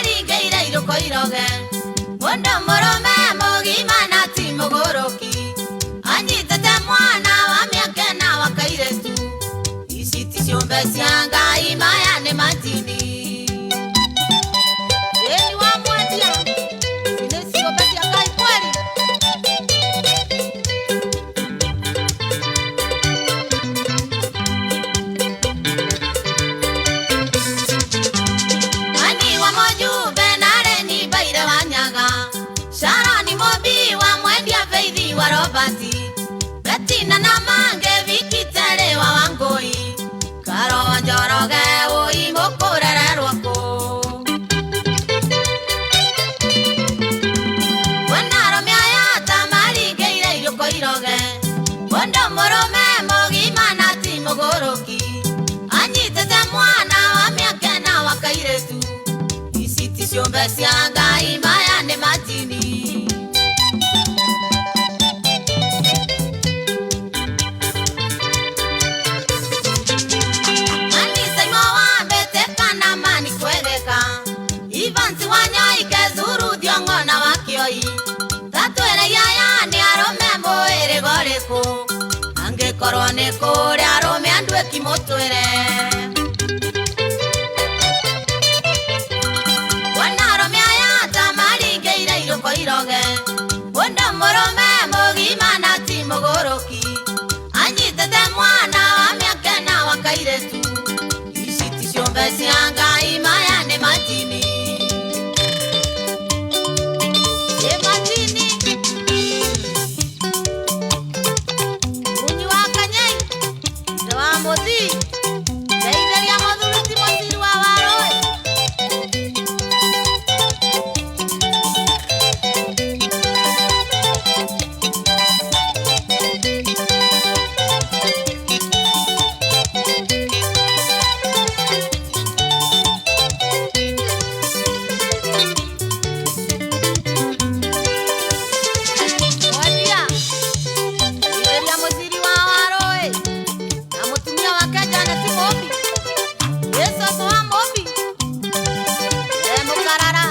maringĩire irũko iroge. Mũndũ mũrũme mũgima na ti mũgũrũki, anyitĩte mwana wa mĩaka ĩna wa kairĩtu. Ici ti ciũmbe cia Ngai, maya nĩ majini. Ĩni wa mwendia, ici nĩ ciũmbe cia Ngai kweli. Ani wa mojumbe nare ni baire wa nyaga, Sharoni Mobi wa mwendia, Feithi wa Robati, Betina na Mange, Vikitere wa Wangui, Karo wa Njoroge, ui mũkũrererwo kũ? Kwĩna arũme aya ta maringĩire irũko iroge. Mũndũ mũrũme mũgima na ti mũgũrũki, anyitĩte mwana wa mĩaka ĩna wa kairĩtu. Ici ti ciũmbe cia Ngai, maya nĩ majini. Mani Saimo wa Mbete kana mani kwegeka, Evans wa Nyoike, Zuru Thiongo na wa Kĩoi, tatwĩre aya nĩ arũme mũhĩrĩga ũrĩkũ? Angĩkorwo nĩ kũrĩ arũme anduĩki, mũtwĩre. Kuona arũme aya ta maringĩire irũko iroge. Mũndũ mũrũme mũgima na ti mũgũrũki, anyitĩte mwana wa mĩaka ĩna wa kairĩtu. Ici ti ciũmbe cia Ngai, maya nĩ majini. Ĩ majini. Munyi wa Kanyai, ithe wa Mũthii, ndeithĩria mũthuri ti mũciri wa Warũĩ. Mwendia, ndeithĩria mũciri wa Warũĩ na mũtumia wake Janet Mũmbi, ĩ cũcũ wa Mũmbi, e Mũkarara.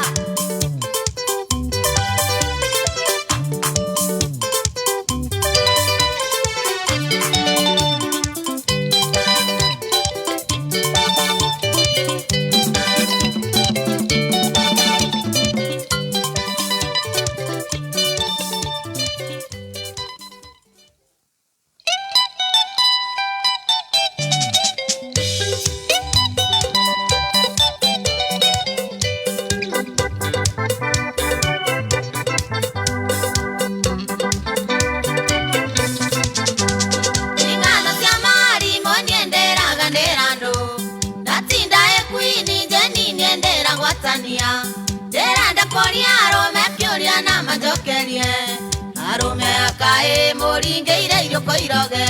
Ing'ano cia marimũ niĩ ndĩraga ndĩra andũ, ndatinda ĩkuini njeni niĩ ndĩragwatania. Ndĩrenda kũria arũme kĩũria na manjokerie. Arũme akaĩ mũringĩire irũko iroge?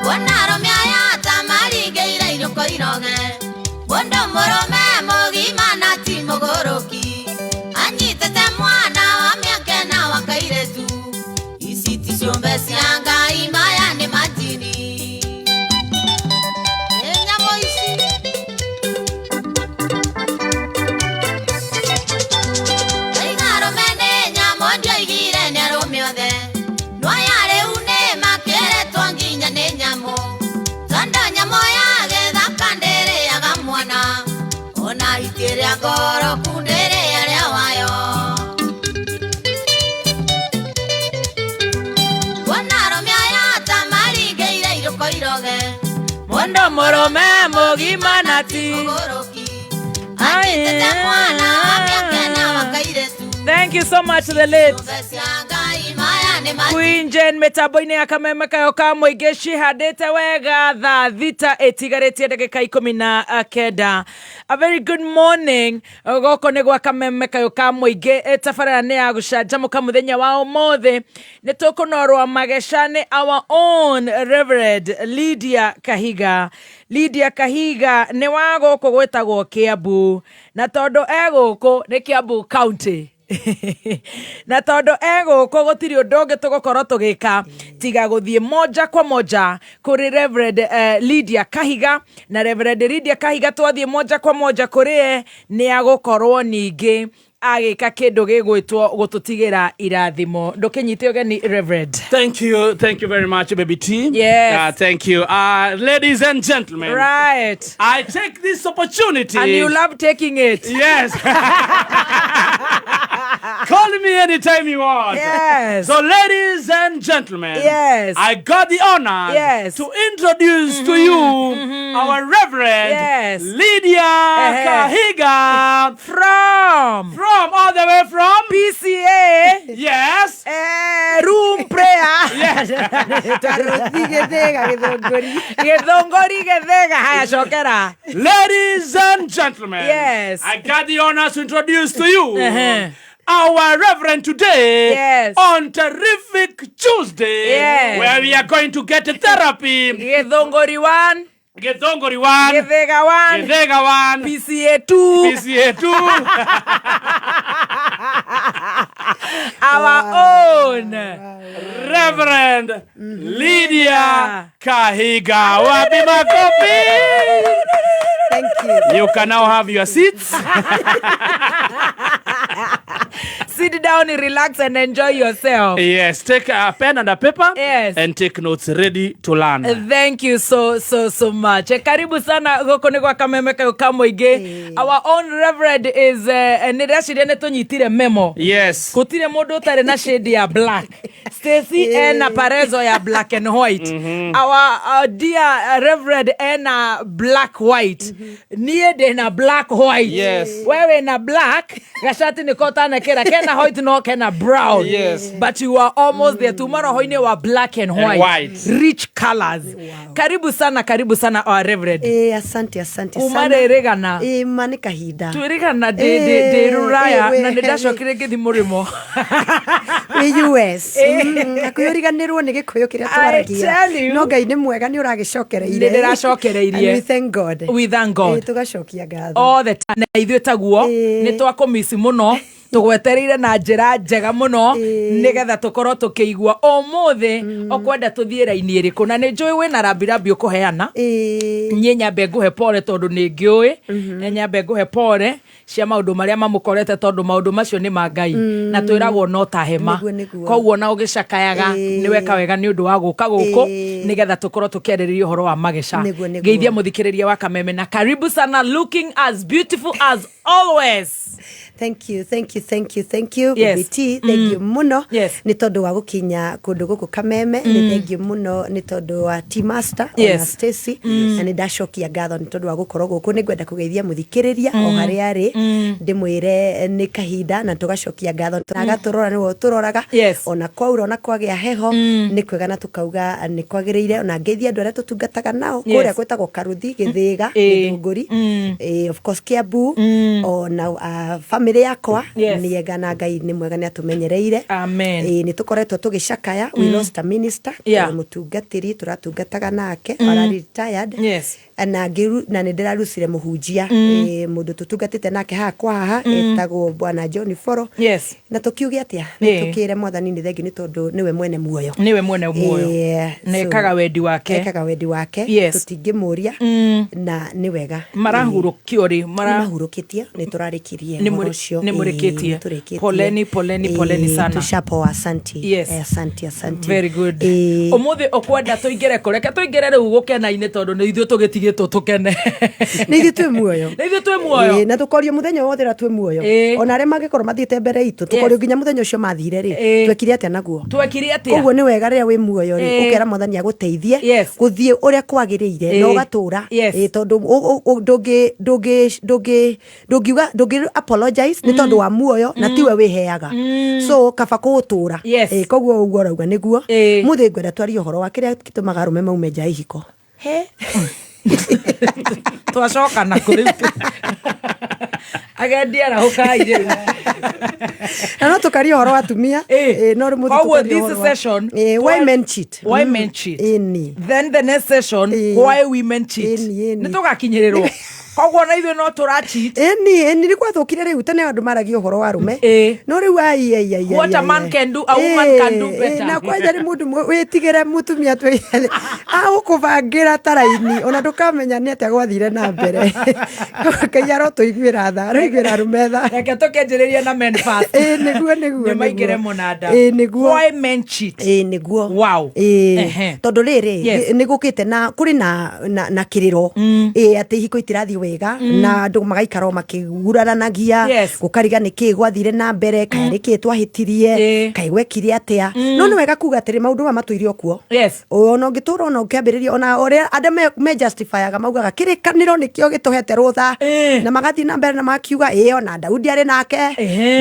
Kuona arũme aya ta maringĩire irũko iroge. Mũndũ mũrũme mũgima na ti mũgũrũki, anyitĩte mwana wa mĩaka ĩna wa kairĩtu. Ici ti ciũmbe cia Ngai, maya nĩ majini. Nĩ nyamũ ici. Ndaiga arũme nĩ nyamũ, ndioigire nĩ arũme othe. No aya rĩu nĩ makĩrĩtwo nginya nĩ nyamũ, tondũ nyamũ ya gĩthaka ndĩrĩaga mwana, ona hiti ĩrĩa ngoroku ndĩrĩarĩa wayo. Kuona arũme aya ta maringĩire irũko iroge. Mũndũ mũrũme mũgima na ti mũgũrũki, anyitĩte mwana wa mĩaka ĩna wa kairĩtu. Thank you so much, the late Ciũmbe cia Ngai, maya nĩ majini. Queen Jane mĩtambo-inĩ ya Kameme kayo ka mũingĩ cihandĩte wega thaa 6 ĩtigarĩtie ndagĩka 19. A very good morning, gũkũ nĩ gwa Kameme kayo ka mũingĩ. Tabarĩra nĩ ya gũcanjamũka. Mũthenya wa ũmũthĩ nĩ tũkũnorwo mageca nĩ our own Reverend Lydia Kahiga. Lydia Kahiga nĩ wa gũkũ gwĩtagwo Kiambu, na tondũ e gũkũ nĩ Kiambu County. Na tondũ egũkũ gũtirĩ ũndũ ũngĩ tũgũkorwo tũgĩka tiga gũthiĩ moja kwa moja kũrĩ Reverend Lydia Kahiga. Na Reverend Lydia Kahiga twathiĩ moja kwa moja kũrĩ ye, nĩ agũkorwo ningĩ agĩka kĩndũ gĩgwĩtwo gũtũtigĩra irathimo. Ndũkĩnyite ũgeni, Reverend. Thank you very much, Baby T. Yes. Thank you. Ladies and gentlemen, I take this opportunity. And you love taking it. Yes. Call me anytime you want. Yes. So, ladies and gentlemen, I got the honor to introduce to you our Reverend Lydia Kahiga From all the way from PCA. Yes. Room prayer. Yes. Karuthi Gĩthĩga Gĩthũngũri. Gĩthũngũri Gĩthĩga. Haya, cokera. Ladies and gentlemen, I got the honor to introduce to you our Reverend today on Terrific Tuesday, where we are going to get therapy. Gĩthũngũri 1, Githongori 1, Gĩthĩga 1, Githega 1, PCA 2, PCA 2. Our own Reverend Lydia Kahiga. Wapi makofi? Thank you. You can now have your seats. Sit down, relax and enjoy yourself. Yes, take a pen and a paper and take notes, ready to learn. Thank you so so so much. Karibu sana gũkũ nĩ gwa Kameme kayũ ka mũingĩ. Our own Reverend is nĩ ndĩreciria nĩ tũnyitire memo. Gũtirĩ mũndũ ũtarĩ na shade ya black. Stacy ena parezo ya black and white. Our dear Reverend ena black white. Niĩ ndĩna black white. Wewe na black gacati nĩko ũtanekĩra kena white no kena brown. But you are almost there. Tuma roho-inĩ wa black and white. White. Rich colors. Karibu sana, karibu sana, our Reverend. Asante, asante Kuma sana. rĩrĩgana. Ma nĩ kahinda. Twĩrĩgana ndĩ rũraya na nĩ ndacokire ngĩthi mũrĩmo. Wĩ US. Hakuhĩ ũriganĩrwo nĩ Gĩkũyũ kĩrĩa I twaragia. tell you. No Ngai nĩ mwega, nĩ ũragĩcokereirie. Nĩ ndĩracokereirie. And we thank God. We thank God. Tũgacokia ngatho. All the time. Na ithuĩ taguo nĩ twakũmici mũno, tũgwetereire na njĩra njega mũno nĩgetha tũkorwo tũkĩigua ũmũthĩ ũkwenda tũthiĩ raini ĩrĩkũ, na nĩ njũĩ wĩna rambirambi ũkũheana. Niĩ nyambe ngũhe pore tondũ nĩ ngĩũĩ, nĩ nyambe ngũhe pore cia maũndũ marĩa mamũkorete, tondũ maũndũ macio nĩ ma Ngai na twĩragwo no ta hema. Nĩguo, nĩguo. Koguo na ũgĩcakayaga, nĩ weka wega nĩ ũndũ wa gũka gũkũ nĩgetha tũkorwo tũkĩarĩrĩria ũhoro wa mageca. Nĩguo, nĩguo. Geithia mũthikĩrĩria wa Kameme, na karibu sana, looking as beautiful as always. Thank you, thank you, thank you, thank you. BT, thank you mũno nĩ tondũ wa gũkinya kũndũ gũkũ Kameme. Nĩ thank you mũno nĩ tondũ wa T Master ona Stacy, na nĩ ndacokia ngatho nĩ tondũ wa gũkorwo gũkũ. Nĩ ngwenda kũgeithia mũthikĩrĩria o harĩa arĩ, ndĩmwĩre nĩ kahinda na tũgacokia ngatho na agatũrora nĩwe ũtũroraga ona kwaura ona kwagĩa heho nĩ kwega na tũkauga nĩ kwagĩrĩire. Ona ngeithia andũ arĩa tũtungataga nao kũrĩa gwĩtagwo Karuthi Gĩthĩga, Gĩthũngũri, of course Kiambu, ona family yakwa nĩ ega na Ngai nĩ mwega, nĩ atũmenyereire. Amen. Nĩ tũkoretwo tũgĩcakaya. We lost a minister, mũtungatĩri tũratungataga nake ararĩ retired. Na nĩ ndĩrarucire mũhunjia, mũndũ tũtungatĩte nake haha kwa haha etagwo Bwana John Foro. Na tũkiuge atĩa? Nĩ tũkĩre Mwathani nĩ thengiũ nĩ tondũ nĩwe mwene muoyo. Nĩwe mwene muoyo na ekaga wendi wake. Ekaga wendi wake. Tũtingĩmũria na nĩ wega. Marahurũkio rĩ? Nĩ mahurũkĩtie, nĩ tũrarĩkirie Nĩ ũhoro ũcio. Nĩ mũrĩkĩtie. Nĩ tũrĩkĩtie. Poleni, poleni, poleni sana. Tushapoa, asanti. Asanti, asanti. Very good. Ũmũthĩ ũkwenda tũingĩre kũ? Reke tũingĩre rĩu gũkena-inĩ tondũ nĩ ithuĩ tũgĩtigĩtwo tũkene. Nĩ ithuĩ twĩ muoyo. Nĩ ithuĩ twĩ muoyo. Na tũkorio mũthenya wothe ũrĩa twĩ muoyo, ona arĩa mangĩkorwo mathiĩte mbere itũ, tũkorio nginya mũthenya ũcio mathire rĩ, twekire atĩa naguo? Twekire atĩa? Koguo nĩ wega rĩrĩa wĩ muoyo rĩ, ũkera Mwathani agũteithie gũthiĩ ũrĩa kwagĩrĩire na ũgatũra. Tondũ ndũngĩ ndũngiuga, ndũngĩ apologize nĩ tondũ wa muoyo na tiwe wĩheaga, so kaba kũũtũra. Koguo ũguo ũrauga nĩguo. Mũthĩ ngwenda twarie ũhoro wa kĩrĩa gĩtũmaga arũme maume nja ya ihiko. He, twacoka na kũrĩ agendi, arahũkai rĩu. Na no tũkaria ũhoro wa atumia. No rĩu mũthĩ Koguo tũkaria this ũhoro session, why men cheat. Why men cheat. Ĩni. Then the next session, why women cheat. Ĩni, ĩni. Nĩ tũgakinyĩrĩrwo. Koguo na ithuĩ no tũra cheat. Ĩni, ĩni, nĩ gwathũkire rĩu. Tene andũ maragia ũhoro wa arũme. No rĩu ai ai ai. What a man can do, a woman can do better. Na kwanja nĩ mũndũ wĩtigĩre mũtumia twĩ agũkũbangĩra ta raini, ona ndũkamenya nĩ atĩa gwathire na mbere. Ngai arotũiguĩra tha, aroiguĩra arũme tha. Reke tũkĩanjĩrĩrie na men first. Ĩ nĩguo, nĩguo. Nĩ maingĩre mũnanda. Ĩ nĩguo. Why men cheat? Ĩ nĩguo. Wow. Ĩ tondũ rĩrĩ, nĩ gũkĩte na kũrĩ na kĩrĩro ĩ atĩ ihiko itirathiĩ wega na andũ magaikara o makĩguraranagia. Gũkariga nĩ kĩĩ gwathire na mbere, kaĩ nĩ kĩĩ twahĩtirie, kaĩ gwekire atĩa. No nĩ wega kuga atĩrĩ, maũndũ maya matũire o kuo. Ona ũngĩtũra, ona ũkĩambĩrĩria, ona ũrĩa andũ me justifyaga, maugaga kĩrĩkanĩro nĩkĩo gĩtũhete rũtha, na magathiĩ na mbere na makiuga ĩ ona Daudi arĩ nake,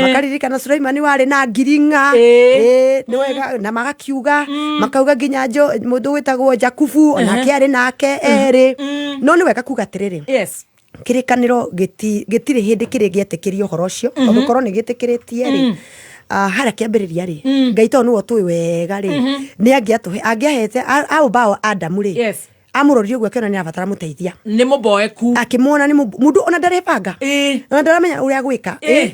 makaririkana Suleimani warĩ na ngiri ng'a. Ĩ nĩ wega, na magakiuga, makauga nginya mũndũ wĩtagwo Jakubu onake arĩ nake erĩ. No nĩ wega kuga atĩrĩrĩ, kĩrĩkanĩro gĩtirĩ hĩndĩ kĩrĩ gĩetĩkĩria ũhoro ũcio, tondũ korwo nĩ gĩtĩkĩrĩtie rĩ, harĩa kĩambĩrĩria rĩ, Ngai tondũ nĩwe ũtũĩ wega rĩ, nĩ angĩatũhe, angĩahete aũmbao Adamu rĩ, amũrorire ũguo akĩona nĩ arabatara mũteithia. Nĩ mũboeku. Akĩmuona nĩ mũndũ ona ndarĩbanga, ona ndaramenya ũrĩa gwĩka.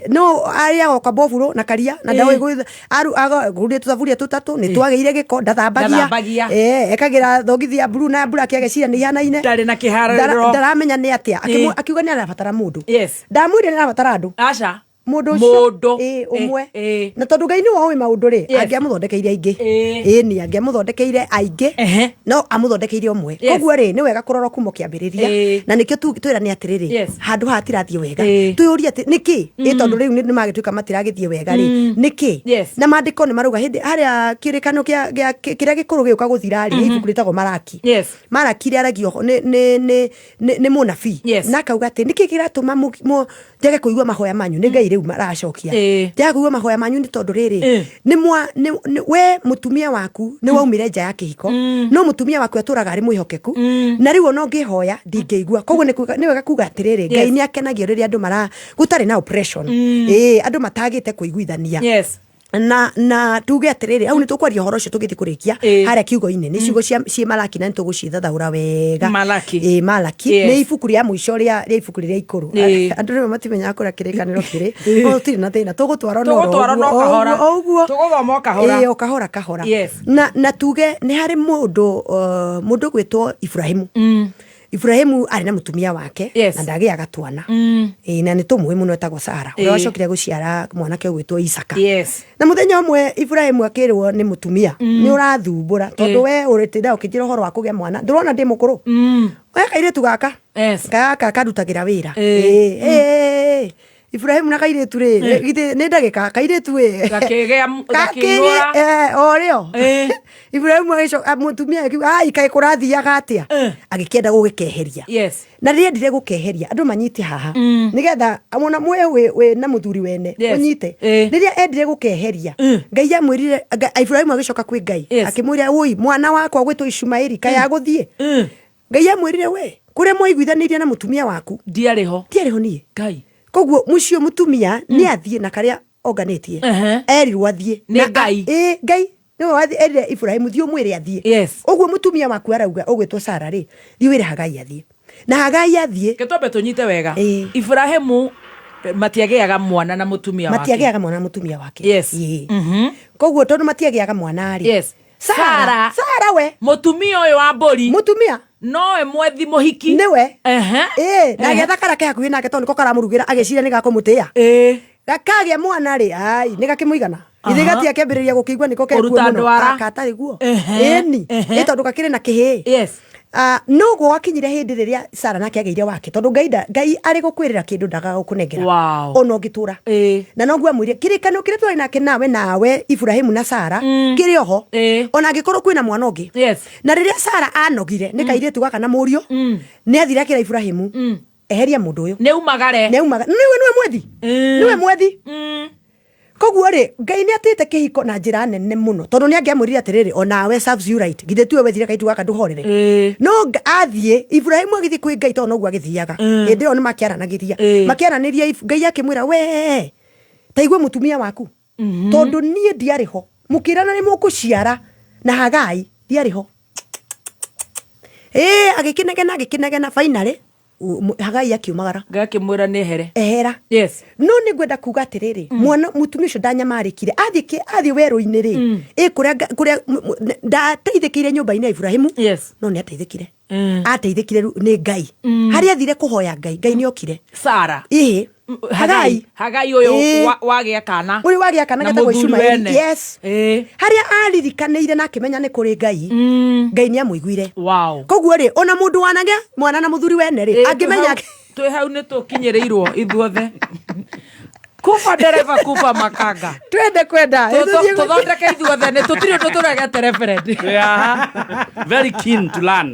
No arĩaga o kaboburo na karia na ndoĩ agũrire tũthaburia tũtatũ nĩ twagĩire gĩko, ndathambagia. Ndathambagia. Ekagĩra thogithi ya blue na ya black, ageciria nĩ ihanaine. Ndarĩ na kĩharĩro. Ndaramenya nĩ atĩa. Akiuga nĩ arabatara mũndũ. Ndamwĩrire nĩ arabatara andũ. Aca. Mũndũ ũcio. Mũndũ. Ĩ, ũmwe. Na tondũ Ngai nĩwe ũĩ maũndũ rĩ, angĩamũthondekeire aingĩ. Ĩni, angĩamũthondekeire aingĩ, no amũthondekeire ũmwe. Koguo rĩ, nĩ wega kũrora kuma kĩambĩrĩria. Na nĩkĩo twĩrane atĩrĩrĩ, handũ haha hatirathiĩ wega, twĩyũrie atĩ nĩkĩ? Ĩ tondũ rĩu nĩ magĩtuĩka matiragĩthiĩ wega rĩ, nĩkĩ? Na maandĩko nĩ marauga hĩndĩ harĩa kĩrĩkanĩro kĩrĩa gĩkũrũ gĩũka gũthira rĩ, nĩ ibuku rĩtagwo Maraki. Maraki rĩaragia nĩ mũnabii. Na akauga atĩ nĩkĩ kĩratũma njage kũigua mahoya manyu? Nĩ Ngai rĩu maracokia. Njage kũigua mahoya manyu nĩ tondũ rĩrĩ, nĩ mwa we mũtumia waku nĩ waumire nja ya kĩhiko, no mũtumia waku atũraga arĩ mwĩhokeku, na rĩu ona ũngĩhoya ndingĩigua. Koguo nĩ wega kuga atĩrĩrĩ, Ngai nĩ akenagio rĩrĩa andũ mara gũtarĩ na oppression, andũ matagĩte kũiguithania. Na tuge atĩrĩrĩ, hau nĩ tũkwaria ũhoro ũcio tũgĩthiĩ kũrĩkia harĩa kiugo-inĩ. Nĩ ciugo ciĩ Malaki, na nĩ tũgũcithathaũra wega. Malaki. Ĩĩ, Malaki. Nĩ ibuku rĩa mũico rĩa ibuku rĩrĩa ikũrũ. Andũ rĩmwe matimenyaga kũrĩa kĩrĩkanĩro kĩrĩ, no tũtirĩ na thĩna, tũgũtwara no oro Tũgũtwara no ũguo, o kahora. ũguo, o ũguo. Tũgũthoma o kahora. Ĩĩ, o kahora kahora. Na tuge nĩ harĩ mũndũ gwĩtwo Ibrahimu. Ibrahimu arĩ na mũtumia wake, na ndagĩaga twana. Ĩĩ, na nĩ tũmũĩ mũno, etagwo Sara, ũrĩa wacokire gũciara mwanake ũgwĩtwo Isaka. Na mũthenya ũmwe Ibrahimu akĩrwo nĩ mũtumia, nĩ ũrathumbũra tondũ we ũrĩtinda ũkĩnjĩra ũhoro wa kũgĩa mwana, ndũrona ndĩ mũkũrũ? Oya kairĩtu gaka gaka karutagĩra wĩra. Ĩĩ, Ibrahimu na kairĩtu rĩ, githĩ nĩ ndagĩka kairĩtu ĩ. Gakĩihũra. O rĩo Ibrahimu agĩcoka, mũtumia akiuga, ai, kaĩ kũrathiaga atĩa? Agĩkĩenda gũgĩkeheria. Na rĩrĩa endire gũkeheria, andũ manyite haha nĩgetha ona mwe wĩ na mũthuri wene ũnyite. Rĩrĩa endire gũkeheria, Ngai amwĩrire, Ibrahimu agĩcoka kwĩ Ngai, akĩmwĩra, ũi mwana wakwa gwĩtwo Ishumaeli kaĩ agũthiĩ? Ngai amwĩrire, we kũrĩa mwaiguithanĩirie na mũtumia waku Ndiarĩ ho. Ndiarĩ ho niĩ. Ngai. Koguo mũcio mũtumia nĩ athiĩ na karĩa onganĩtie. Erirwo athiĩ Nĩ Ngai. Ĩ, Ngai nĩwe erire Ibrahimu, thiĩ ũmwĩre athiĩ. Ũguo mũtumia waku arauga ũgwĩtwo Sara rĩ, thiĩ wĩre Hagai athiĩ, na Hagai athiĩ. Reke twambe tũnyite wega. Ibrahimu matiagĩaga mwana na mũtumia wake. Matiagĩaga mwana na mũtumia wake. Ĩ. Koguo tondũ matiagĩaga mwana rĩ, Sara. Sara. Sara we. Mũtumia ũyũ wa mbũri. Mũtumia. Nowe mwethi mũhiki. Nĩwe. Ĩĩ, na agĩetha kara ke hakuhĩ nake tondũ nĩko karamũrugĩra, agĩciria nĩ gakũmũtĩa. Gakagĩa mwana rĩ, ai, nĩ gakĩmũigana. Githĩ gatiakĩambĩrĩria gũkĩigua nĩko kekuo Kũruta mũno. ndwara. Aka atarĩ guo. Ĩni. Ĩ tondũ gakĩrĩ na kĩhĩĩ. No gwakinyire hĩndĩ rĩrĩa Sara nake agĩire wake, tondũ Ngai Ngai arĩ gũkwĩrĩra kĩndũ ndagaga gũkũnengera. Ona ũngĩtũra. Na noguo amwĩrire, kĩrĩkanĩro kĩrĩa twarĩ nake nawe Ibrahimu na Sara, kĩrĩ oho. Ona angĩkorwo kwĩna mwana ũngĩ. Na rĩrĩa Sara anogire nĩ kairĩtu gaka na mũriũ, nĩ athire akĩra Ibrahimu, eheria mũndũ ũyũ. Nĩ umagare. Nĩ umagare. Nĩwe mwethi. Nĩwe mwethi. Koguo rĩ, Ngai nĩ atĩte kĩhiko na njĩra nene mũno, tondũ nĩ angĩamwĩrire atĩrĩrĩ, onawe serves you right, githĩ tiwe wethire kairĩtu gaka ndũhorere? No athiĩ, Ibrahimu agĩthiĩ kwĩ Ngai tondũ noguo agĩthiaga. Hĩndĩ ĩyo nĩ makĩaranagĩria. Makĩaranĩria, Ngai akĩmwĩra, we ta igua mũtumia waku, tondũ niĩ ndiarĩ ho, mũkĩrana nĩ mũkũciara na Hagai, ndiarĩ ho. Ĩĩ, agĩkĩnegena, agĩkĩnegena, finally. Hagai akiumagara. Ngai akĩmwĩra nĩ ehere. Ehera. Yes. No nĩ ngwenda kuga atĩrĩrĩ, mwana mũtumia ũcio ndanyamarĩkire athiĩ athiĩ werũ-inĩ rĩ, ĩ kũrĩa kũrĩa ndateithĩkĩire nyũmba-inĩ ya Iburahĩmu. Yes. No nĩ ateithĩkire. Ateithĩkire rĩu nĩ Ngai. Harĩa athire kũhoya Ngai, Ngai nĩ okire. Sara. Ĩĩ. Hagai. Hagai ũyũ wagĩa kana. Ũyũ wagĩa kana Na getagwo mũthuri Ishumaeli. wene. Yes. Harĩa aririkanĩire na akĩmenya nĩ kũrĩ Ngai, Ngai nĩ amũiguire. Wow. Koguo rĩ, ona mũndũ wanagĩa mwana na mũthuri wene rĩ, angĩmenya Twĩ hau nĩ tũkinyĩrĩirwo ithuothe. Kuba ndereba kuba makanga. Twende kwenda. Tũthondeke ithuothe nĩ tũtirĩ ũndũ tũregete, reverend. Yeah. Very keen to learn.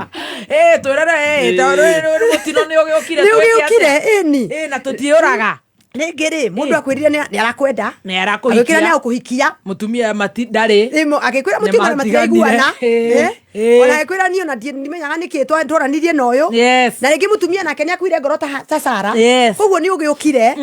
Ĩ twĩrere ĩ tondũ mũtino nĩ ũgĩũkire. Nĩ ũgĩũkire, ĩni. Ĩ na tũtiũraga. Rĩngĩ rĩ, mũndũ akwĩrire nĩ arakwenda. Nĩ arakũhikia. Agĩkwĩra nĩ agũkũhikia. Mũtumia mati ndarĩ. Ĩmo agĩkwĩra mũtumia Nĩ matiraiguana. matiganire. Ona agĩkwĩra niĩ ona ndimenyaga nĩkĩ twaranirie na ũyũ. Yes. Na rĩngĩ mũtumia nake nĩ akuire ngoro ta Sara. Yes. Koguo nĩ ũgĩũkire.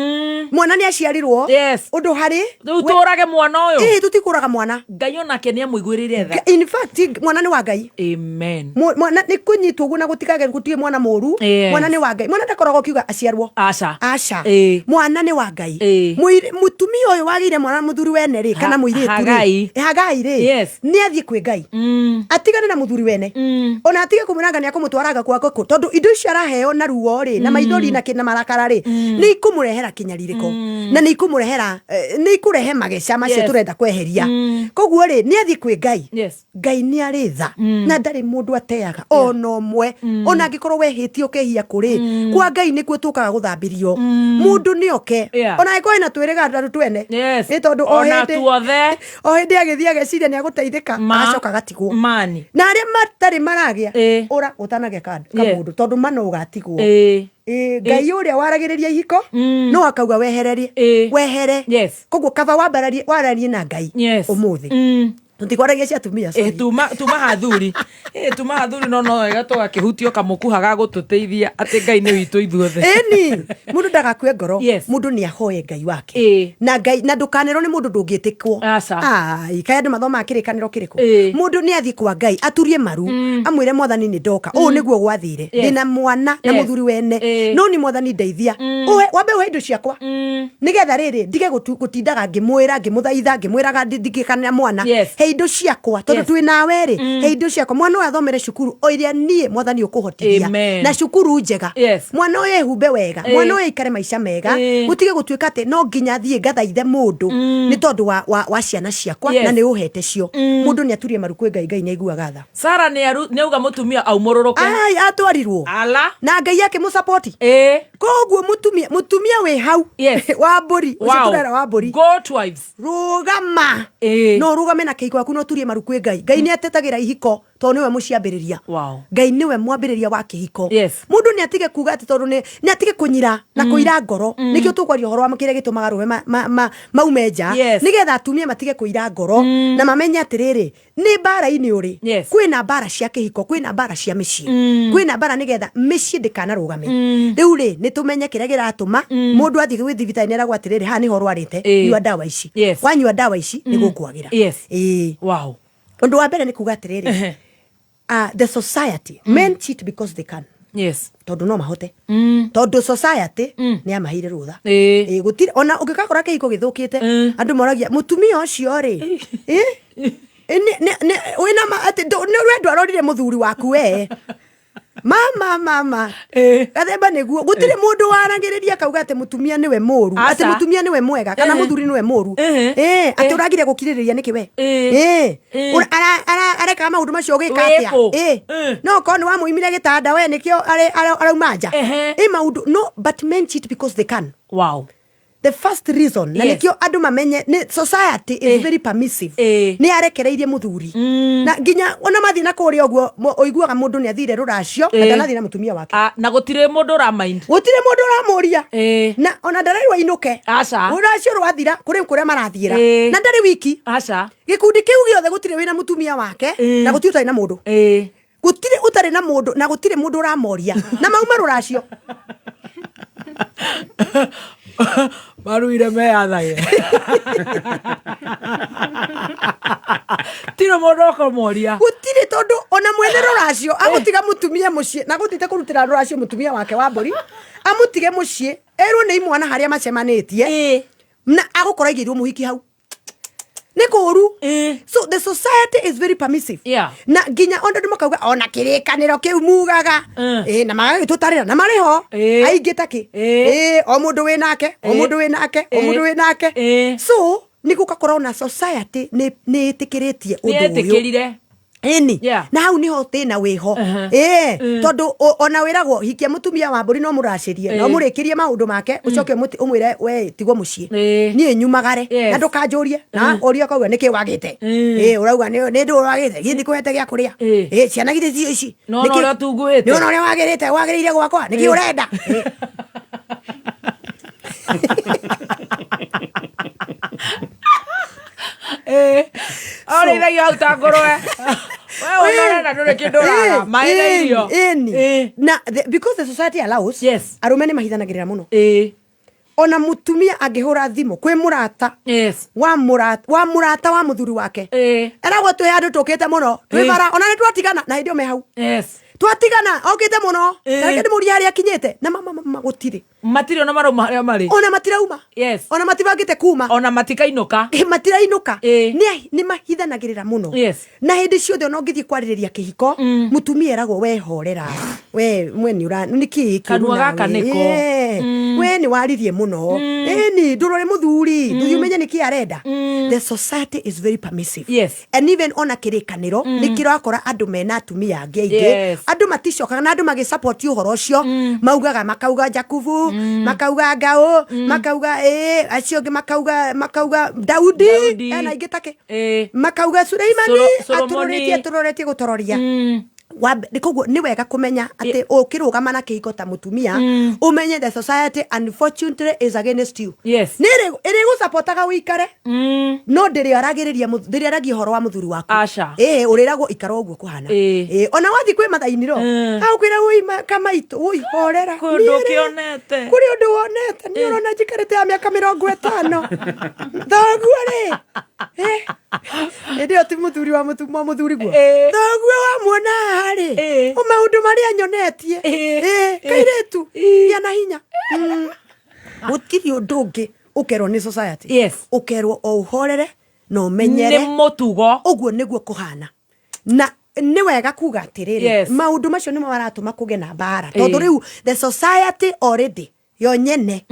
Mwana nĩ aciarirwo. Yes. Ũndũ harĩ. Rĩu tũrage mwana ũyũ. Ĩĩ, tũtikũraga mwana. Ngai onake nĩ amũiguĩrĩire tha. In fact, mwana nĩ wa Ngai. Amen. Mwana nĩ kũnyitwo ũguo na gũtikage gũtirĩ mwana mũru. Yes. Mwana nĩ wa Ngai. Mwana ndakoragwo akiuga aciarwo. Aca. Aca. Ĩĩ. Mwana nĩ wa Ngai. Ĩĩ. Mũtumia ũyũ wagĩire mwana mũthuri wene rĩ, kana mũirĩtu rĩ. Hagai. Hagai rĩ. Yes. Nĩ athiĩ kwĩ Ngai. Atigane na mũthuri wene. Ona atige kũmwĩra nĩ akũmũtwaraga gwake kũ, tondũ indo icio araheo na ruo rĩ, na maithori na na marakara rĩ, nĩ ikũmũrehera kĩnyarirĩko. Na nĩ ikũmũrehera, nĩ ikũrehe mageca macio Yes. tũrenda kweheria. Koguo rĩ, nĩ athiĩ kwĩ Ngai. Yes. Ngai nĩ arĩ tha na ndarĩ mũndũ ateaga ona ũmwe, ona angĩkorwo wehĩtie ũkehia kũrĩ kwa Ngai nĩkuo tũkaga gũthambĩrio. Mũndũ nĩ oke. Yeah. Ona angĩkorwo ena twĩrĩga andũ twene. Yes. Nĩ tondũ o Ona hĩndĩ tuothe. o hĩndĩ agĩthiĩ ageciria nĩ agũteithĩka, agacoka agatigwo. Mani. Na arĩa matarĩ maragĩa, Ĩ. ũra ũtanagĩa kamũndũ, tondũ mana ũgatigwo. Ĩ. Ĩ, Ngai ũrĩa waragĩrĩria ihiko no akauga wehererie. Ĩ. Wehere. Yes. Koguo kaba wambararie waranie na Ngai Yes. ũmũthĩ. Tũtikwaragia cia atumia, sorry. Ĩ, tuma hathuri. Ĩ, tuma hathuri no wega tũgakĩhutio kamũkuha ga gũtũteithia atĩ Ngai nĩ witũ ithuothe. Ĩni mũndũ ndagakue ngoro. Yes. Mũndũ nĩ ahoe Ngai wake. Ĩ. Na Ngai, na ndũkanerwo nĩ mũndũ ndũngĩtĩkwo. Aca. Ai, kaĩ andũ mathomaga kĩrĩkanĩro kĩrĩkũ? Ĩ. Mũndũ nĩ athiĩ kwa Ngai aturie maru, amwĩre mwathani nĩ ndoka, ũũ nĩguo gwathire. Yes. Ndĩna mwana na Yes. mũthuri wene. Ĩ. No nĩ mwathani ndeithia. Ũhe, wambe ũhe indo ciakwa. Nĩgetha rĩrĩ ndige gũtindaga ngĩmwĩra, ngĩmũthaitha, ngĩmwĩraga ndingĩkana mwana. Yes. He indo ciakwa tondũ Yes. twĩ nawe rĩ, he indo ciakwa, mwana ũyũ athomere cukuru o ĩrĩa niĩ mwathani ũkũhotithia. Amen. Na cukuru njega. Yes. Mwana ũyũ ehumbe wega, mwana ũyũ aikare maica mega, gũtige gũtuĩka atĩ no nginya thiĩ ngathaithe mũndũ nĩ tondũ wa ciana ciakwa. Yes. Na nĩ ũhete cio. Mũndũ nĩ aturie maru kwĩ Ngai, Ngai nĩ aiguaga tha. Sara nĩ auga mũtumia aumũrũrũke. Ai, atwarirwo. Ala. Na Ngai akĩmũsapoti. Ĩ. Koguo mũtumia wĩ hau. Yes. Wa mbũri, ũcio tũrera wa mbũri. Goat wives. Rũgama. Ĩ. No ũrũgame na kĩhiko gĩaku na ũturie maru kwĩ Ngai. Ngai nĩ atetagĩra ihiko tondũ nĩwe mũciambĩrĩria. Wow. Ngai nĩwe mwambĩrĩria wa kĩhiko. Yes. Mũndũ nĩ atige kuga atĩ tondũ nĩ atige kũnyira na kũira ngoro. Nĩkĩo tũkwaria ũhoro wa kĩrĩa gĩtũmaga arũme maume nja. Yes. Nĩgetha atumia matige kũira ngoro na mamenye atĩrĩrĩ, nĩ mbara-inĩ ũrĩ. Yes. Kwĩna mbara cia kĩhiko, kwĩna mbara cia mĩciĩ, kwĩna mbara nĩgetha mĩciĩ ndĩkanarũgame. Rĩu rĩ, nĩ tũmenye kĩrĩa kĩratũma mũndũ athiĩ gwĩ thibitarĩ nĩ eragwo atĩrĩrĩ, haha nĩho ũrwarĩte, Ĩ. nyua ndawa ici. Yes. Wanyua ndawa ici nĩ gũkwagĩra. Yes. Ĩ. Wow. Ũndũ wa mbere nĩ kuga atĩrĩrĩ, Ehe. the society, men cheat because they can. Yes. Tondũ no mahote, tondũ society nĩ amaheire rũtha. Ĩ. Ĩ, gũtirĩ ona ũngĩgakora kĩhiko gĩthũkĩte, andũ moragia mũtumia ũcio rĩ, ĩ? Ĩ, wĩna ma atĩ nĩ wendo arorire mũthuri waku we mama mama. Ĩ. Gathemba nĩguo gũtirĩ mũndũ waragĩrĩria akauga atĩ mũtumia nĩwe mũru, atĩ Aca. mũtumia nĩwe mwega kana mũthuri nĩwe mũru. Ehe. Ĩ, atĩ ũragire gũkirĩrĩria nĩkĩ we? Ĩ. Ĩ. Ĩ. Arekaga maũndũ macio ũgĩka atĩa? Wĩkũ? Ĩ. Ĩ. No korwo nĩ wamũimire gĩtanda we nĩkĩo arauma nja. Ehe. Ĩ maũndũ no, but men cheat because they can. Wow. The first reason na Yes. nĩkĩo andũ mamenye nĩ society is very permissive. Ĩ. Nĩ arekereirie mũthuri na nginya ona mathiĩ na kũrĩa ũguo, ũiguaga mũndũ nĩ athire rũracio na Ĩ. ndanathiĩ na mũtumia wake. Ah, na gũtirĩ mũndũ ũramind. Gũtirĩ mũndũ ũramũria. Ĩ. Na ona ndarairwo ainũke. Aca. Rũracio rwathira kũrĩ kũrĩa marathiĩra. Ĩ. Na ndarĩ wiki. Aca. Gĩkundi kĩu gĩothe gũtirĩ wĩna mũtumia wake. Ĩ. Na gũtirĩ ũtarĩ na mũndũ. Ĩ. Gũtirĩ ũtarĩ na mũndũ na gũtirĩ mũndũ ũramoria na mauma rũracio. Maruire meyathage, tirĩ mũndũ ũkũmoria. Gũtirĩ, tondũ Ona mwene rũracio agũtiga mũtumia mũciĩ na gũthiĩte kũrutĩra rũracio mũtumia wake wa mbũri, amũtige mũciĩ, erwo nĩ imwana harĩa macemanĩtie, na agũkora aigĩirwo mũhiki hau. Nĩ kũru. So the society is very permissive. Na nginya ona andũ makauga ona kĩrĩkanĩro kĩu mugaga. Na magagĩtũtarĩra na marĩ ho aingĩ takĩ. O mũndũ wĩ nake, o mũndũ wĩ nake, o mũndũ wĩ nake. So nĩ gũgakorwo na society nĩ ĩtĩkĩrĩtie ũndũ ũyũ. Nĩetĩkĩrire. Ĩni. Na hau niho thĩna wĩho. Ĩĩ, tondũ ona wĩragwo hikia mũtumia wa mbũri no mũracĩrie, no mũrĩkĩrie maũndũ make, ũcoke ũmwĩre we tigwo mũciĩ. Niĩ nyumagare na ndũkanjũrie, na ũrie ũkauga nĩkĩ wagĩte. Ĩĩ, ũrauga nĩ ndũ wagĩte, githĩ ndikũhete gĩa kũrĩa. Ĩĩ, ciana githĩ ti ici. No ona ũrĩa ũtunguhĩte. Nĩ ona ũrĩa wagĩrĩte, wagĩrĩire gwakwa, nĩkĩ ũrenda? Ĩĩ. Ũrĩithagio hau ta ngũrwe. We wona ũrenda ndũrĩ kĩndũ ũraga. Maĩ na irio. Ĩni. Na because the society allows, arũme nĩ mahithanagĩrĩra mũno. Ona mũtumia angĩhũra thimũ kwĩ mũrata wa mũrata wa mũrata wa mũthuri wake, eragwo twĩ handũ tũkĩte mũno, twĩ bara, ona nĩ twatigana, na hĩndĩ ĩyo me hau. Twatigana, okĩte mũno. Tareke ndĩmũrie harĩa akinyĩte. Na mama mama gũtirĩ. Matirĩ ona marauma harĩa marĩ. Ona matirauma. Ona matibangĩte kuma. Ona matikainũka. Matirainũka. Nĩ mahithanagĩrĩra mũno. Na hĩndĩ ciothe ona ũngĩthiĩ kwarĩrĩria kĩhiko, mũtumia eragwo we horera, we we nĩ ũra nĩ kĩĩ kĩũru Kanua gaka nawe? nĩko. We nĩ waririe mũno. Ĩni ndũrore mũthuri, ndũthiĩ ũmenye nĩkĩ arenda. The society is very permissive. And even ona kĩrĩkanĩro nĩ kĩrakora andũ mena atumia angĩ aingĩ. Andũ maticokaga na andũ magĩsupport ũhoro ũcio, maugaga, makauga Jakubu, makauga Ngaũ, makauga ĩ acio angĩ, makauga Daudi. Daudi. Ena ingĩ take. Makauga Suleimani. Solomoni. Atũroretie, atũroretie gũtororia. Koguo nĩ wega kũmenya atĩ ũkĩrũgama na kĩhiko ta mũtumia, ũmenye the society unfortunately is against you. Nĩ ĩrĩgũcapotaga ũikare, no ndĩrĩaragĩrĩria ndĩrĩaragia ũhoro wa mũthuri waku. Aca. Ĩĩ, ũrĩragwo ikara ũguo kũhana. Ĩĩ, ona wathiĩ kwĩ mathaini ro, agũkwĩra wũi kamaitũ, wũi horera. Kwĩ ũndũ Niĩ rĩ, ũkĩonete. Kũrĩ ũndũ wonete, nĩ ũrona njikarĩte ya mĩaka 50. Thoguo rĩ, hĩndĩ ĩyo ti mũthuri wa wa mũthuri guo. Thoguo wamuona haha rĩ, o maũndũ marĩa nyonetie. Kairĩtu, gĩa na hinya. Gũtirĩ ũndũ ũngĩ ũkerwo nĩ society. Ũkerwo o ũhorere na ũmenyere. Nĩ mũtugo. Ũguo nĩguo kũhana. Na nĩ wega kuga atĩrĩrĩ, maũndũ macio nĩmo maratũma kũgĩe na mbara, tondũ rĩu the society already yo nyene,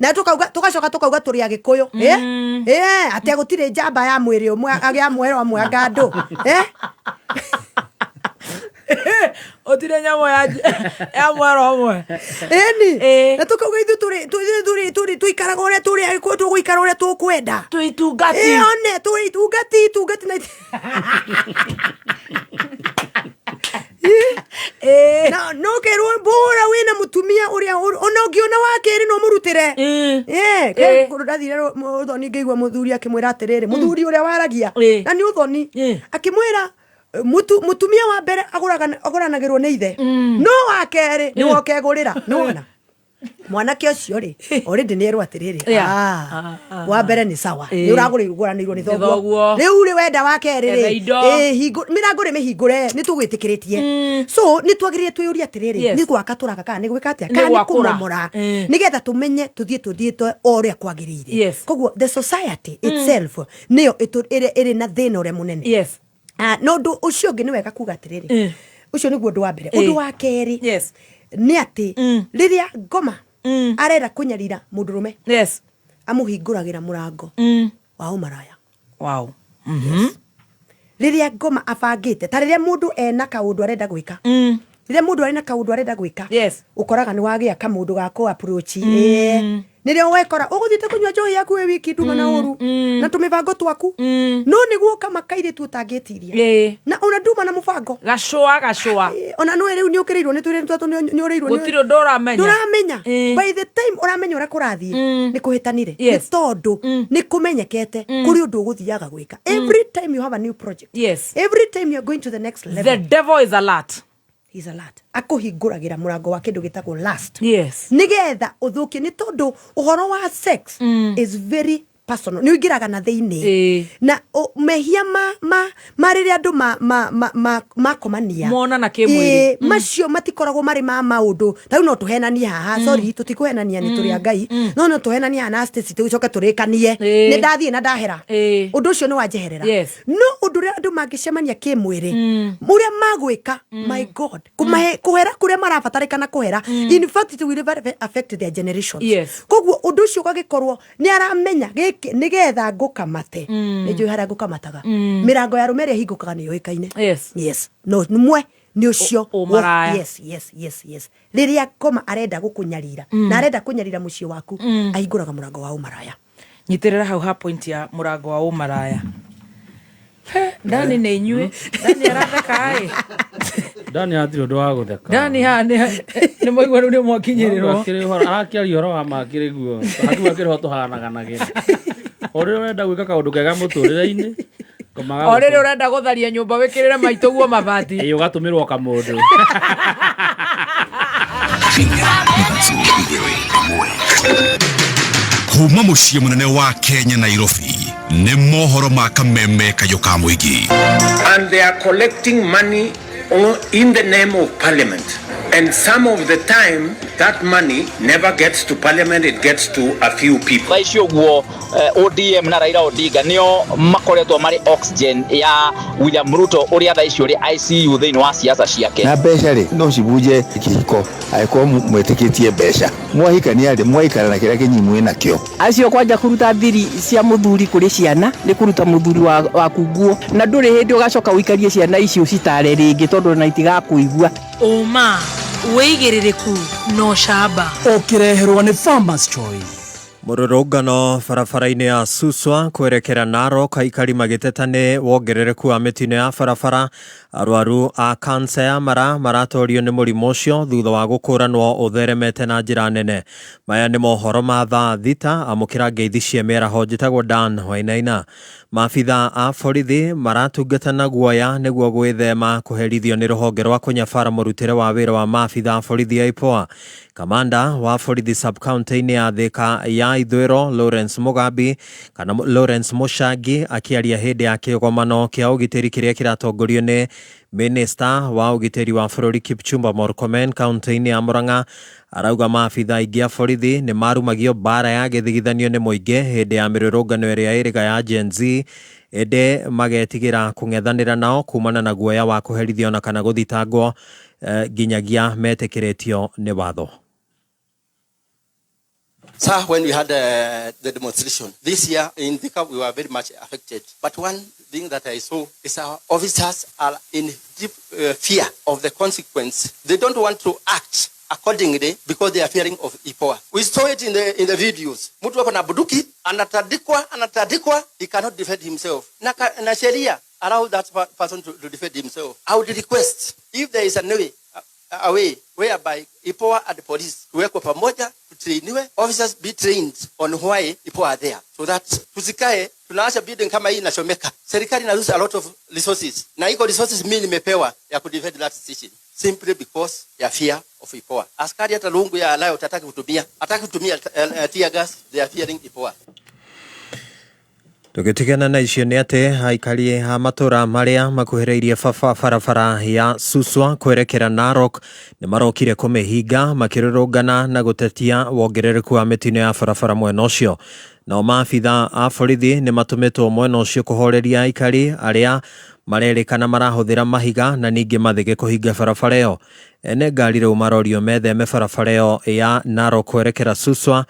na tukauga, tugacoka tukauga tũrĩ Agĩkũyũ, atĩ gũtirĩ njamba ya mwĩrĩ ũmwe agĩa mwero ũmwe anga andũ. Ũtirĩ nyamũ ya mwero ũmwe. Ĩni. Na tukauga ithuĩ tũrĩ tũikaraga ũrĩa tũrĩ Agĩkũyũ, tũgũikara ũrĩa tũkwenda. Twĩ itungati. One tũrĩ itungati, itungati na Na no kerwo mbũra wĩna mũtumia ũrĩa ona ũngĩona wa kerĩ no mũrutĩre. Kũndũ ndathire ũthoni ngĩigua mũthuri akĩmwĩra atĩrĩrĩ, mũthuri ũrĩa waragia, na nĩ ũthoni, akĩmwĩra mũtumia wa mbere agũranagĩrwo nĩ ithe, no wa kerĩ nĩ wokegũrĩra. Nĩ wona mwanake ũcio rĩ, already nĩ erwo atĩrĩrĩ, "Ah, wa mbere nĩ sawa, nĩ ũragũranĩirwo nĩ thoguo. Thoguo. Rĩu rĩ, wenda wa kerĩ Etha rĩ, indo. Mĩrango rĩ mĩhingũre, nĩ tũgwĩtĩkĩrĩtie. So nĩ twagĩrĩire twĩyũrie atĩrĩrĩ, nĩ gwaka tũraka kana nĩ gwĩka atĩa, Nĩ kana nĩ gwakũra. kũmomora, nĩgetha tũmenye tũthiĩ tũthiĩte o ũrĩa kwagĩrĩire. Koguo the society itself nĩyo ĩrĩa ĩrĩ na thĩna ũrĩa mũnene. Ah, na ũndũ ũcio ũngĩ nĩ wega kuga atĩrĩrĩ, ũcio nĩguo ũndũ wa mbere. Ũndũ wa kerĩ nĩ atĩ rĩrĩa ngoma arenda kũnyarira mũndũrũme, amũhingũragĩra mũrango wa ũmaraya. Rĩrĩa ngoma abangĩte, ta rĩrĩa mũndũ ena kaũndũ arenda gwĩka, rĩrĩa mũndũ arĩ na kaũndũ arenda gwĩka, ũkoraga nĩ wagĩa kamũndũ ga kũ approach. Nĩrĩo wekora ũgũthiĩte kũnyua njohi yaku wĩ wiki nduma na ũru na tũmĩbango twaku, no nĩguo kama kairĩtu ũtangĩtiria, na ona nduma na mũbango. Gacũa gacũa. Ona nĩwe rĩu nĩ ũkĩrĩirwo nĩ tũirĩtu twatũ, nĩ ũrĩirwo Gũtirĩ ũndũ ũramenya. Ndũramenya. By the time ũramenya ũrĩa kũrathiĩ, nĩ kũhĩtanire. Nĩ tondũ nĩ kũmenyekete kũrĩ ũndũ ũgũthiaga gwĩka. Every time you have a new project, every time you are going to the next level, The devil is alert. He's alert. Akũhingũragĩra mũrango wa kĩndũ gĩtagwo lust, nĩgetha ũthũkie, nĩ tondũ ũhoro wa sex is very personal, nĩ ũingĩraga na thĩinĩ. Na mehia ma rĩrĩa andũ makomania Monana kĩmwĩrĩ. Ĩĩ, macio matikoragwo marĩ ma maũndũ ta rĩu. No tũhenanie haha, sorry, tũtikũhenania, nĩ tũrĩ a Ngai, no tũhenanie haha na Stacy, tũcoke tũrĩkanie, nĩ ndathiĩ na ndahera, ũndũ ũcio nĩ wanjeherera. No ũndũ ũrĩa andũ mangĩcemania kĩmwĩrĩ, ũrĩa magwĩka, my God, kũhera kũrĩa marabatarĩkana kũhera, in fact it will very affect their generations. Koguo ũndũ ũcio ũgagĩkorwo nĩ aramenya gĩkĩ nĩgetha ngũkamate, nĩ njũĩ harĩa ngũkamataga. Mĩrango ya arũme ĩrĩa ĩhingũkaga nĩ yũĩkaine. Yes, no mwe nĩ ũcio. Ũmaraya. Yes, rĩrĩa ngoma arenda gũkũnyarira na arenda kũnyarira mũciĩ waku, ahingũraga mũrango wa ũmaraya. Nyitĩrĩra hau ha point ya mũrango wa ũmaraya. He, Dani, nĩ inyuĩ Dani aratheka ĩ. Dani hatirĩ ũndũ wa gũtheka. Dani haha nĩ mũigua rĩu nĩ mwakinyĩrĩrwo. Akĩrĩ ũhoro, arakĩaria ũhoro wa ma akĩrĩ guo hatirĩ akĩrĩ ho tũhanaganagĩra o rĩrĩa ũrenda gwĩka kaũndũ kega mũtũrĩre-inĩ komaga. O rĩrĩ ũrenda gũtharia nyũmba wĩkĩrĩre maitũ guo mabati. Ĩĩ, ũgatũmĩrwo kamũndũ. 4, 3, Kuma mũciĩ mũnene wa Kenya, Nairobi, nĩ mohoro ma kameme kayũ ka mũingĩ. And they are collecting money in the name of parliament. And some of the time, that money never gets to parliament, it gets to a few people. Thaa ici ũguo ODM na Raila Odinga nĩo makoretwo marĩ oxygen ya William Ruto ũrĩa thaa ici ũrĩ ICU thĩinĩ wa siasa ciake. Na mbeca rĩ, no cibunje kĩhiko angĩkorwo mwĩtĩkĩtie mbeca. Mwahikania rĩ, mwaikara na kĩrĩa kĩnyi mwĩ nakĩo. Acio kwanja kũruta thiri cia mũthuri kũrĩ ciana nĩ kũruta mũthuri waku nguo, na ndũrĩ hĩndĩ ũgacoka ũikarie ciana icio citare rĩngĩ, tondũ ona itigakũigua. Ũma, wĩigĩrĩrĩku na ũcamba. Ũkĩreherwo nĩ Farmers Choice. Mũrũrũngano barabara-inĩ ya Suswa kwerekera Narok, aikari magĩteta nĩ wongerereku wa mĩtino ya barabara. Arwaru a kansa ya mara maratorio nĩ mũrimũ ũcio thutha wa gũkũranwo ũtheremete na njĩra nene. Maya nĩ mohoro ma thaa 6. Amũkĩra ngeithi cia mĩaraho, njĩtagwo Dan Wainaina. Maabitha a borithi maratungata na guoya nĩguo gwĩthema kũherithio nĩ rũhonge rwa kũnyabara mũrutĩre wa wĩra wa maabitha a borithi IPOA. Kamanda wa borithi sub-county-inĩ ya Thika ya Ithũĩro Lawrence Mugambi kana Lawrence Mũcangi akĩaria hĩndĩ ya kĩgomano kĩa ũgitĩri kĩrĩa kĩratongorio nĩ Minista wa ũgitĩri wa bũrũri Kipchumba Murkomen kaunti-inĩ ya Murang'a, arauga maabitha aingĩ a borithi nĩ marumagio mbara ya gĩthigithanio nĩ mũingĩ hĩndĩ ya mĩrũrũngano ĩrĩa ĩrĩga ya Gen Z, ĩndĩ magetigĩra kũng'ethanĩra nao kumana na guoya wa kũherithio na kana gũthitangwo nginyagia metĩkĩrĩtio nĩ watho. Sir, when we had the demonstration this year in Thika, we were very much affected. But one thing that I saw is our officers are in deep fear of the consequence. They don't want to act accordingly because they are fearing of IPOA. We saw it in the videos. Mtu ako na bunduki, anatandikwa, anatandikwa, he cannot defend himself. Na sheria allow that person to defend himself. I would request if there is a way, a way whereby IPOA and the police tuwekwe pamoja, tutrainiwe, officers be trained on why IPOA are there, so that tusikae tunaacha building kama hii inachomeka. Serikali ina lose a lot of resources, na iko resources mimi nimepewa ya kudefend that station simply because ya fear of IPOA. Askari hata rungu ya riot hataki kutumia, hataki kutumia tear gas, they are fearing IPOA. Tũgĩtigana na icio nĩ atĩ aikari a matũra marĩa makuhĩrĩirie baba barabara ya Suswa kwerekera Narok nĩ marokire kũmĩhinga makĩrũrũngana na gũtetia wongerereku wa mĩtino ya barabara mwena ũcio. Nao maabitha a borithi nĩ matũmĩtwo mwena ũcio kũhoreria aikari arĩa marerĩkana marahũthĩra mahiga na ningĩ mathĩgĩ kũhinga barabara ĩyo. Ene ngari rĩu marorio metheme barabara ĩyo ya Narok kwerekera Suswa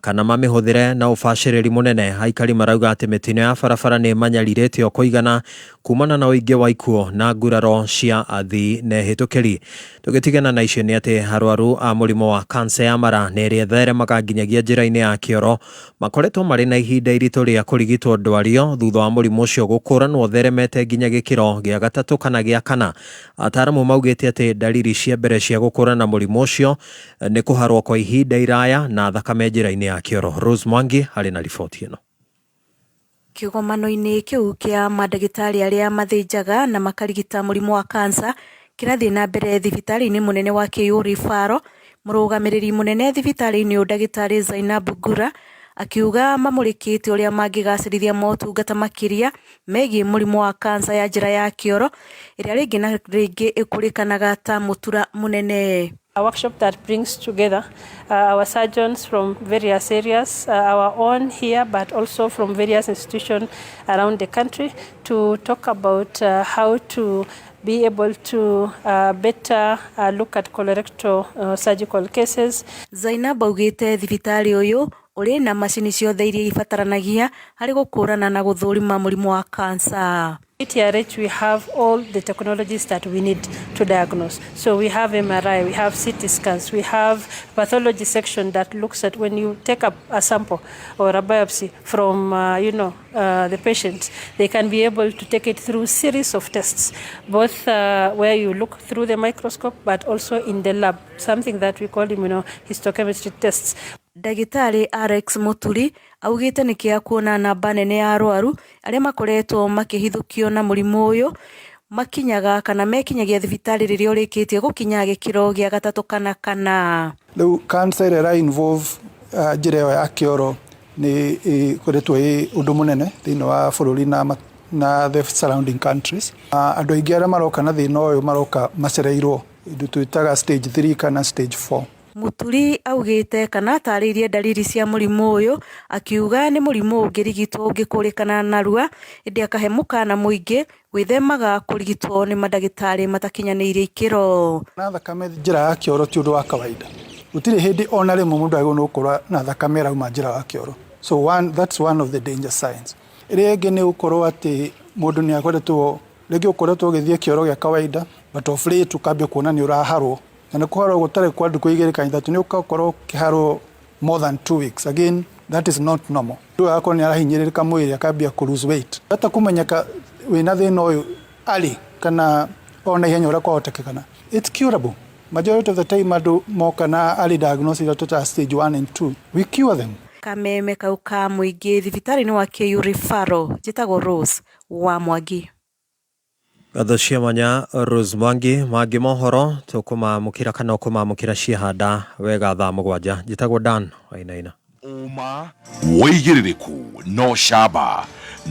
kana mamĩhũthĩre na ũbacĩrĩri mũnene. Aikari marauga atĩ mĩtino ya barabara nĩ ĩmanyarirĩte o kũigana kumana na ũingĩ wa ikuũ na nguraro cia athii na ehĩtũkĩri. Tũgĩtigana na icio nĩ atĩ arwaru a mũrimũ wa kansa ya mara na ĩrĩa ĩtheremaga nginyagia njĩra-inĩ ya kĩoro makoretwo marĩ na ihinda iritũ rĩa kũrigitwo ndwario thutha wa mũrimũ ũcio gũkũranwo ũtheremete nginya gĩkĩro gĩa gatatũ kana gĩa kana. Ataramu maugĩte atĩ ndariri cia mbere cia gũkũrana mũrimũ ũcio nĩ kũharwo kwa ihinda iraya na thakame njĩra-inĩ ya kĩoro. Rose Mwangi arĩ na riboti ĩno. Kĩgomano-inĩ kĩu kĩa mandagĩtarĩ arĩa mathĩnjaga na makarigita mũrimũ wa kansa kĩrathiĩ na mbere thibitarĩ-inĩ mũnene wa KU Referral, mũrũgamĩrĩri mũnene thibitarĩ-inĩ ũyũ, ndagĩtarĩ Zainab Ngura, Akiuga mamũrĩkĩte ũrĩa mangĩgacĩrithia motungata makĩria megiĩ mũrimũ wa kansa ya njĩra ya kĩoro ĩrĩa rĩngĩ na rĩngĩ ĩkũrĩkanaga ta mũtura mũnene. A workshop that brings together our surgeons from various areas, our own here, but also from various institutions around the country to talk about how to be able to better look at colorectal surgical cases. Zainab augĩte thibitarĩ ũyũ ũrĩ na macini ciothe iria ibataranagia harĩ gũkũrana na gũthũrima mũrimũ wa kansa. KTRH, we have all the technologies that we need to diagnose. So we have MRI, we have CT scans, we have pathology section that looks at when you take a sample or a biopsy from the patient, they can be able to take it through series of tests, both where you look through the microscope, but also in the lab, something that we call immunohistochemistry tests. Ndagĩtarĩ Alex Mũturi augĩte nĩ kĩeha kuona namba nene ya arwaru arĩa makoretwo makĩhithũkio na mũrimũ ũyũ makinyaga kana mekinyagia thibitarĩ rĩrĩa ũrĩkĩtie gũkinya gĩkĩro gĩa gatatũ kana kana. Rĩu cancer ĩrĩa ĩra involve njĩra ĩyo ya kĩoro nĩ ĩkoretwo ĩ ũndũ mũnene thĩinĩ wa bũrũri na the surrounding countries. Andũ aingĩ arĩa maroka na thĩna ũyũ maroka macereirwo indo twĩtaga stage 3 kana stage 4. Mũturi augĩte kana atarĩirie ndariri cia mũrimũ ũyũ akiuga nĩ mũrimũ ũngĩrigitwo ũngĩkũrĩkana narua ĩndĩ akahe mũkana mũingĩ gwĩthemaga kũrigitwo nĩ mandagĩtarĩ matakinyanĩirie ikĩro. Na thakame njĩra ya kĩoro ti ũndũ wa kawaida. Gũtirĩ hĩndĩ ona rĩmwe mũndũ agĩrĩirwo nĩ gũkorwo na thakame ĩrauma njĩra ya kĩoro. So that's one of the danger signs. Ĩrĩa ĩngĩ nĩ gũkorwo atĩ mũndũ nĩ akoretwo rĩngĩ ũkoretwo ũgĩthiĩ kĩoro gĩa kawaida but of late ũkambia kuona nĩ ũraharwo. Na nĩ kũharwo gũtarĩ kwa ndukũ igĩrĩ kana ithatũ, nĩ ũgakorwo ũkĩharwo more than 2 weeks. Again, that is not normal. Mũndũ agakorwo nĩ arahinyĩrĩrĩka mwĩrĩ akambia kũ lose weight. Hata kũmenyeka wĩna thĩna ũyũ early kana ona ihenya ũrĩa kwahotekekana. It's curable. Majority of the time andũ moka na early diagnosis tũtaga stage 1 and 2. We cure them. Kameme kau ka mũingĩ thibitarĩ-inĩ wa KU Referral. Njĩtagwo Rose wa Mwangi. Ngatho cia mwanya Rose Mwangi. Mangĩ mohoro tũkũmamũkĩra kana ũkũmamũkĩra ciahanda wega thaa 7. Njĩtagwo Dan Wainaina. Ũma wĩigĩrĩrĩku no camba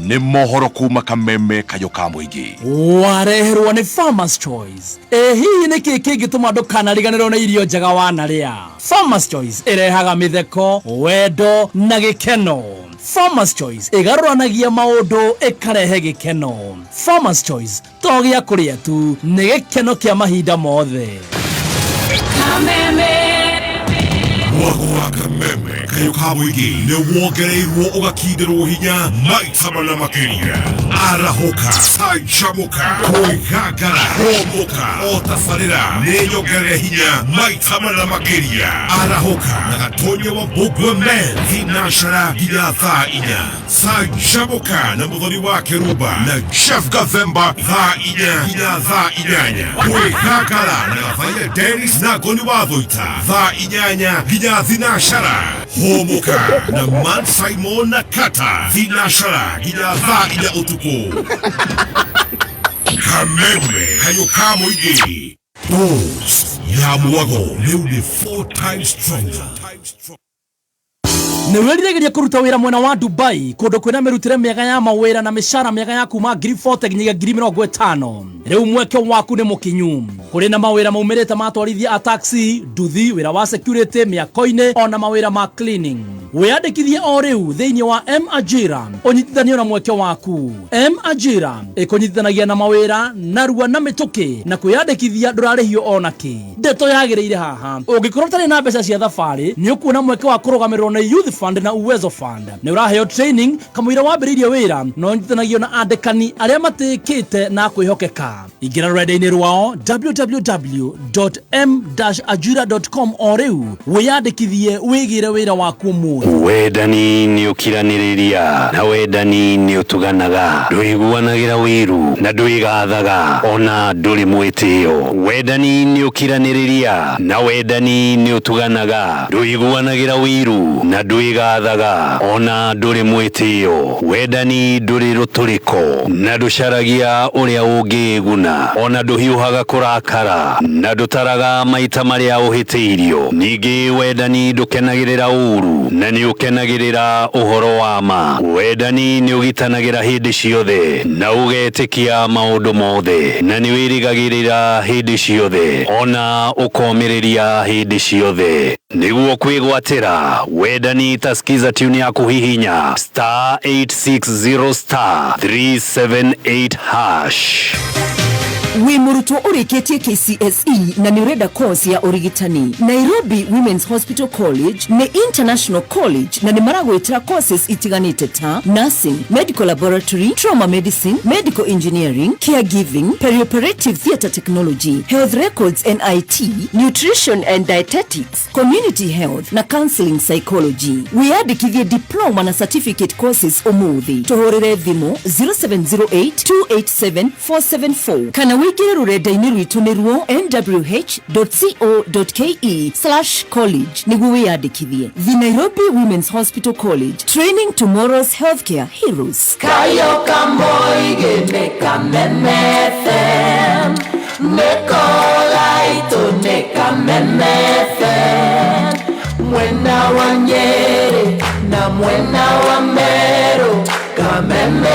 nĩ mohoro kuma Kameme kayũ ka mũingĩ. Wareherwo nĩ Farmers Choice. Ĩ hihi nĩ kĩĩ kĩngĩtũma ndũkanariganĩrwo nĩ irio njega wanarĩa? Farmers Choice ĩrehaga mĩtheko, wendo na gĩkeno. Farmers Choice ĩgarũranagia maũndũ ĩkarehe gĩkeno. Farmers Choice to gĩa kũrĩa tu, nĩ gĩkeno kĩa mahinda mothe. Kameme. Mwago wa Kameme kayũ ka mũingĩ nĩ wongereirwo ũgakindĩrwo hinya maita mana makĩria. Arahũka, canjamũka, kwĩgangara, hũmũka, o tabarĩra nĩ nyongerere hinya maita mana makĩria. Arahũka na Gatonya wa Mbũngwe Men thinacara nginya thaa 4. Canjamũka na Mũthoni wa Kĩrumba na Jeff Gathemba thaa 4 nginya thaa 8. Kwĩgangara na Gathaiya Dennis na Ngoni wa Thũita thaa 8 nginya thinacara. Hũmũka na Man Simon na Kata thinacara nginya thaa 4 ũtukũ. Kameme kayũ ka mũingĩ. Rose ya mwago rĩu nĩ 4 times stronger. Nĩ wĩriragĩria kũruta wĩra mwena wa Dubai kũndũ kwĩna mĩrutĩre mĩega ya mawĩra na mĩcara mĩega ya kuma ngiri 40 nginyagia ngiri 50. Rĩu mweke waku nĩ mũkinyu. Kũrĩ na mawĩra maumĩrĩte ma atwarithia a taxi, nduthi, wĩra wa security, mĩako-inĩ ona mawĩra ma cleaning. Wĩyandĩkithie o rĩu thĩinĩ wa M Ajira ũnyitithanio na mweke waku. M Ajira ĩkũnyitithanagia na mawĩra narua na mĩtũkĩ na kwĩyandĩkithia ndũrarĩhio ona kĩ. Ndeto yagĩrĩire haha. Ũngĩkorwo ũtarĩ na mbeca cia thabarĩ nĩ ũkuona mweke wa kũrũgamĩrĩrwo nĩ Youth Fund na Uwezo Fund. Nĩ ũraheo training kamũira wambĩrĩirie wĩra na ũnyitithanagio na andĩkani arĩa matĩkĩte na kwĩhokeka. Ingĩra rũrenda-inĩ rwao www.m-ajira.com o rĩu wĩyandĩkithie wĩgĩre wĩra waku ũmũthĩ. Wendani nĩ ũkiranĩrĩria na wendani nĩ ũtuganaga, ndũiguanagĩra wĩiru na ndwĩgathaga ona ndũrĩ mwĩtĩo. Wendani nĩ ũkiranĩrĩria na wendani nĩ ũtuganaga, ndũiguanagĩra wĩiru na ndwĩgathaga ona ndũrĩ mwĩtĩo. Wendani ndũrĩ rũtũrĩko na ndũcaragia ũrĩa ũngĩĩguna ona ndũhiũhaga kũrakara na ndũtaraga maita marĩa ũhĩtĩirio. Ningĩ wendani ndũkenagĩrĩra ũũru na nĩ ũkenagĩrĩra ũhoro wa ma. Wendani nĩ ũgitanagĩra hĩndĩ ciothe na ũgetĩkia maũndũ mothe, na nĩ wĩrĩgagĩrĩra hĩndĩ ciothe, o na ũkomĩrĩria hĩndĩ ciothe. Nĩguo kwĩgwatĩra wendani ta skiza tune ya kũhihinya star 860 star 378 hash. Wĩ mũrutwo ũrĩkĩtie KCSE na nĩ ũrenda course ya ũrigitani? Nairobi Women's Hospital College nĩ international college na nĩ maragwĩtĩra courses itiganĩte ta nursing, medical laboratory, trauma medicine, medical engineering, caregiving, perioperative theatre technology, health records and IT, nutrition and dietetics, community health na counseling psychology. Wĩyandĩkithie diploma na certificate courses ũmũthĩ. Tũhũrĩre thimũ 0708 287 474 kana wĩingĩre rũrenda-inĩ rwitũ nĩruo nwh.co.ke/college nĩguo wĩyandĩkithie. The Nairobi Women's Hospital College, training tomorrow's healthcare heroes. Kayo kamoige ne Kameme FM, Mekolaito ne Kameme FM, Mwena wa Nyeri na mwena wa Meru, Kameme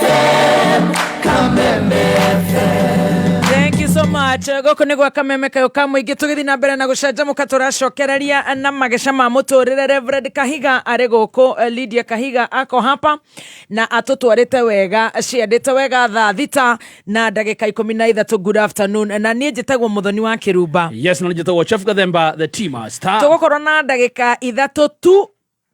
FM, Kameme FM. Thank you so much. Gũkũ nĩ gwa Kameme Kayũ ka Mũingĩ, tũgĩthiĩ na mbere na gũcanjamũka, tũracokereria na mageca ma mũtũrĩre. Reverend Kahiga arĩ gũkũ, Lydia Kahiga ako hapa na atũtwarĩte wega, ciendete wega thaa 6 na ndagĩka 13. Good afternoon, na niĩ njĩtagwo Mũthoni wa Kĩrumba. Yes, na njĩtagwo Chef Gathemba, the tea master. Tũgũkorwo na ndagĩka 3 tu,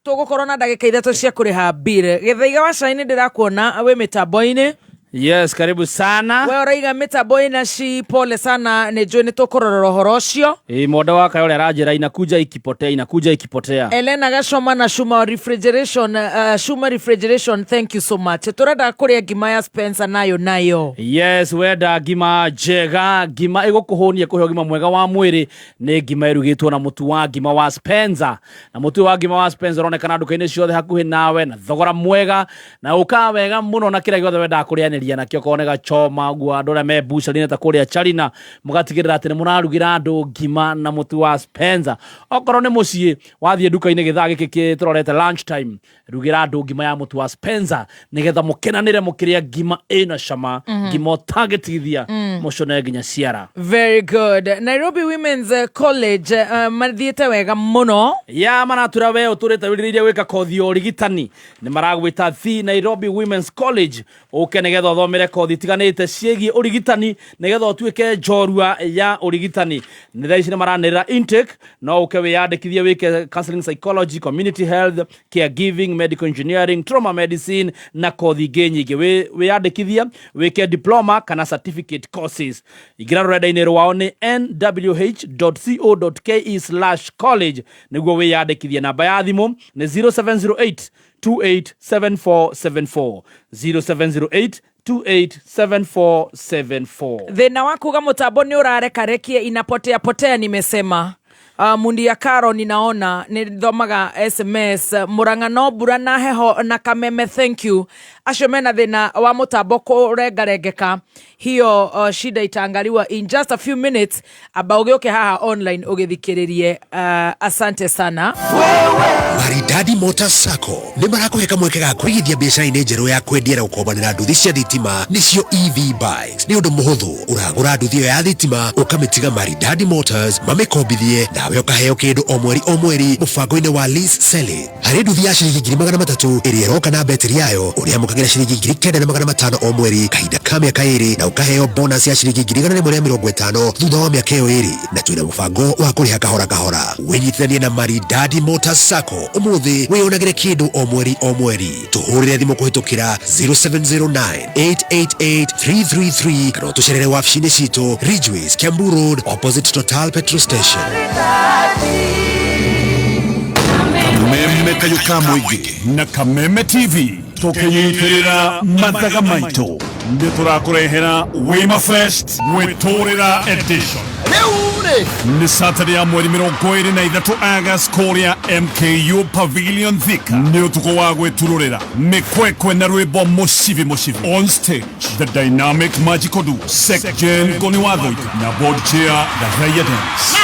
tũgũkorwo na ndagĩka 3 cia kũrĩha bill. Gĩthaiga wa cai, nĩ ndĩrakuona wĩ mĩtambo-inĩ. Yes, karibu sana. We ũraiga mĩtambo ĩna ci, pole sana, nĩ njũĩ nĩ tũkũrorera ũhoro ũcio. Ĩ mwenda wa kayo ũrĩa aranjĩra inakuja ikipotea, inakuja ikipotea. Elena Gacoma na Shuma Refrigeration, Shuma Refrigeration, thank you so much. Tũrenda kũrĩa ngima ya Spencer nayo nayo. Yes, wenda ngima njega, ngima ĩgũkũhũnia, kũhe ũgima mwega wa mwĩrĩ, nĩ ngima ĩrugĩtwo na mũtu wa ngima wa Spencer. Na mũtu wa ngima wa Spencer ũronekana nduka-inĩ ciothe hakuhĩ nawe na thogora mwega na ũkaga wega mũno na kĩrĩa gĩothe wendaga kũrĩanĩria nakĩo, korwo nĩ gachoma ũguo, andũ arĩa me bucari-inĩ ta kũrĩa Charina, mũgatigĩrĩra atĩ nĩ mũrarugĩra andũ ngima na mũtu wa Spencer. Okorwo nĩ mũciĩ, wathiĩ nduka-inĩ gĩthaa gĩkĩ tũrorete lunch time, rugĩra andũ ngima ya mũtu wa Spencer nĩgetha mũkenanĩre mũkĩrĩa ngima ĩna cama, ngima ũtangĩtigithia, mũcone nginya ciara. Very good. Nairobi Women's College mathiĩte wega mũno. Ya maratura we ũtũrĩte wĩrirĩirie gwĩka kothi ya ũrigitani, nĩ maragwĩta the Nairobi Women's College ũke nĩgetha ũthomere kothi itiganĩte ciĩgiĩ ũrigitani nĩgetha ũtuĩke njorua ya ũrigitani. Nĩ thaa ici nĩ maranĩrĩra intake, no ũke wĩyandĩkithie wĩke counseling psychology, community health, caregiving, medical engineering, trauma medicine na kothi ingĩ nyingĩ. Wĩyandĩkithie wĩke diploma kana certificate courses. Ingĩra rũrenda-inĩ rwao nĩ nwh.co.ke/college nĩguo wĩyandĩkithie. Namba ya thimũ nĩ 0708 287474, 0708 287474. Thĩna wa kuga mũtambo nĩ ũrarekarekie, inapotea potea. Nimesema mundi ya Karo, ninaona nĩ thomaga SMS. Mũrang'a no mbura na heho na Kameme, thank you. Acio mena thĩna wa mũtambo kũrengarengeka, hiyo shida itaangaliwa in just a few minutes. Amba ũgĩũke haha online ũgĩthikĩrĩrie. Asante sana. Maridadi Motors Sacco nĩ marakũhe kamweke ga kũigithia biacara-inĩ njerũ ya kwendia na gũkombanĩra nduthi cia thitima, nĩcio EV bikes. Nĩ ũndũ mũhũthũ, ũragũra nduthi ĩyo ya thitima, ũkamĩtiga Maridadi Motors mamĩkombithie, nawe ũkaheo kĩndũ o mweri o mweri mũbango-inĩ wa lease selling. Harĩ nduthi ya ciringi 300,000 ĩrĩa ĩroka na betiri yayo, ũrĩamũkagĩra ciringi 9,500 o mweri kahinda ka mĩaka 2, na ũkaheo bonus ya ciringi 150,000 thutha wa mĩaka ĩyo 2. Na twĩna mũbango wa kũrĩha kahora kahora. Wĩnyitithanie na Maridadi Motors Sacco ũmũthĩ, wĩyonagĩre kĩndũ o mweri o mweri. Tũhũrĩre thimũ kũhĩtũkĩra 0709 888 333 kana ũtũcerere wabici-inĩ citũ, Ridgeways, Kiambu Road, opposite Total petrol station. Kameme Kayũ ka Mũingĩ na Kameme TV tũkĩnyitĩrĩra mathaga maitũ, nĩ tũrakũrehera Wima Fest Gwĩtũrĩra Edition. Nĩ Saturday ya mweri 23 August kũrĩa MKU Pavilion, Thika. Nĩ ũtukũ wa gwĩturũrĩra mĩkwekwe na rwĩmbo mũcibi mũcibi. On stage, the dynamic magical duo Sec Gen Ngoni wa Thũita na board chair Gathaiya Dennis.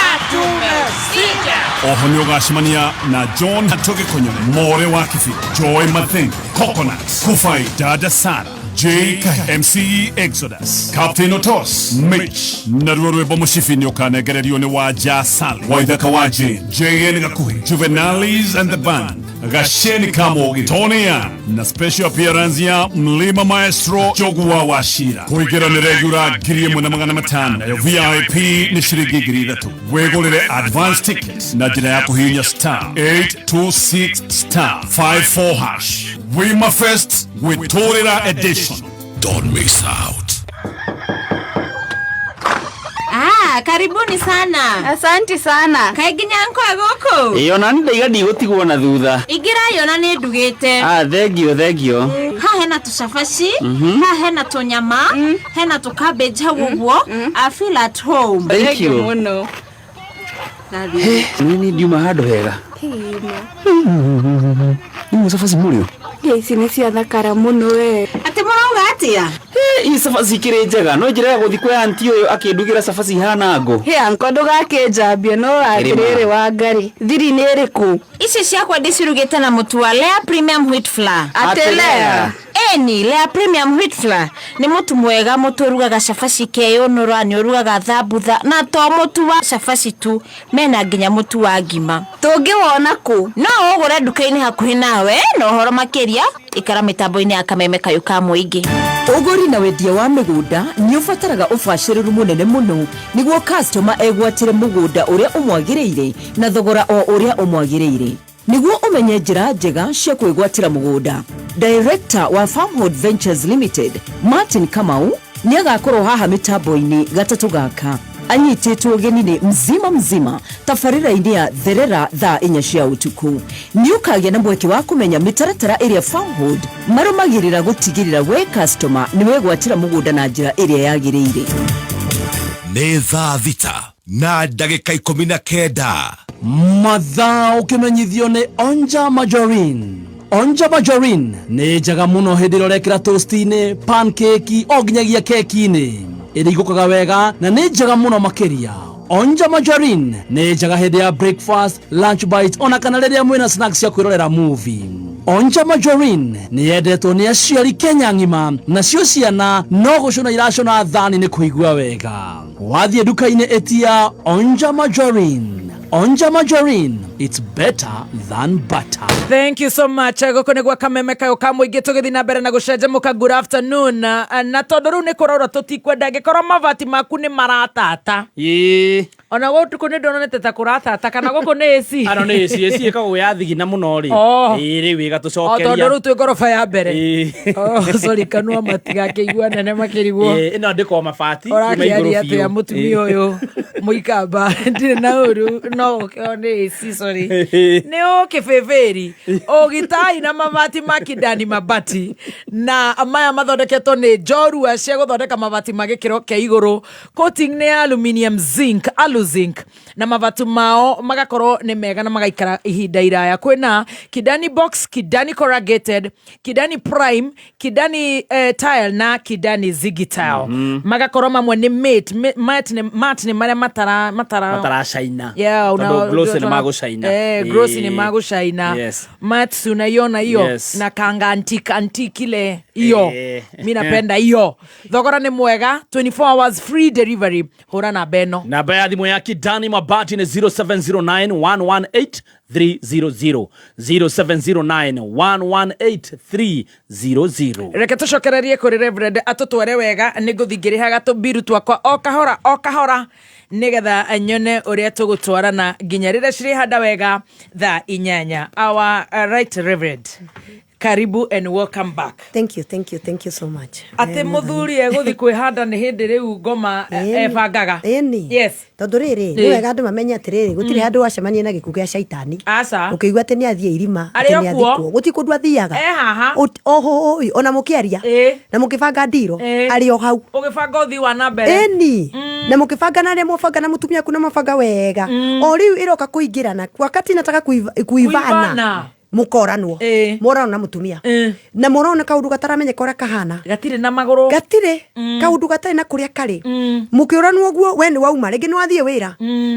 Oho nĩ ũgacemania na John Tũgĩkonyore, More wa Kibira, Joy Mathenge, Coconuts, Kufai, Dada Sara, J Kahi, MC Exodus, Captain Otos, Mitch, naruo rwĩmbo mũcibi nĩ ũkanengererio nĩ Wanja Sali, Waithaka wa Jane, JN Gakuhi, Juvenalis and the Band, Gasheni Kamogi, Tony Young, na special appearance ya Mlima Maestro Jogua Wachira. Kũingĩra nĩ regular 1,500, nayo VIP nĩ ciringi 3,000. Wĩgũrĩre advance ticket na njĩra ya kũhihinya star 826 star 54 hash. Wima Fest Gwĩtũrĩra Edition. Don't miss out. Ah, karibuni sana. Asanti sana. Kaĩ nginya nkwa gũkũ? Ĩĩ ona nĩ ndaiga ndigũtigwo na thutha. Ingĩra yona nĩ ndugĩte. Ah, thengio thengio. Haha hena tũcabaci, haha hena tũnyama, hena tũ cabbage hau ũguo. I feel at home. Thank you. Mũno. Nĩ ndiuma handũ hega. Nĩ cabaci mũrĩo. Ici nĩ ciathakara mũno we. Atĩ mũrauga atĩa? Ii cabaci ikĩrĩ njega no njĩra ya gũthiĩ kwĩ anti ũyũ akĩndugĩra cabaci ihana ngũ. Hĩ anko ndũgakĩnjambie no atĩrĩrĩ wa Ngarĩ. Thiri nĩ ĩrĩkũ? Ici ciakwa ndĩcirugĩte na mũtu wa Lea Premium Wheat Flour. Atĩ Lea? Eni, Lea Premium Wheat Flour nĩ mũtu mwega, mũtu ũrugaga cabaci keyũnũra, nĩ ũrugaga thambutha, na to mũtu wa cabaci tu, mena nginya mũtu wa ngima. Tũngĩwona kũ? No ũgũre nduka-inĩ hakuhĩ nawe, na ũhoro makĩria ikara mĩtambo-inĩ ya Kameme Kayũ ka Mũingĩ. Ũgũri na wendia wa mĩgũnda nĩ ũbataraga ũbacĩrĩru mũnene mũno nĩguo customer egwatĩre mũgũnda ũrĩa ũmwagĩrĩire na thogora o ũrĩa ũmwagĩrĩire. Nĩguo ũmenye njĩra njega cia kwĩgwatĩra mũgũnda, Director wa Farmhold Ventures Limited Martin Kamau nĩ agakorwo haha mĩtambo-inĩ gatatũ gaka anyitĩtwo ũgeni nĩ mzima mzima tabarĩra-inĩ ya Therera thaa 4 cia ũtukũ. Nĩ ũkagĩa na mweke wa kũmenya mĩtaratara ĩrĩa Farmhold marũmagĩrĩra gũtigĩrĩra we customer nĩ wegwatĩra mũgũnda na njĩra ĩrĩa yagĩrĩire. Nĩ thaa 6 na ndagĩka 19. Mathaa ũkĩmenyithio nĩ Onja Margarine. Onja Margarine nĩ njega mũno hĩndĩ ĩrĩa ũrekĩra toast-inĩ, pancake, o nginyagia keki-inĩ. Ĩrigũkaga wega na nĩ njega mũno makĩria. Onja Margarine nĩ njega hĩndĩ ya breakfast, lunch bite, ona kana rĩrĩa mwĩna snacks cia kwĩrorera movie. Onja Margarine nĩ yendetwo nĩ aciari Kenya ng'ima, nacio ciana no gũcũna iracũna thani nĩ kũigua wega. Wathiĩ nduka-inĩ ĩtia Onja Margarine. Onja Margarine, it's better than butter. Thank you so much. Gũkũ nĩ gwa Kameme Kayũ ka Mũingĩ, tũgĩthiĩ na mbere na gũcanjamũka. Good afternoon. Na tondũ rĩu nĩ kũraura tũtikwenda angĩkorwo mabati maku nĩ maratata. Ona gũtukũ nĩ ndonete ta kũratata kana gũkũ nĩ AC. Ano nĩ AC, AC ĩkagwo ya thigina mũno rĩ. Ĩĩ rĩu ĩgatũcokeria. O tondũ rĩu twĩ ngoroba ya mbere. Oh, sorry, kanua matigakĩigua nene makĩrigwo. Ĩĩ, ĩno ndĩko mabati, kuma igũrũ Ũrakĩaria biũ. atĩa mũtumia ũyũ mũikamba? Ndirĩ na ũru, no ũkĩo nĩ AC, sorry. Nĩ ũkĩbĩbĩri ũgitai na mabati ma Kidani Mabati, na maya mathondeketwo nĩ njorua cia gũthondeka mabati ma gĩkĩro kĩa igũrũ. Coating nĩ ya aluminium zinc, aluzinc, na mabati mao magakorwo nĩ mega na magaikara ihinda iraya. Kwĩna Kidani box, Kidani corrugated, Kidani prime, Kidani tile na Kidani zigi tile. Magakorwo mamwe nĩ mate, mate nĩ, mate nĩ marĩa matara, matara mataracaina. Yeah, una Tondũ glossy nĩ magũcaina. Glossy nĩ magũcaina. Mats unaiona hiyo? Na kanga antique, antique ile hiyo. Mi napenda hiyo. Thogora nĩ mwega, 24 hours free delivery. Hũra namba ĩno. Namba ya thimũ ya Kidani Mabati nĩ 0709 118 300. 0709 118 300. Reke tũcokererie kũrĩ Reverend atũtware wega, nĩ ngũthiĩ ngĩrĩhaga tũmbiru twakwa o kahora o kahora nĩgetha nyone ũrĩa tũgũtwarana nginya rĩrĩa cirĩhanda wega thaa 8. Our right Reverend, karibu and welcome back. Thank you, thank you, thank you so much. Atĩ mũthuri egũthiĩ kwĩhanda nĩ hĩndĩ rĩu ngoma ebangaga. Ĩni. Yes. Tondũ rĩrĩ, nĩ wega andũ mamenye atĩrĩrĩ, gũtirĩ handũ wacemania na gĩkuũ kĩa caitani. Aca. Ũkĩigua atĩ nĩ athiĩ irima, Arĩ atĩ nĩ o kuo. athikwo. Gũtirĩ kũndũ athiaga. E haha. Oho, oi, ona mũkĩaria. Na mũkĩbanga ndiro, arĩ o hau. Ũgĩbanga ũthii wa na mbere. Ĩni. Na mũkĩbanga na arĩa mwabanga na mũtumia aku na mwabanga wega. O rĩu ĩroka kũingĩrana. Wakati nataka kuivana. Kuivana. Mũkoranwo, mworanwo na mũtumia na mworanwo na kaũndũ gataramenyeka ũrĩa kahana. Gatirĩ na magũrũ. Gatirĩ kaũndũ gatarĩ na kũrĩa karĩ. Mũkĩũranwo ũguo, we nĩ wauma, rĩngĩ nĩ wathiĩ wĩra,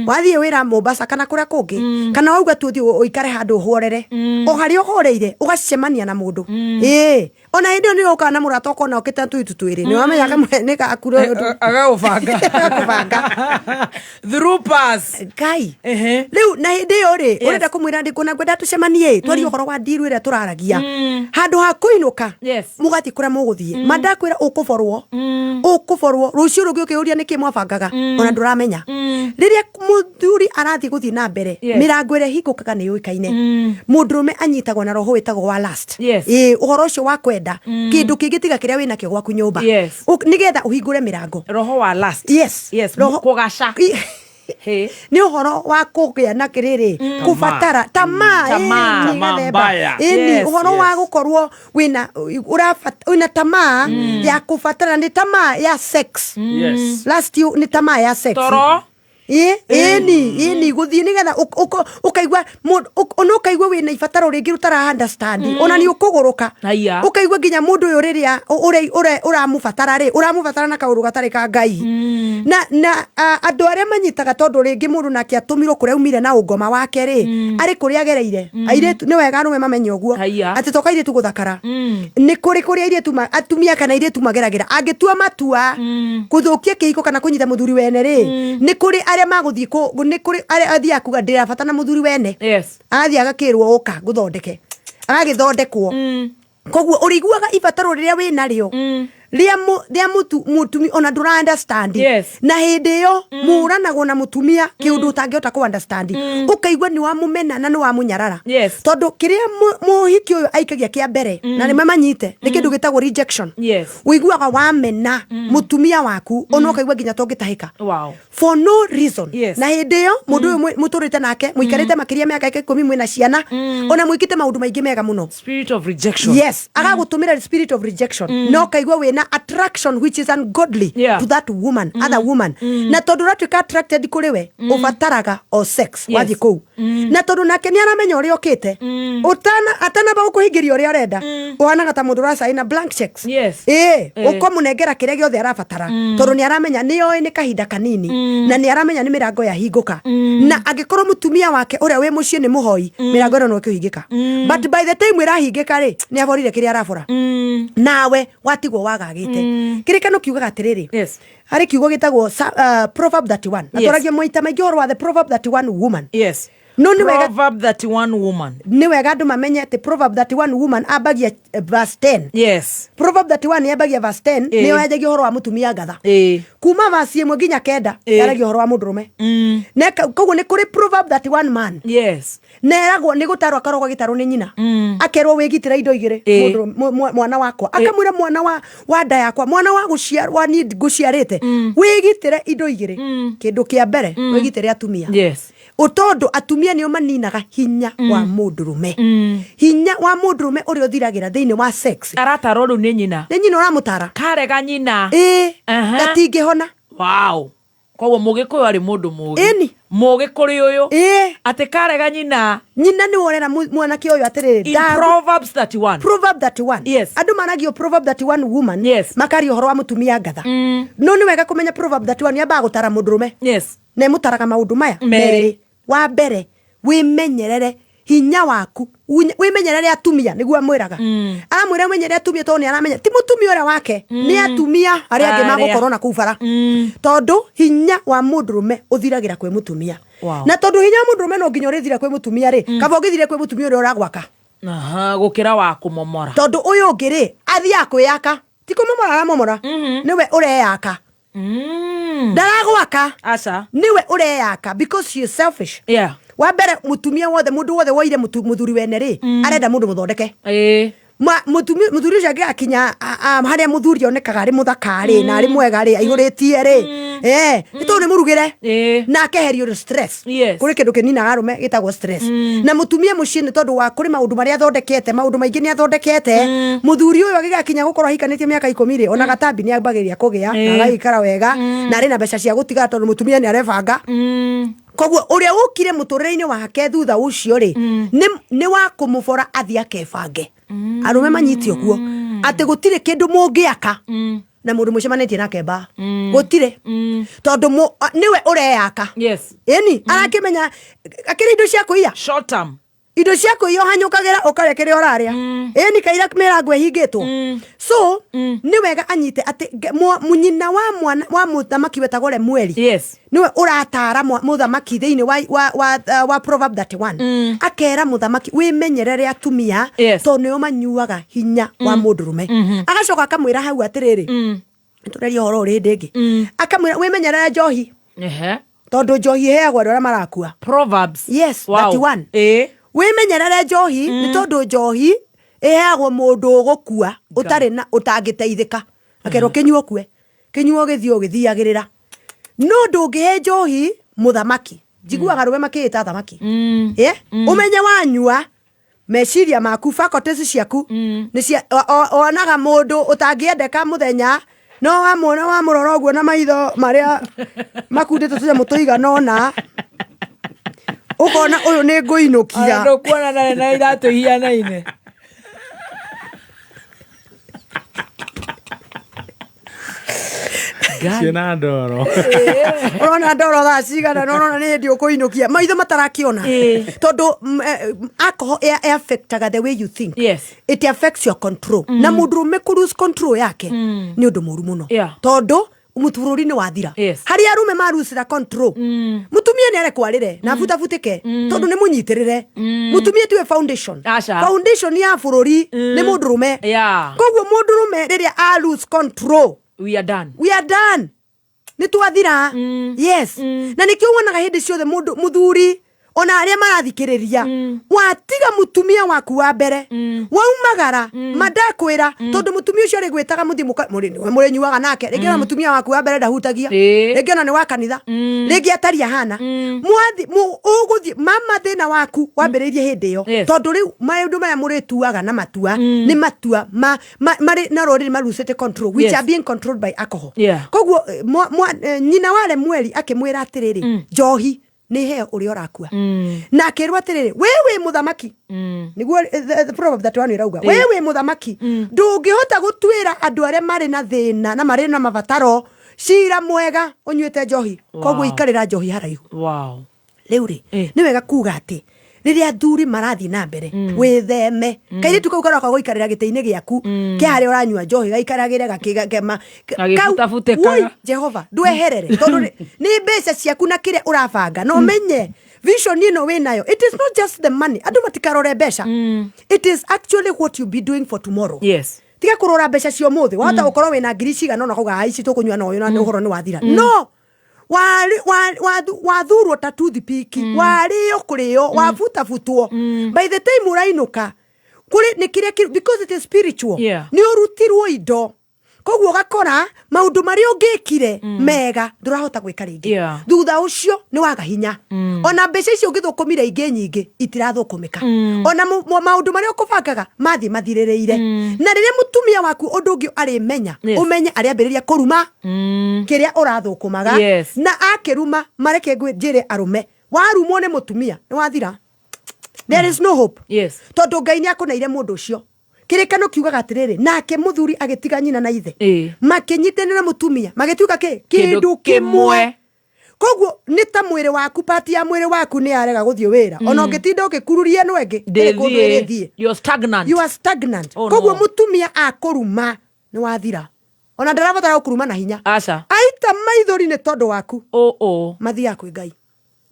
wathiĩ wĩra Mombasa kana kũrĩa kũngĩ, kana wauga tu ũthiĩ ũikare handũ ũhorere. O harĩa ũhoreire ũgacemania na mũndũ. Ĩĩ, ona hĩndĩ ĩyo nĩ ũkaga na mũrata, ũkona ũkĩte tũitu twĩrĩ, nĩ wamenya kamwe nĩ gaku. Agagũbanga. Agagũbanga. Through pass. Ngai, rĩu na hĩndĩ ĩyo rĩ, ũrenda kũmwĩra ndĩ kuona ngwenda tũcemanie twarie ũhoro wa ndiru ĩrĩa tũraragia, handũ ha kũinũka mũgathiĩ kũrĩa mũgũthiĩ. Ma ndakwĩra, ũkũborwo, ũkũborwo rũciũ rũngĩ ũkĩũria nĩkĩ mwabangaga, ona ndũramenya. Rĩrĩa mũthuri arathiĩ gũthiĩ na mbere, mĩrango ĩrĩa ĩhingũkaga nĩ yũĩkaine. Mũndũrũme anyitagwo na roho wĩtagwo wa lust. Ĩĩ, ũhoro ũcio wa kwenda kĩndũ kĩngĩ tiga kĩrĩa wĩnakĩo gwaku nyũmba. Nĩgetha ũhingũre mĩrango. Roho wa lust. Yes. Roho kũgaca. Nĩ ũhoro wa kũgĩa na kĩrĩrĩ, kũbatara tamaa. Tamaa. Ĩni, Tamaa gathemba. mbaya. Ĩni, ũhoro wa gũkorwo wĩna wĩna tamaa ya kũbatara, nĩ tamaa ya sex. Last you nĩ tamaa ya sex. Toro. Ĩ, ĩni, ĩni, gũthiĩ nĩgetha ũkaigua ona ũkaigua wĩna ibataro rĩngĩ ũtara understand, ona nĩ ũkũgũrũka. Haiya. Ũkaigua nginya mũndũ ũyũ rĩrĩa ũramũbatara rĩ, ũramũbatara na kaũndũ gatarĩ ka Ngai. Na andũ arĩa manyitaga, tondũ rĩngĩ mũndũ nake atũmirwo kũrĩa aumire na ũngoma wake rĩ, arĩ kũrĩa agereire. Airĩtu, nĩ wega arũme mamenye ũguo. Haiya. Atĩ to kairĩtu gũthakara, nĩ kũrĩ kũrĩa airĩtu atumia kana airĩtu mageragĩra angĩtua matua kũthũkia kĩhiko kana kũnyita mũthuri wene rĩ, nĩ kũrĩ arĩa magũthiĩ nĩ kũrĩ arĩa athiaga kuga ndĩrabata na mũthuri wene. Agathiĩ agakĩrwo, ũka ngũthondeke, agagĩthondekwo. Koguo ũrĩiguaga ibataro rĩrĩa wĩ narĩo rĩa mũtumi, ona ndũra understand. Na hĩndĩ ĩyo mũranagwo na mũtumia kĩũndũ ũtangĩhota kũ understand, ũkaigua nĩ wamũmena na nĩ wamũnyarara. Tondũ kĩrĩa mũhiki ũyũ aikagia kĩa mbere, na nĩ mamanyite, nĩ kĩndũ gĩtagwo rejection. Ũiguaga wamena mũtumia waku, ona ũkaigua nginya tũngĩtahĩka for no reason. Na hĩndĩ ĩyo mũndũ ũyũ mũtũrĩte nake, mũikarĩte makĩria mĩaka 10, mwĩna ciana, ona mwĩkĩte maũndũ maingĩ mega mũno. Spirit of rejection. Yes, agagũtũmĩra spirit of rejection, na ũkaigua wĩna attraction which is ungodly to that woman, other woman. Na tondũ ũratuĩka attracted kũrĩ we, ũbataraga o sex. Wathiĩ kũu, na tondũ nake nĩ aramenya ũrĩa ũkĩte, ũtana atanamba gũkũhingĩria ũrĩa arenda, ũhanaga ta mũndũ ũracaina blank checks. Ĩĩ, ũkamũnengera kĩrĩa gĩothe arabatara, tondũ nĩ aramenya, nĩ oĩ nĩ kahinda kanini, na nĩ aramenya nĩ mĩrango yahingũka. Na angĩkorwo mũtumia wake ũrĩa wĩ mũciĩ nĩ mũhoi, mĩrango ĩno no ĩkũhingĩka. But by the time ĩrahingĩka rĩ, nĩ aborire kĩrĩa arabora, nawe watigwo wagagĩte. Kĩrĩkano kiugaga atĩrĩrĩ, harĩ kiugo gĩtagwo Proverb 31, na twaragia maita maingĩ ũhoro wa the Proverb 31 woman. No nĩ wega Proverb 31 woman. Nĩ wega andũ mamenye atĩ Proverb 31 woman ambagia verse 10. Proverb 31 yambagia verse 10. Nĩyo yanjagia ũhoro wa mũtumia ngatha. Kuma verse 1 nginya 9 yaragia ũhoro wa mũndũrũme. Na koguo nĩ kũrĩ Proverb 31 man. Na eragwo nĩ gũtarwo, akarogwo agĩtarwo nĩ nyina, akerwo wĩgitĩra indo igĩrĩ. Mwana wakwa, akamwĩra, mwana wa nda yakwa, mwana wa gũciarwo wa niĩ ngũciarĩte, wĩgitĩre indo igĩrĩ. Kĩndũ kĩa mbere, wĩgitĩre atumia. Tondũ atumia nĩo maninaga hinya wa mũndũrũme, hinya wa mũndũrũme ũrĩa ũthiragĩra thĩinĩ wa sex. Aratarwo rĩu nĩ nyina. Nĩ nyina ũramũtara. Karega nyina. Ĩĩ. Gatingĩhona. Wow, koguo mũgĩkũyũ arĩ mũndũ mũgĩ. Ĩni. Mũgĩ kũrĩ ũyũ. Ĩĩ. Atĩ karega nyina. Nyina nĩ worera mwanake ũyũ atĩrĩrĩ. In Proverbs 31. Proverb 31. Andũ maragio Proverb 31 woman. Makaria ũhoro wa mũtumia ngatha. No nĩ wega kũmenya Proverb 31 yambaga gũtara mũndũrũme. Na ĩmũtaraga maũndũ maya Merĩ. Wa mbere, wĩmenyerere hinya waku, wĩmenyerere atumia. Nĩguo amwĩraga, aramwĩra wĩmenyerere atumia, tondũ nĩ aramenya ti mũtumia ũrĩa wake, nĩ atumia arĩa angĩ Arĩa. magũkorwo na kũu bara, tondũ hinya wa mũndũrũme ũthiragĩra kwĩ mũtumia. Na tondũ hinya wa mũndũrũme no nginya ũrĩthira kwĩ mũtumia rĩ, kaba ũngĩthire kwĩ mũtumia ũrĩa ũragwaka. Aha, gũkĩra wa kũmomora. Tondũ ũyũ ũngĩ rĩ, athiaga kwĩyaka, ti kũmomora aramomora, nĩwe ũreyaka. Ndaragwaka. Aca. Nĩwe ũreyaka because she is selfish. Wa mbere, mũtumia wothe, mũndũ wothe woire mũthuri wene rĩ, arenda mũndũ mũthondeke. Mũthuri ũcio angĩgakinya harĩa mũthuri onekaga arĩ mũthaka rĩ, na arĩ mwega rĩ, aihũrĩtie rĩ, nĩ tondũ nĩ mũrugĩre na akeherio stress. Kũrĩ kĩndũ kĩninaga arũme gĩtagwo stress. Na mũtumia mũciĩ, nĩ tondũ wa kũrĩ maũndũ marĩa athondekete, maũndũ maingĩ nĩ athondekete. Mũthuri ũyũ agĩgakinya gũkorwo ahikanĩtie mĩaka 10 rĩ, ona gatambi nĩ ambagĩrĩria kũgĩa, na agagĩikara wega, na arĩ na mbeca cia gũtigara, tondũ mũtumia nĩ arebanga. Koguo ũrĩa ũkire mũtũrĩre-inĩ wake thutha ũcio rĩ, nĩ wa kũmũbora athiĩ akebange. Arũme manyite ũguo atĩ gũtirĩ kĩndũ mũngĩaka na mũndũ mũcemanĩtie nake mbaa, gũtirĩ, tondũ nĩwe ũreyaka. Ĩni arakĩmenya akĩrĩ indo cia kũiya. Short term. Indo cia kũiya ũhanyũkagĩra ũkarĩa kĩrĩa ũrarĩa. Ĩni kaira mĩrango ĩhingĩtwo. So nĩ wega anyite atĩ nyina wa mwana wa mũthamaki wetagwo Lemueli nĩwe ũratara mũthamaki thĩinĩ wa Proverb 31, akera mũthamaki, wĩmenyerere atumia, tondũ nĩo manyuaga hinya wa mũndũrũme. Agacoka akamwĩra hau atĩrĩrĩ, tũreria ũhoro ũrĩ hĩndĩ ĩngĩ, akamwĩra wĩmenyerere njohi, tondũ njohi ĩheagwo andũ arĩa marakua. Proverbs. Yes. 31. Wĩmenyerere njohi, nĩ tondũ njohi ĩheagwo mũndũ ũgũkua, ũtarĩ na ũtangĩteithĩka, akerwo kĩnyuo kue, kĩnyuo gĩthiĩ ũgĩthiagĩrĩra. No ndũngĩhe njohi mũthamaki. Njiguaga arũme makĩĩta athamaki. Ũmenye wanyua, meciria maku, faculties ciaku nĩ cia onaga mũndũ ũtangĩendeka mũthenya, no wamuona, wamũrora ũguo na maitho marĩa makundĩte tũnyamũ tũigana ũna, ũkona ũyũ nĩ ngũinũkia. Ndũkuona ndarĩ na iratũ ihianaine. Ciĩna ndoro. Ũrona ndoro thaa cigana, na ũrona nĩ hĩndĩ ũkũinũkia, maitho matarakĩona, tondũ alcohol affectaga the way you think. It affects your control, na mũndũrũme kũ lose control yake nĩ ũndũ mũru mũno, tondũ mũbũrũri nĩ wathira. Harĩa arũme marucira control, mũtumia nĩ arekwo arĩre na abutabutĩke, tondũ nĩ mũnyitĩrĩre. Mũtumia tiwe foundation. Aca. Foundation ya bũrũri nĩ mũndũrũme. Koguo mũndũrũme rĩrĩa a lose control, We are done. We are done, nĩ twathira. Yes, na nĩkĩo wonaga hĩndĩ ciothe mũndũ mũthuri, ona arĩa marathikĩrĩria, watiga mũtumia waku wa mbere, waumagara, mandakwĩra, tondũ mũtumia ũcio arĩgwĩtaga mũthiĩ nĩwe mũrĩnyuaga nake. Rĩngĩ ona mũtumia waku wa mbere ndahutagia, rĩngĩ ona nĩ wa kanitha, rĩngĩ atari ahana mwathi ũgũthiĩ mama, thĩna waku wambĩrĩirie hĩndĩ ĩyo. Tondũ rĩu maũndũ maya mũrĩtuaga na matua nĩ matua marĩ na rũrĩrĩ marucĩte control, which are being controlled by alcohol. Koguo nyina wa Lemueli akĩmwĩra atĩrĩrĩ, njohi nĩ heo ũrĩa ũrakua, na akĩrwo atĩrĩrĩ, we wĩ mũthamaki, nĩguo the Proverb 31 ĩrauga, we wĩ mũthamaki, ndũngĩhota gũtuĩra andũ arĩa marĩ na thĩna na marĩ na mabataro cira mwega ũnyuĩte njohi. Koguo ikarĩra njohi haraihu. Rĩu rĩ, nĩ wega kuga atĩ rĩrĩa athuri marathiĩ na mbere, wĩtheme kairĩtu kau karoka gũikarĩra gĩtĩ-inĩ gĩaku kĩa harĩa ũranyua njohi, gaikaragĩre gakĩgema. Gagĩbutabutĩkaga. Woi, Jehova, ndweherere, tondũ nĩ mbeca ciaku na kĩrĩa ũrabanga, na ũmenye vision ĩno wĩnayo, it is not just the money. Andũ matikarore mbeca, it is actually what you be doing for tomorrow. Tiga kũrora mbeca cia ũmũthĩ. Wahota gũkorwo wĩna ngiri cigana ũna, kauga ici tũkũnyua na ũyũ na ũhoro nĩ wathira. No wathurwo ta toothpick, warĩo kũrĩo, wabutabutwo, by the time ũrainũka kũrĩ nĩ kĩrĩa because it is spiritual, nĩ ũrutirwo indo. Koguo ũgakora maũndũ marĩa ũngĩkire mega ndũrahota gwĩka rĩngĩ. Thutha ũcio nĩ waga hinya. Ona mbeca icio ũngĩthũkũmire ingĩ nyingĩ itirathũkũmĩka. Ona maũndũ marĩa ũkũbangaga mathiĩ mathirĩrĩire. Na rĩrĩa mũtumia waku ũndũ ũngĩ arĩmenya, ũmenye arĩambĩrĩria kũruma kĩrĩa ũrathũkũmaga. Na akĩruma, mareke njĩre arũme, warumwo nĩ mũtumia nĩ wathira, there is no hope. Tondũ Ngai nĩ akũneire mũndũ ũcio. Kĩrĩkano kiugaga atĩrĩrĩ, nake mũthuri agĩtiga nyina na ithe, makĩnyitanĩra mũtumia, magĩtuĩka kĩ? Kĩndũ kĩmwe. Koguo nĩ ta mwĩrĩ waku, part ya mwĩrĩ waku nĩ yarega gũthiĩ wĩra, ona ũngĩtinda ũgĩkururia ĩno ĩngĩ, ndĩrĩ kũndũ Ndĩthiĩ. ĩrĩthiĩ. You're stagnant. You are stagnant. Oh, Koguo no. mũtumia akũruma nĩ wathira. Ona ndarabatara gũkũruma na hinya. Aca. Aita maithori nĩ tondũ waku. Oh, oh. Mathiaga kwĩ Ngai,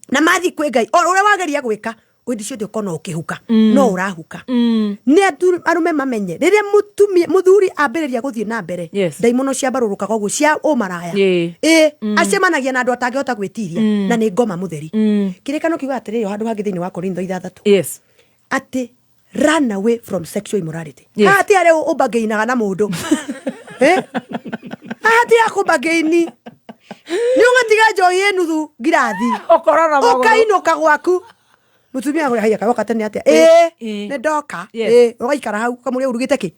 na mathiĩ kwĩ Ngai, o ũrĩa wageria gwĩka hĩndĩ ciothe ũkona ũkĩhuka, no ũrahuka. Nĩ arũme mamenye rĩrĩa mũtumia mũthuri ambĩrĩria gũthiĩ na mbere, ndaimono ciambarũrũkaga ũguo cia ũmaraya. Ĩ acemanagia na andũ atangĩhota gwĩtiria, na nĩ ngoma mũtheri. Kĩrĩkano kiugaga atĩrĩrĩ, o handũ hangĩ thĩinĩ wa Korintho 6, atĩ run away from sexual immorality. Haha ti harĩa ũmbangĩinaga na mũndũ. Haha ti hakũmbangĩini, nĩ ũgatiga njohi ĩ nuthu ngirathi. Ũkorona magũrũ. Ũkainũka gwaku, mũtumia akũrĩa, haiya, kawoka tene atĩa? Ĩ nĩ ndoka. Ĩ ũgaikara hau, ũkamũria ũrugĩte kĩ,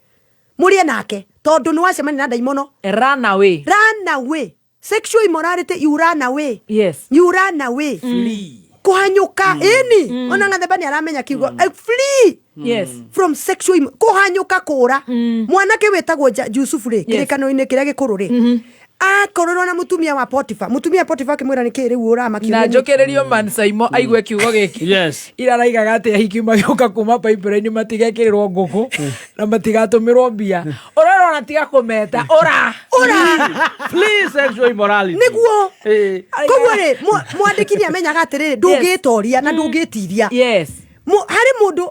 mũrĩe nake, tondũ nĩ wacemania na ndaimono. Run away. Run away. Sexual immorality, you run away. Yes. You run away. Flee. Kũhanyũka, ĩni ona ngathemba nĩ aramenya kiugo flee. Yes. From sexual kũhanyũka, kũra. Mwanake wĩtagwo Jusufu rĩ, kĩrĩkano-inĩ kĩrĩa gĩkũrũ rĩ, akorirwo na mũtumia wa Potifa. Mũtumia Potifa akĩmwĩra, nĩkĩ rĩu ũramakio Na nĩ- njũkĩrĩrio man Saimo aigue kiugo gĩkĩ. Yes. Iraraigaga atĩ ahiki magĩũka kuma pipeline matigekĩrĩrwo ngũkũ na matigatũmĩrwo mbia. Ũrerwo tiga kũmeta ũra. Ũra. Flee sexual immorality. Nĩguo. Eh. Koguo rĩ, mwandĩki nĩ amenyaga atĩrĩrĩ, ndũngĩtoria na ndũngĩtiria. Yes. Harĩ mũndũ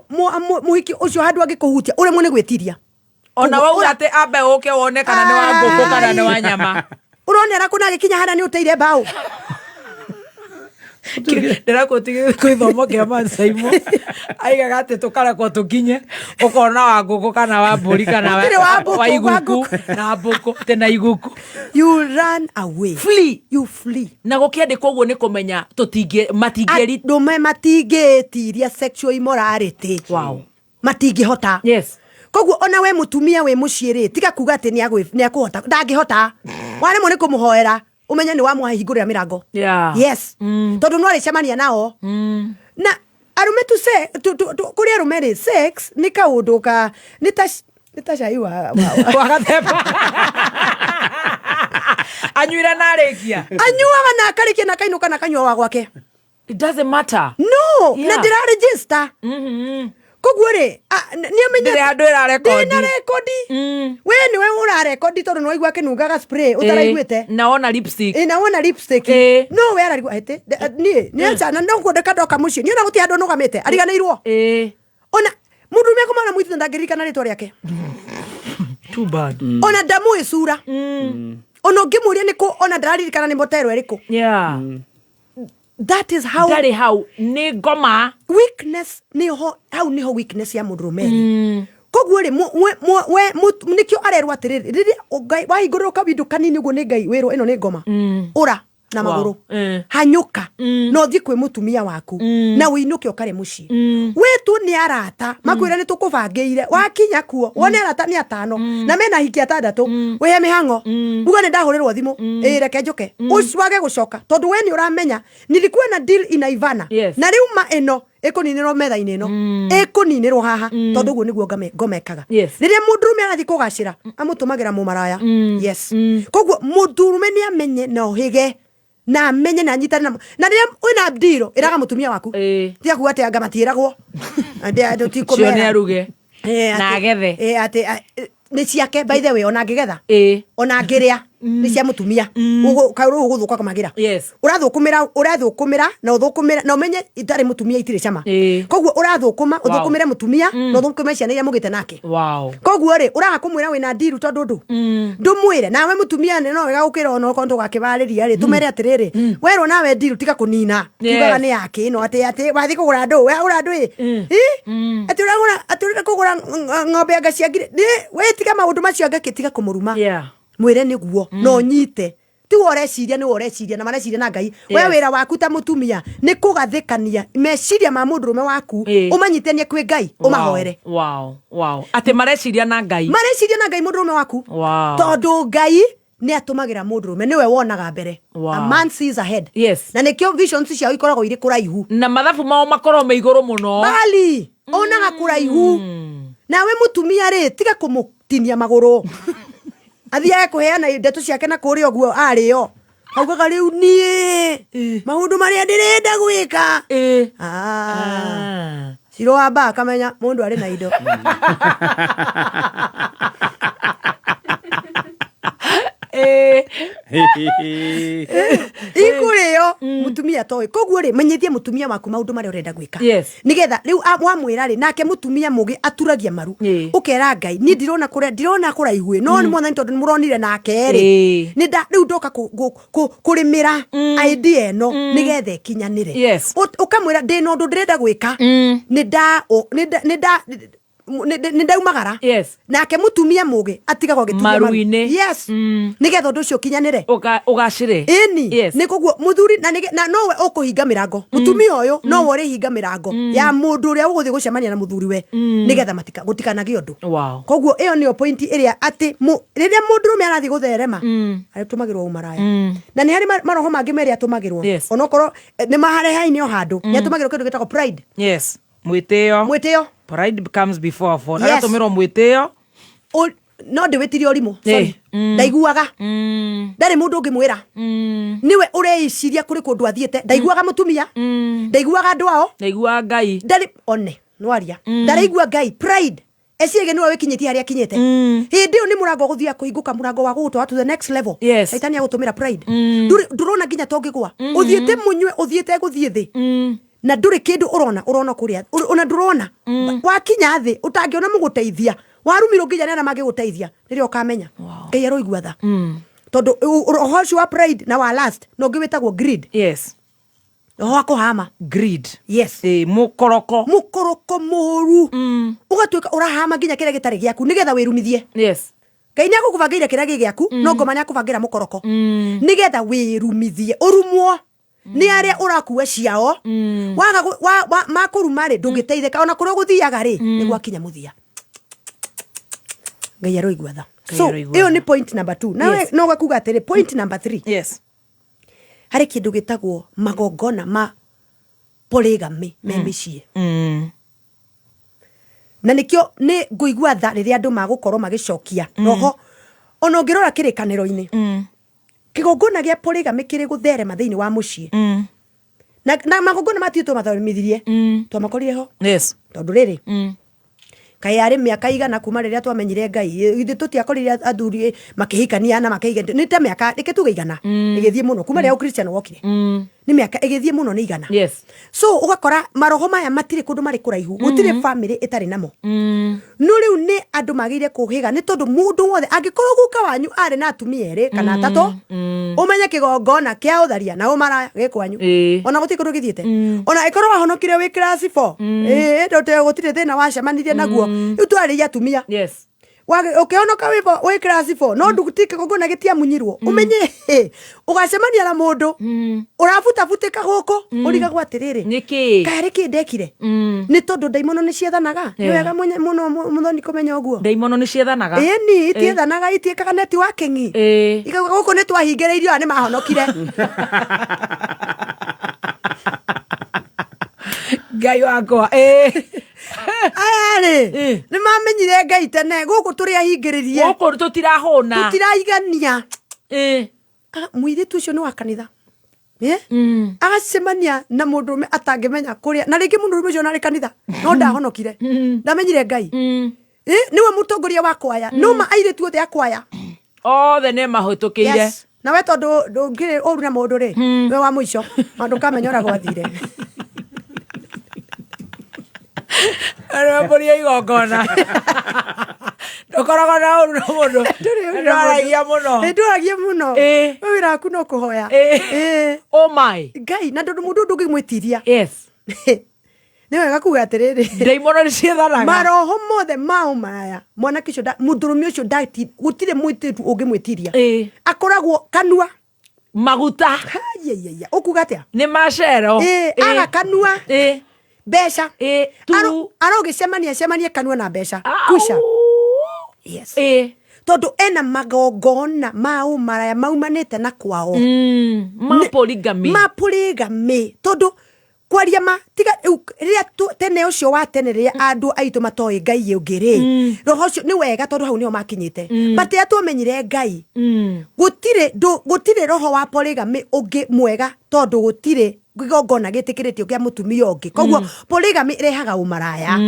mũhiki ũcio handũ angĩkũhutia ũremwo nĩ gwĩtiria. Ona wauga atĩ ambe ũke wone kana nĩ wa ngũkũ kana nĩ wa nyama. Ũrona arakũna agĩkinya harĩa nĩ ũteire mbaũ. Ndĩrakũtigithia gĩthomo kĩa man Saimo aigaga atĩ tũkarekwo tũkinye ũkona wa ngũkũ kana wa mbũri kana Gũtirĩ wa mbũkũ, wa wa iguku ngũkũ. na mbũkũ atĩ na iguku. You run away. Flee. You flee. Na gũkĩandĩkwo ũguo nĩ kũmenya tũtingĩ matingĩeri Andũ me matingĩtiria sexual immorality. Wow. Matingĩhota. Yes. Koguo ona we mũtumia wĩ mũciĩ rĩ, tiga kuga atĩ nĩ akũhota, ndangĩhota. Waremwo nĩ kũmũhoera, ũmenye nĩ wamũhingũrĩra mĩrango. Yeah. Yes. Tondũ no arĩcemania nao. Na arũme tu se, tu, tu, tu, kũrĩ arũme rĩ, sex nĩ kaũndũ ka nĩ ta cai wa Wa gathemba. Anyuire na arĩkia. Anyuaga na akarĩkia na akainũka na akanyua wa gwake. It doesn't matter. No, Yeah. na ndĩra register. Koguo rĩ, nĩ amenye Ndĩrĩ handũ ĩrarekondi. Ndĩna rekondi. We nĩwe ũrarekondi tondũ nĩ waigua akĩnungaga spray ũtaraiguĩte. Na wona lipstick. Ĩ, na wona lipstick. No we ararigwo atĩ niĩ nĩ aca na no kuondeka ndoka mũciĩ. Niĩ ona gũtirĩ handũ nũgamĩte, ariganĩirwo. Ona mũndũ ũrĩa akomana mũirĩtu ndangĩririkana rĩtwa rĩake. Too bad. Ona ndamũĩ cura. Ona ũngĩmũria nĩ kũ, ona ndararirikana nĩ motero ĩrĩkũ. Yeah. That is how Ndarĩ hau nĩ ngoma. Weakness nĩho hau nĩho weakness ya mũndũrũme ĩrĩ. Koguo rĩ, we nĩkĩo arerwo atĩrĩrĩ, rĩrĩa Ngai wahingũrĩrwo kawindu kanini ũguo nĩ Ngai wĩrwo ĩno nĩ ngoma. Ũra na Wow. magũrũ. Hanyũka. Na ũthiĩ kwĩ mũtumia waku. Na ũinũke ũkare mũciĩ. Wĩtwo nĩ arata, makwĩre nĩ tũkũbangĩire. Wakinya kuo, wone arata nĩ atano. Na mena hiki atandatũ. Wĩhe mĩhang'o. Uga nĩ ndahũrĩrwo thimũ. Ĩĩ, reke njũke. Ũcio wage gũcoka. Tondũ we nĩ ũramenya, nilikuwa na deal inaivana. Yes. Na rĩu ma ĩno ĩkũninĩrwo metha-inĩ ĩno. Ĩkũninĩrwo haha. Tondũ ũguo nĩguo ngoma ĩkaga. Yes. Rĩrĩa mũndũrũme arathiĩ kũgacĩra, amũtũmagĩra mũmaraya. Yes. Koguo mũndũrũme nĩ amenye na ũhĩge na amenye na anyitane na rĩrĩa wĩna ndiro ĩraga mũtumia waku. Tiga kuga atĩ anga matiĩragwo. Andĩ andũ ti Cio kũmera. nĩ aruge. Na agethe. Atĩ, nĩ ciake, by the way, ona angĩgetha. Ona angĩrĩa, nĩ cia mũtumia. Kaũrũ ũgũthũka kũmagĩra. Yes. Ũrathũkũmĩra, ũrathũkũmĩra, na ũthũkũmĩra, na ũmenye itarĩ mũtumia itirĩ cama. Koguo ũrathũkũma, Wow. ũthũkũmĩre mũtumia, na ũthũkũmĩre ciana iria mũgĩte nake. Wow. Koguo rĩ, ũraga kũmwĩra wĩna ndiru tondũ ndũ. Ndũmwĩre, nawe mũtumia nĩ no wega gũkĩra ona okorwo ndũgakĩbarĩria rĩ, tũmere atĩrĩrĩ, werwo nawe ndiru tiga kũnina. Yes. Kiugaga nĩ yake ĩno, atĩ wathiĩ kũgũra ndũ, wagũra ndũ ĩ? Ĩ? Atĩ ũragũra, atĩ ũrenda kũgũra ng'ombe anga cia ngiri. Nĩ, we tiga maũndũ macio anga kĩ, tiga kũmũruma. Yeah. Mwĩre nĩguo, na ũnyite. Ti we ũreciria, nĩ we ũreciria, na mareciria na Ngai. We Yes. wĩra waku ta mũtumia nĩ kũgathĩkania meciria ma mũndũrũme waku, ũmanyitanie kwĩ Ngai, ũmahoere. Wow, wow. Atĩ mareciria na Ngai. Mareciria na Ngai mũndũrũme waku. Wow. Tondũ Ngai nĩ atũmagĩra mũndũrũme, nĩwe wonaga mbere. Wow. A man sees ahead. Yes. Na nĩkĩo visions ciao ikoragwo irĩ kũraihu. Na mathabu mao makorwo me igũrũ mũno. Bali, onaga kũraihu. Nawe mũtumia rĩ, tiga kũmũtinia magũrũ. Athiage kũheana ndeto ciake na kũrĩa ũguo arĩo. Augaga rĩu niĩ maũndũ marĩa ndĩrenda gwĩka. Ciro wa mbaa akamenya mũndũ arĩ na indo. Ikũrĩo mũtumia toĩ. Koguo rĩ, menyithie mũtumia waku maũndũ marĩa ũrenda gwĩka. Yes. Nĩgetha rĩu wamwĩra rĩ, nake mũtumia mũgĩ aturagia maru. Ũkera Ngai, niĩ ndirona kũrĩa, ndirona kũraihu ĩ, no nĩ mwathani tondũ nĩ mũronire nake rĩ. Nĩ nda, rĩu ndoka kũrĩmĩra idea ĩno nĩgetha ĩkinyanĩre. Yes. Ũkamwĩra ndĩna ũndũ ndĩrenda gwĩka. Nĩ nda, nĩ nda, nĩ nda, Nĩ ndaumagara. Yes. Nake mũtumia mũgĩ atigagwo agĩturia maru. Maru-inĩ. Yes, nĩgetha ũndũ ũcio ũkinyanĩre. Ũgacĩre. Ĩni. Yes. Nĩ koguo mũthuri na nowe ũkũhinga mĩrango, mũtumia ũyũ nowe ũrĩhinga mĩrango ya mũndũ ũrĩa ũgũthiĩ gũcemania na mũthuri we, nĩgetha gũtikanagĩe ũndũ. Koguo ĩyo nĩyo point ĩrĩa atĩ rĩrĩa mũndũrũme arathiĩ gũtherema, atũmagĩrwo ũmaraya. Na nĩ harĩ maroho mangĩ merĩ atũmagĩrwo. Onokorwo nĩ maharehaine o handũ, nĩ atũmagĩrwo kĩndũ gĩtagwo pride. Yes, mwĩtĩo. Mwĩtĩo. Pride comes before a fall. Yes. Agatũmĩrwo mwĩtĩo. No ndĩwĩtirie ũrimũ. Sorry. Ndaiguaga ndarĩ mũndũ ũngĩmwĩra, nĩwe ũreiciria kũrĩ kũndũ athiĩte. Ndaiguaga mũtumia, ndaiguaga andũ ao. Ndaiguaga Ngai. Ndarĩ one nwaria, ndaraigua Ngai. Pride eciege nĩwe wĩkinyĩtie harĩa akinyĩte. Hĩndĩ ĩyo nĩ mũrango ũgũthiaga kũhingũka, mũrango wa gũgũtwara to the next level. Yes. Caitani agũtũmĩra pride. Ndũrona nginya tongĩgwa, ũthiĩte mũnyue, ũthiĩte gũthiĩ thĩ na ndũrĩ kĩndũ ũrona, ũrona kũrĩa ona ndũrona wakinya thĩ, ũtangĩona mũgũteithia, warumirwo nginya nĩ arĩa mangĩgũteithia, nĩrĩo ũkamenya Ngai aroigua tha, tondũ roho ũcio wa pride na wa lust na ũngĩ wĩtagwo greed. Yes. Roho wa kũhama. Greed. Yes. Ĩ, mũkoroko. Mũkoroko mũru, ũgatuĩka ũrahama nginya kĩrĩa gĩtarĩ gĩaku nĩgetha wĩrumithie. Yes. Ngai nĩ agũkũbangĩire kĩrĩa gĩ gĩaku, no ngoma nĩ akũbangĩra mũkoroko nĩgetha wĩrumithie, ũrumwo nĩ arĩa ũrakua ciao. Waga makũruma rĩ, ndũngĩteithĩka ona kũrĩa ũgũthiaga rĩ, nĩ gwakinya mũthia. Ngai aroigua tha. Ngai So aroigua ĩyo tha. Nĩ point number 2. Nawe Yes. no gakuga atĩrĩ, point number 3. Yes. Harĩ kĩndũ gĩtagwo magongona ma polygamy me mĩciĩ. Na nĩkĩo nĩ ngũigua tha rĩrĩa andũ magũkorwo magĩcokia roho. Ona ũngĩrora kĩrĩkanĩro-inĩ, kĩgongona gĩa polygamy kĩrĩ gũtherema thĩinĩ wa mũciĩ. Na magongona matiũ twamathomithirie, twamakorire ho. Yes. Tondũ rĩrĩ, kaĩ yarĩ mĩaka igana kuma rĩrĩa twamenyire Ngai, ithuĩ tũtiakorire athuri makĩhikania na makĩhiga, nĩ ta mĩaka reke tuge 100 ĩgĩthiĩ mũno kuma rĩrĩa ũkristiano wokire, nĩ mĩaka ĩgĩthiĩ mũno nĩ 100. Yes. So ũgakora maroho maya matirĩ kũndũ marĩ kũraihu, gũtirĩ famĩlĩ ĩtarĩ namo. No rĩu nĩ andũ magĩrĩire kũhĩga, nĩ tondũ mũndũ wothe angĩkorwo guka wanyu arĩ na atumia erĩ kana atatũ, ũmenye kĩgongona kĩa ũtharia na ũmaraya gĩ kwanyu. Ona gũtirĩ kũndũ gĩthiĩte. Ona ĩkorwo wahonokire wĩ class 4, ndũte gũtirĩ thĩna wacemanirie naguo. Rĩu twarĩria atumia. Yes. Ũkĩhonoka wĩ class 4, no nduti kĩgongona gĩtiamunyirwo, ũmenye hĩ, ũgacemania na mũndũ ũrabutabutĩka gũkũ, ũrigagwo atĩrĩrĩ, Nĩkĩ? Kaĩ arĩ kĩ ndekire? Nĩ tondũ ndaimono nĩ ciethanaga. Nĩ wega mũno mũthoni kũmenya ũguo. Ndaimono nĩ ciethanaga. Ĩni, itiethanaga, itiĩkaga networking. Ikauga gũkũ nĩ twahingĩrĩirio, aya nĩ mahonokire. Ngai wakwa. Aya rĩ, nĩ mamenyire Ngai tene, gũkũ tũrĩ ahingĩrĩrie. Gũkũ tũtirahũna. Tũtiraigania. Mũirĩtu ũcio nĩ wa kanitha. Agacemania na mũndũrũme atangĩmenya kũrĩa, na rĩngĩ mũndũrũme ũcio onarĩ kanitha no ndahonokire, ndamenyire Ngai. Nĩwe mũtongoria wa kwaya, no ma airĩtu othe a kwaya othe nĩ mahĩtũkĩire. Yes. Na we tondũ ndũngĩrĩ ũru na mũndũ rĩ, we wa mũico na ndũkamenya ũrĩa gwathire. Mbũri ya igongona ndũkoragwo na ũru na mũndũ. Ndwaragia mũno. Ndwaragia mũno. We wĩra waku no kũhoya. Oh my. Ngai, na tondũ mũndũ ndũngĩmwĩtiria. Yes. Nĩ wega kuga atĩrĩrĩ, ndaimono nĩ ciethanaga. Maroho mothe ma ũmaraya, mwanake ũcio mũndũrũme ũcio gũtirĩ mũirĩtu ũngĩmwĩtiria. Akoragwo kanua maguta. Haiya, ũkuga atĩa? Nĩ macero. Aga kanua. Mbeca. Tu. Arogĩcemania cemanie kanua na mbeca. Kuca. Yes. Tondũ ena magongona ma ũmaraya maumanĩte na kwao. Ma polygamy. Ma polygamy. Tondũ kwaria ma tiga rĩu rĩrĩa tene ũcio wa tene rĩrĩa andũ aitũ matoĩ Ngai ũngĩ rĩ, roho ũcio nĩ wega tondũ hau nĩho makinyĩte. But rĩrĩa twamenyire Ngai, gũtirĩ roho wa polygamy ũngĩ mwega, tondũ gũtirĩ kĩgongona gĩtĩkĩrĩtio kĩa mũtumia ũngĩ. Koguo polygamy ĩrehaga ũmaraya.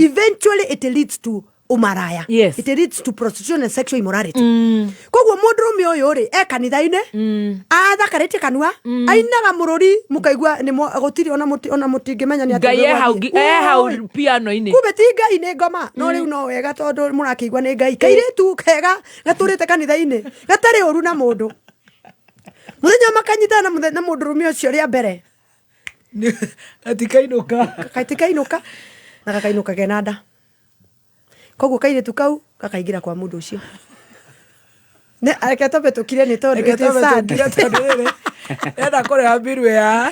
Eventually it leads to ũmaraya. Yes. It leads to prostitution and sexual immorality. Koguo mũndũrũme ũyũ rĩ, e kanitha-inĩ, athakarĩtie kanua, ainaga mũrũri, mũkaigua nĩ gũtirĩ ona mũtingĩmenya nĩ atĩa Ngai e hau gwathiĩ. e hau Oi. piano-inĩ. Kumbe ti Ngai nĩ ngoma. No rĩu no wega tondũ mũrakĩigua nĩ Ngai. Kairĩtu kega gatũrĩte kanitha-inĩ, gatarĩ ũru na mũndũ. Mũthenya ũmwe makanyitana na mũndũrũme ũcio rĩa mbere. Gatikainũka. Gatikainũka. Na gakainũka kena nda. Koguo kairĩtu kau gakaingĩra kwa mũndũ ũcio. Reke twambe tũkire nĩ tondũ Reke it is twambe sad. tũkire tondũ rĩrĩ, ndĩrenda kũrĩha mbiru ya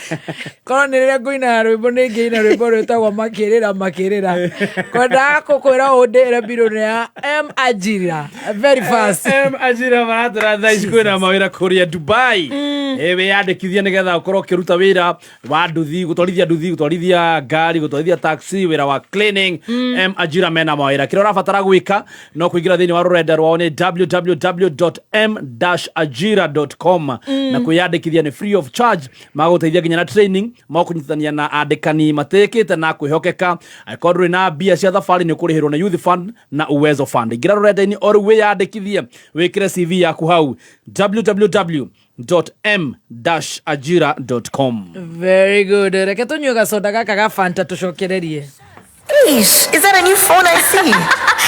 korwo nĩ rĩrĩa ngũina rwĩmbo nĩ ingĩina rwĩmbo rwĩtagwo makĩrĩra makĩrĩra. Kwendaga kũkwĩra ũndĩre mbiru nĩ ya M Ajira very fast. M Ajira maratũra thaa ici kwĩna mawĩra kũrĩa Dubai. Ĩ wĩyandĩkithie nĩgetha ũkorwo ũkĩruta wĩra wa nduthi, gũtwarithia nduthi, gũtwarithia ngari, gũtwarithia taxi, wĩra wa cleaning. M Ajira mena mawĩra. Kĩrĩa ũrabatara gwĩka no kũingĩra thĩinĩ wa rũrenda rwao nĩ www.m-ajira.com na kwĩyandĩkithia nĩ free of charge. Magũteithia nginya na training, magũkũnyitithania na andĩkani matĩkĩte na kwĩhokeka. Angĩkorwo ndũrĩ na mbia cia thabarĩ nĩ ũkũrĩhĩrwo na Youth Fund na Uwezo Fund. Ingĩra rũrenda-inĩ o rĩu wĩyandĩkithie, wĩkĩre CV yaku hau www.m-ajira.com. Very good. Reke tũnyue gacoda gaka ga Fanta tũcokererie. Ish, is that a new phone I see?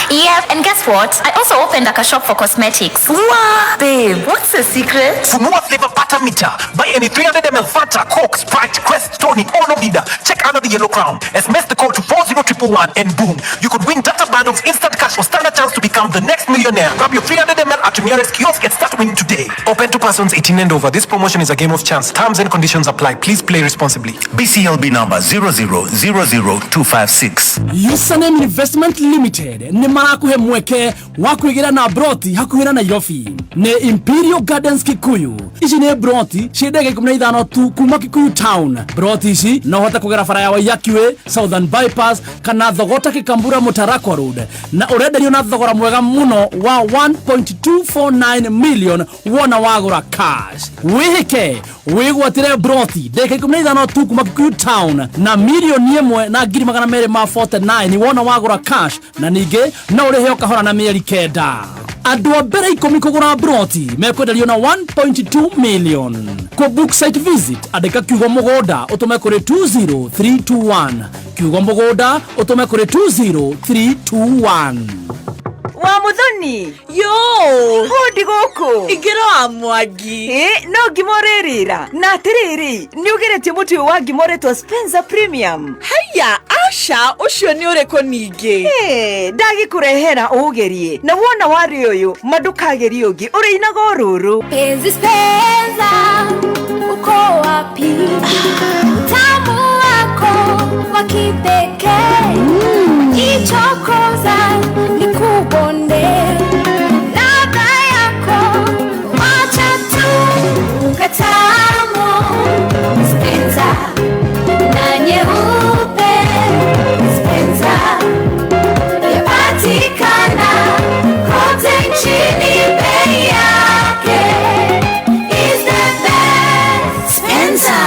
Yeah, and guess what? I also opened like a shop for cosmetics. Wow, babe, what's the secret? Funua Flavor Butter Meter. Buy any 300 ml Fanta, Coke, Sprite, Crest, Tonic, or Novida. Check under the yellow crown. SMS the code to 40111 and boom, you could win data bundles, instant cash, or stand a chance to become the next millionaire. Grab your 300 ml at your nearest kiosk and start winning today. Open to persons 18 and over. This promotion is a game of chance. Terms and conditions apply. Please play responsibly. BCLB number 0000256. Username Investment Limited nĩ marakũhe mweke wa kwĩgĩra na broti hakuhĩ na Nairobi nĩ Imperial Gardens Kikuyu. Ici nĩ broti ciĩ ndege 15 tu kuma Kikuyu Town. Broti ici no ũhote kũgera bara ya Waiyaki Way, Southern Bypass kana Thogota Kikambura Mutarakwa Road, na ũrenderio na thogora mwega mũno wa 1.249 million wona wagũra cash. Wĩhĩke wĩgwatĩre broti ndagĩka 15 tu kuma Kikuyu Town na mirioni ĩmwe na ngiri magana merĩ ma 49 wona wagũra cash, na ningĩ no ũrĩhe o kahora na mĩeri 9. Andũ a mbere 10 kũgũra broti mekwenderio na 1.2 million. Kũ book site visit andĩka kiugo mũgũnda ũtũme kũrĩ 20321, kiugo mũgũnda ũtũme kũrĩ 20321. Wa Muthoni. Yo. Hundi gũkũ. Ingĩra wa Mwangi. Ĩ, no ngima ũrĩrĩra. Na atĩrĩrĩ, nĩ ũgeretie mũtu ũyũ wa ngima ũretwo Spencer Premium? Haiya, aca, ũcio nĩ ũrĩkũ ningĩ? Ĩ, ndagĩkũrehera ũũgerie. Na wona warĩ ũyũ, ma ndũkagerie ũngĩ, ũrĩinaga o rũrũ. Penzi Spencer, uko wapi? Utamu wako wa kipekee. Ichokoza nikubonde. Ladha yako wacha tu katamu. Spencer na nyeupe. Spencer yapatikana kote nchini, bei yake is the best. Spencer.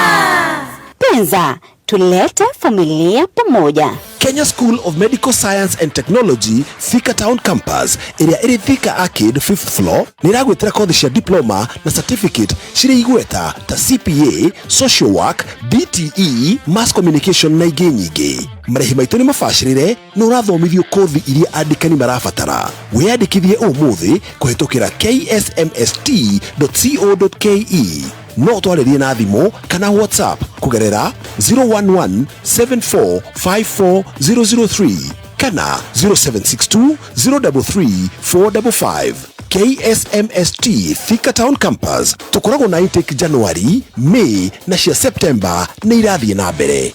Penza, tulete familia pamoja. Kenya School of Medical Science and Technology Thika Town Campus ĩrĩa ĩrĩ Thika Arcade 5th floor nĩ ĩragwĩtĩra kothi cia diploma na certificate cirĩ igweta ta CPA, social work, DTE, mass communication na ingĩ nyingĩ. Marĩhi maitũ nĩ mabacĩrĩre na ũrathomithio kothi iria andĩkani marabatara. Wĩyandĩkithie ũmũthĩ kũhĩtũkĩra ksmst.co.ke. No twarĩrie na thimũ kana WhatsApp kũgerera 011 7454003 kana 0762 033 455. KSMST Thika Town Campus tũkoragwo na intake January, May na cia September nĩ irathiĩ na mbere.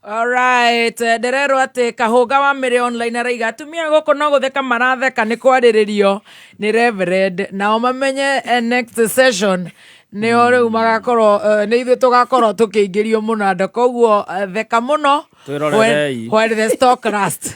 Alright, ndĩrerwo atĩ kahũga wa mĩrĩ online araiga atumia gũkũ no gũtheka maratheka nĩ kwarĩrĩrio nĩ reverend, nao mamenye next session nĩo rĩu magakorwo nĩ ithuĩ tũgakorwo tũkĩingĩrio mũnanda, koguo theka mũno Twĩrorerei. when the stock rust.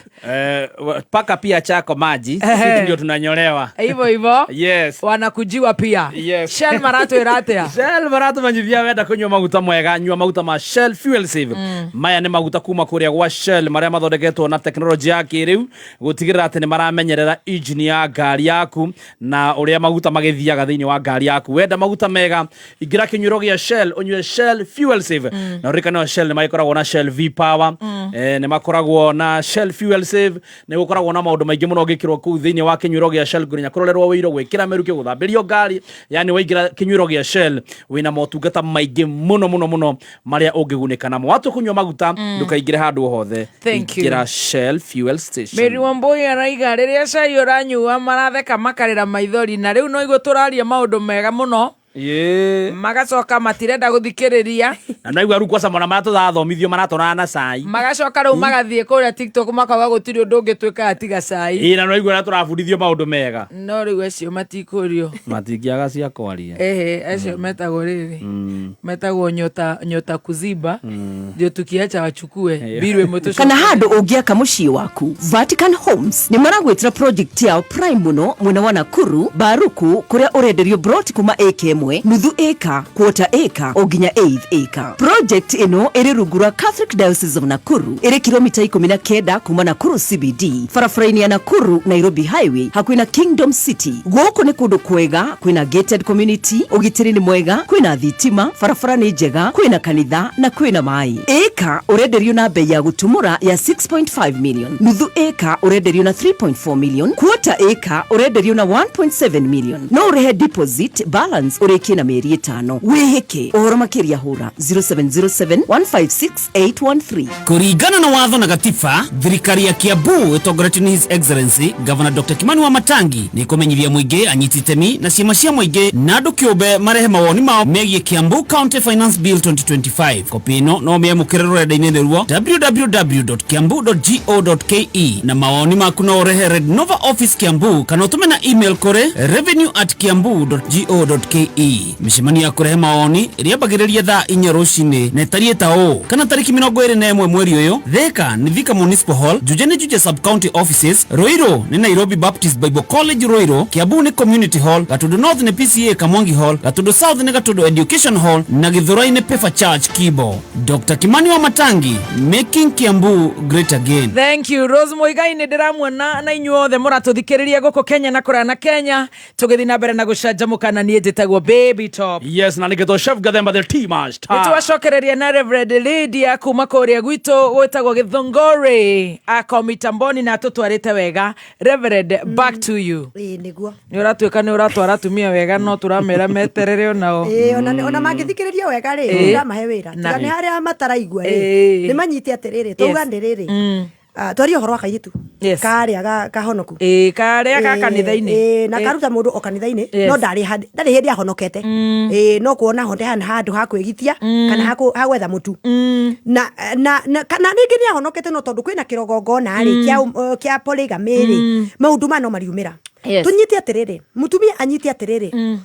Paka pia chako maji, sisi ndio tunanyolewa. Hivyo hivyo. Yes. Wanakujiwa pia. Yes. Shell maratwĩra atĩa? Shell maratũmenyithia wenda kũnyua maguta mwega, nyua maguta ma Shell Fuel Save. Maya nĩ maguta kuma kũrĩa gwa Shell marĩa mathondeketwo na tekinoronjĩ ya kĩrĩu gũtigĩrĩra atĩ nĩ maramenyerera engine ya ngari yaku na ũrĩa maguta magĩthiaga thĩinĩ wa ngari yaku. Wenda maguta mega, ingĩra kĩnyuĩro gĩa Shell ũnyue Shell Fuel Save. Na ũririkane o Shell nĩ magĩkoragwo na Shell V Power Nĩ makoragwo na Shell Fuel Save, nĩ gũkoragwo na maũndũ maingĩ mũno ũngĩkĩrwo kũu thĩinĩ wa kĩnyuĩro gĩa Shell, nginya kũrorerwo wĩiro, gwĩkĩra mĩrukĩ, gũthambĩrio ngari, yani waingĩra kĩnyuĩro gĩa Shell wĩna motungata maingĩ mũno mũno mũno marĩa ũngĩgunĩka namo. Watua kũnyua maguta, ndũkaingĩre handũ o hothe. Thank you. Ingĩra Shell Fuel Station. Mary Wambui araiga rĩrĩa cai ũranyua maratheka makarĩra maithori, na rĩu no iguo tũraria maũndũ mega mũno. Magacoka matirenda gũthikĩrĩria. Na naigua rĩu kwaca mona marĩa tũrathomithio maratonana na cai. Magacoka rĩu magathiĩ kũrĩa TikTok makauga gũtirĩ ũndũ ũngĩ twĩkaga tiga cai. Ĩĩ, na naigua ũrĩa tũrabundithio maũndũ mega. No rĩu acio matikũrio. Matingĩaga cia kwaria. Ehe, acio metagwo rĩrĩ, metagwo nyota nyota kuziba, ndio tukiacha wachukue mbirũ ĩmwe tũcoke. Kana handũ ũngĩaka mũciĩ waku. Vatican Homes nĩ maragwĩtĩra project yao prime mũno mwena wa Nakuru Baruku, kũrĩa ũrenderio broti kuma ĩka ĩmwe, nuthu ĩka, quarter ĩka o nginya eighth ĩka. Project ĩno ĩrĩ rungu rwa Catholic Diocese of Nakuru, ĩrĩ kilomita 19 kuma Nakuru CBD, barabara-inĩ ya Nakuru Nairobi Highway, hakuhĩ na Kingdom City. Gũkũ nĩ kũndũ kwega, kwĩna gated community, ũgitĩri nĩ mwega, kwĩna thitima, barabara nĩ njega, kwĩna kanitha na kwĩna maĩ. Ĩka ũrenderio na bei ya gũtumũra ya 6.5 million, nuthu ĩka ũrenderio na 3.4 million, quarter ĩka ũrenderio na 1.7 million. No ũrĩhe deposit, balance ũrĩkie na mĩeri 5. Wĩhĩke. Ũhoro makĩria hũra 0707 156 813. Kũringana na watho na gatiba, thirikari ya Kiambu ĩtongoretio nĩ His Excellency Governor Dr. Kimani Wamatangi nĩ ĩkũmenyithia mũingĩ, anyiti itemi na ciama cia mũingĩ na andũ kĩũmbe marehe mawoni mao megiĩ Kiambu County Finance Bill 2025. Kopi ĩno no mĩamũkĩre rũrenda-inĩ rũo www.kiambu.go.ke, na mawoni maku no ũrehe Red Nova Office Kiambu kana ũtũme na email kũrĩ revenue@kiambu.go.ke. Mĩcemanio ya kũrehe mawoni ĩrĩambagĩrĩria thaa 4 rũcinĩ na ĩtariĩ ta ũũ: kana tarĩki 21 mweri ũyũ, Thika nĩ Thika Municipal Hall, Juja nĩ Juja Sub County Offices, Ruiru nĩ Nairobi Baptist Bible College Ruiru, Kiambu nĩ Community Hall, Gatundu North nĩ PCA Kamwangi Hall, Gatundu South nĩ Gatundu Education Hall na Githurai nĩ Pefa Church Kibo. Dr. Kimani Wamatangi, making Kiambu great again. Thank you, Rose Muigai, nĩ ndĩramuona na inyuothe mũratũthikĩrĩria gũkũ Kenya na kũraya na Kenya, tũgĩthiĩ na mbere na gũcanjamũka, na niĩ njĩtagwo Baby Top. Yes, na nĩgetwo Chef Gathemba the Tea Master. Nĩ twacokereria na Reverend Lydia kuma kũrĩa gwitũ gwĩtagwo Gĩthũngũri ako mitamboni na atũtwarĩte wega. Reverend, back to you. Ĩĩ, nĩguo. Nĩ ũratuĩka nĩ ũratwara atumia wega, no tũramera meterere onao. Ĩĩ, ona mangĩthikĩrĩria wega rĩ, ndamahe wĩra tiga nĩ harĩa mataraigua rĩ, nĩ manyite atĩrĩrĩ, twauga nĩ rĩrĩ. Ah, twarie ũhoro wa kairĩtu karĩa kahonoku. Ĩĩ, karĩa ga kanitha-inĩ. Ĩĩ, na karuta mũndũ o kanitha-inĩ. No ndarĩ hĩndĩ ahonokete. Ĩĩ, no kuona honde hana handũ ha kwĩgitia kana ha gwetha mũtu na kana rĩngĩ nĩ ahonokete, no tondũ kwĩna kĩrogongona rĩ kĩa polygamy rĩ, maũndũ maya no mariumĩra. Tũnyite atĩrĩrĩ, mũtumia anyite atĩrĩrĩ,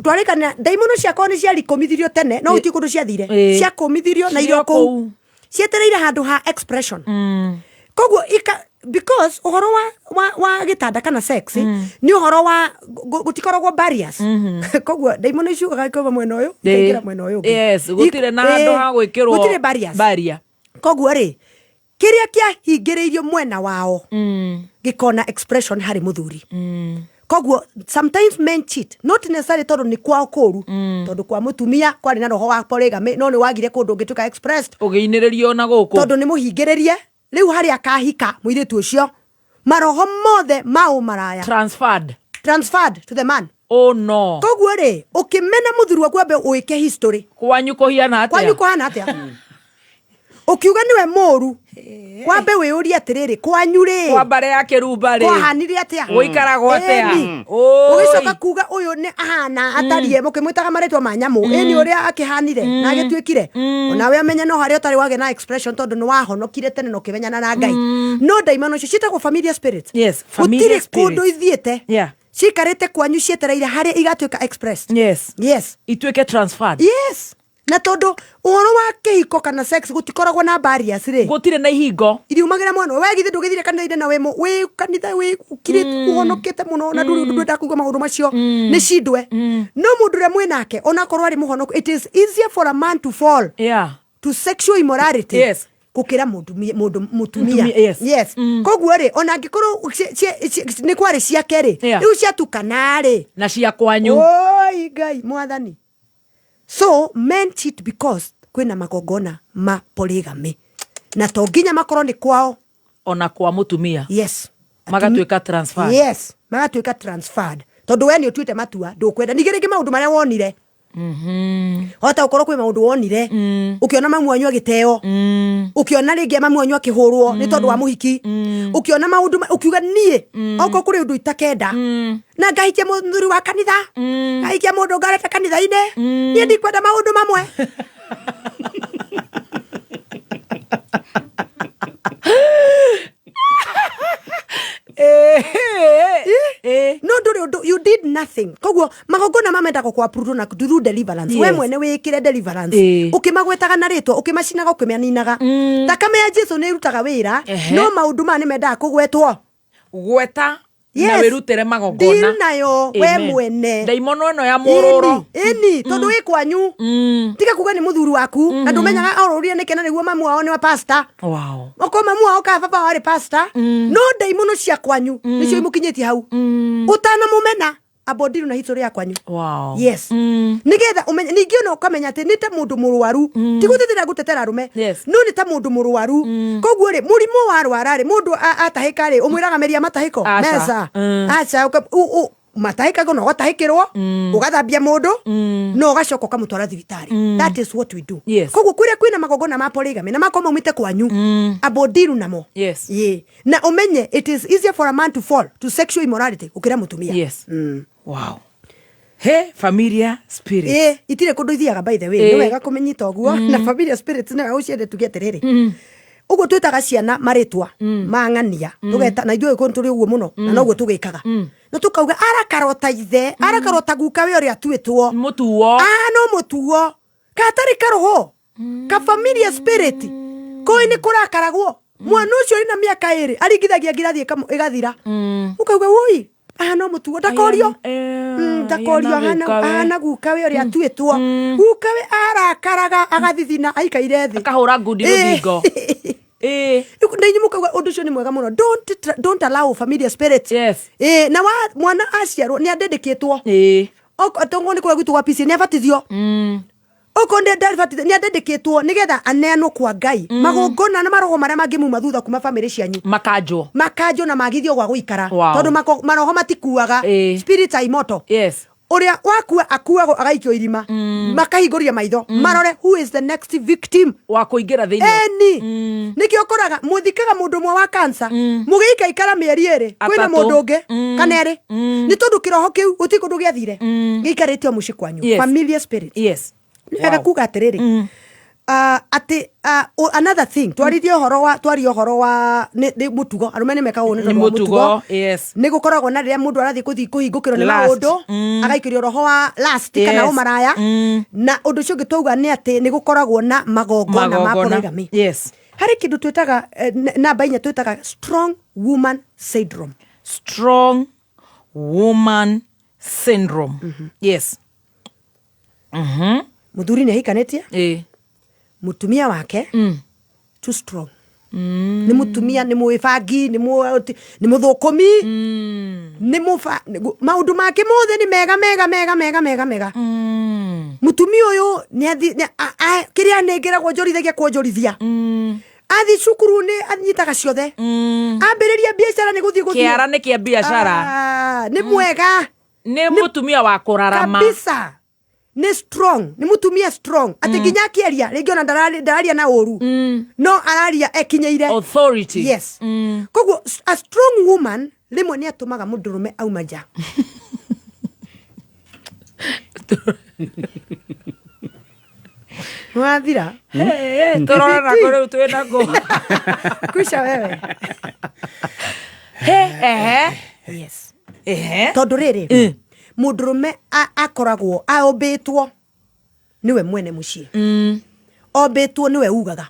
twarĩkana ndaimono ciakorwo nĩ ciarikũmithirio tene, no gũtirĩ kũndũ ciathire. Ciakũmithirio na irio Cirio kũu kũu. Cietereire handũ ha expression. Koguo ika because ũhoro wa gĩtanda kana sex nĩ ũhoro wa gũtikoragwo barriers, koguo ndaimono iciugaga ikauma mwena ũyũ, ikaingĩra mwena ũyũ ũngĩ. Yes, gũtirĩ na handũ ha gwĩkĩrwo gũtirĩ barriers. Barrier. Koguo rĩ, kĩrĩa kĩahingĩrĩirio mwena wao gĩkona expression harĩ mũthuri. Koguo sometimes men cheat, not necessarily tondũ nĩ kwao kũru, tondũ kwa mũtumia kwarĩ na roho wa polygamy, no nĩ wagire kũndũ ũngĩtuĩka expressed. Ũgĩinĩrĩrio na gũkũ. Tondũ nĩ mũhingĩrĩrie. Rĩu harĩa akahika mũirĩtu ũcio, maroho mothe ma ũmaraya transferred. Transferred to the man. Oh no. Koguo rĩ, ũkĩmena mũthuri waku, ambe ũĩke history. Kwanyu kũhiana atĩa? Kwanyu kũhana atĩa? Ũkiuga nĩwe mũru, kwambe wĩyũrie atĩrĩrĩ, kwanyu rĩ, kwa mbare ya kĩrumba rĩ, kwahanire atĩa? Gũikaragwo atĩa? Ĩni. Oi. Ũgĩcoka kuga ũyũ nĩ ahana atariĩ, mũkĩmwĩtaga marĩtwa ma nyamũ, ĩni ũrĩa akĩhanire na agĩtuĩkire, onawe amenye no harĩa ũtarĩ wagĩa na expression, tondũ nĩ wahonokire tene na ũkĩmenyana na Ngai. No ndaimano icio ciĩtagwo familiar spirits. Familiar Gũtirĩ kũndũ spirits. ithiĩte. Ciikarĩte kwanyu cietereire harĩa igatuĩka expressed. Ituĩke transferred. Yes, na tondũ ũhoro wa kĩhiko kana sex gũtikoragwo na barriers rĩ, gũtirĩ na ihingo. Iriumagĩra mwana we githĩ ndũgĩthire kanitha-inĩ na wĩ kanitha wĩ ũkirĩte, ũhonokete mũno, na ndũrĩ ũndũ ndwenda kuga maũndũ macio nĩ cindwe. No mũndũ ũrĩa mwĩ nake, onakorwo arĩ mũhonoku, it is easier for a man to fall to sexual immorality gũkĩra mũndũ mũtumia. Mũtumia, yes. Yes. Koguo rĩ, ona angĩkorwo nĩ kwarĩ ciake rĩ, rĩu ciatukana rĩ, na cia kwanyu. Oi Ngai mwathani. So men cheat because kwĩna magongona ma polygamy. Na to nginya makorwo nĩ kwao. Ona kwa mũtumia. Yes. Magatuĩka transferred. Yes, magatuĩka transferred, tondũ we nĩ ũtuĩte matua ndũkwenda. Ningĩ rĩngĩ maũndũ marĩa wonire, hota gũkorwo kwĩ maũndũ wonire, ũkĩona mamu wanyu agĩteo, ũkĩona rĩngĩ mamu wanyu akĩhũrwo nĩ tondũ wa mũhiki, ũkĩona maũndũ ũkiuga niĩ okorwo kũrĩ ũndũ itakenda na ngahikia mũthuri wa kanitha, ngahikia mũndũ ngareta kanitha-inĩ, niĩ ndikwenda maũndũ mamwe. No ndũrĩ ũndũ, you did nothing. Koguo magongona mamendagwo kwa approve na through deliverance. We mwene wĩkĩre deliverance, ũkĩmagwetaga na rĩtwa, ũkĩmacinaga, ũkĩmaninaga. Thakame ya Jesu nĩ ĩrutaga wĩra. No maũndũ maya nĩ mendaga kũgwetwo. Gweta na wĩrutĩre magongona. Deal nayo we Amen. mwene. Ndaimono ĩno ya mũrũro. Ĩni tondũ wĩ kwanyu, tiga kuga nĩ mũthuri waku na ndũmenyaga orũrire nĩkĩ, na nĩguo mamu wao nĩ wa pastor. Okorwo mamu wao kana baba wao arĩ pastor, no ndaimono cia kwanyu nĩcio imũkinyĩtie hau. Ũtanamũmena, amba ũndiru na history ya kwanyu. Yes, nigetha ũmenye. Ningĩ ona ũkamenya atĩ nĩ ta mũndũ mũrwaru, ti gũtetera gũtetera arũme, no nĩ ta mũndũ mũrwaru. Koguo rĩ, mũrimũ warwara rĩ, mũndũ atahĩka rĩ, ũmwĩraga meria matahĩko. Aca. Meca aca, matahĩkagwo na ũgatahĩkĩrwo, ũgathambia mũndũ na ũgacoka ũkamũtwara thibitarĩ. That is what we do. Koguo kũrĩa kwĩna magongona ma polygamy na makorwo maumĩte kwanyu, amba ũndiru namo. Ye. Na ũmenye it is easier for a man to fall to sexual immorality gũkĩra mũtumia. Wow, he familiar spirit. Ĩ, itirĩ kũndũ ithiaga, by the way. Nĩ wega kũmenyita ũguo. Na familiar spirits nĩ wega ũciende. Tuge atĩrĩrĩ, ũguo twĩtaga ciana marĩtwa ma ng'ania, tũgeta na ithuĩ gĩkũyũ tũrĩ ũguo mũno, na noguo tũgĩkaga, na tũkauga arakara ta ithe, arakara ta guka we ũrĩa atuĩtwo. Mũtuo. Ah, no mũtuo katarĩ karoho ka familiar spirit kũĩ nĩ kũrakaragwo. Mwana ũcio ũrĩ na mĩaka 2 aringithagia ngirathi ĩgathira, ũkauga woi, aha no mũtugo, ndakorio. Ndakorio ahana guka we ũrĩa atuĩtwo. Guka we arakaraga agathithina aikaire thĩ. Akahũra ngundi rũthingo. Na inyuĩ mũkauga ũndũ ũcio nĩ mwega mũno. Don't allow familiar spirit. Na wa mwana aciarwo nĩ adedicatwo. Tongo nĩ kũrĩa gwitũ gwa PC nĩ abatithio, okorwo ndarĩ nĩ adedicatwo nĩgetha aneanwo kwa Ngai. Magongona na maroho marĩa mangĩmuma thutha kuma famĩlĩ cianyu makanjwo. Makanjwo na magithio gwa gũikara. Tondũ maroho matikuaga. Spirits are immortal. Ũrĩa wakua akuagwo agaikio irima, makahingũria maitho marore who is the next victim wa kũingĩra thĩinĩ. Eni nĩkĩo ũkoraga mũthikaga mũndũ ũmwe wa cancer, mũgĩikaikara mĩeri 2 kwĩna Atatũ. mũndũ ũngĩ kana 2, nĩ tondũ kĩroho kĩu gũtirĩ kũndũ gĩathire, gĩikarĩte o mũciĩ kwanyu. Familiar spirit. Nĩ wega kuga atĩrĩrĩ, atĩ another thing, twaririe ũhoro wa, twaria ũhoro wa nĩ mũtugo, arũme nĩ mekaga ũguo nĩ Nĩ tondũ wa mũtugo. mũtugo. Nĩ gũkoragwo na rĩrĩa mũndũ arathiĩ kũthiĩ kũhingũkĩrwo nĩ Lust. maũndũ, agaikĩrio roho wa lust kana ũmaraya. Na ũndũ ũcio ũngĩ twauga nĩ atĩ nĩ gũkoragwo na magongona ma Magongona. polygamy. Harĩ kĩndũ twĩtaga namba 4 twĩtaga strong woman syndrome. Strong woman syndrome, yes. Mũthuri nĩ ahikanĩtie, mũtumia wake too strong, nĩ mũtumia nĩ mwĩbangi, nĩ mũthũkũmi, nĩ mũba maũndũ make mothe nĩ mega mega mega mega mega mega. Mũtumia ũyũ nĩ kĩrĩa anengeragwo njorithagia kwonjorithia, athi cukuru nĩ anyitaga ciothe, ambĩrĩria biacara nĩ gũthiĩ gũthiĩ. Kĩara nĩ kĩa biacara. Ah, nĩ mwega. Nĩ mũtumia wa kũrarama. Kabisa, nĩ strong, nĩ mũtumia strong atĩ nginya akĩaria rĩngĩ ona ndararia na ũru, no araria ekinyĩire. Authority. Yes. Koguo a strong woman rĩmwe nĩ atũmaga mũndũrũme auma nja. Nĩwathira. Tũrora nako rĩu twĩ nako. Kwisha wewe. He, ehe. Yes. Ehe. Tondũ rĩrĩ, mũndũrũme akoragwo aũmbĩtwo nĩwe mwene mũciĩ, ombĩtwo nĩwe ugaga.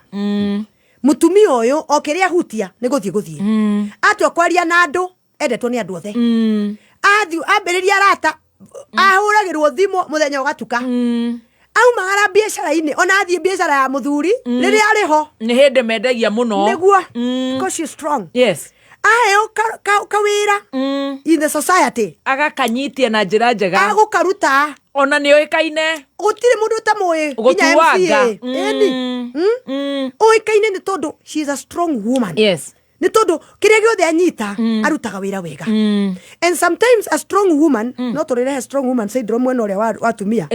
Mũtumia ũyũ o kĩrĩa ahutia nĩ gũthiĩ gũthiĩ. Atua kwaria na andũ, endetwo nĩ andũ othe. Athiĩ ambĩrĩria arata, ahũragĩrwo thimũ mũthenya ũgatuka. Aumagara biacara-inĩ, ona athiĩ biacara ya mũthuri rĩrĩa arĩ ho, Nĩ hĩndĩ mendagia mũno. Nĩguo, because she's strong. Aheo kawĩra in the society, Agakanyitia na njĩra njega. Agũkaruta. Ona nä å ä kaine. Gũtirĩ mũndũ ũtamũĩ nginya Gũtuanga. MCA. Ĩni. Ũĩkaine nĩ tondũ she is a strong woman. Yes. Nĩ tondũ kĩrĩa gĩothe anyita arutaga wĩra wega. And sometimes a strong woman, no tũrĩrehe strong woman syndrome mwena ũrĩa wa atumia,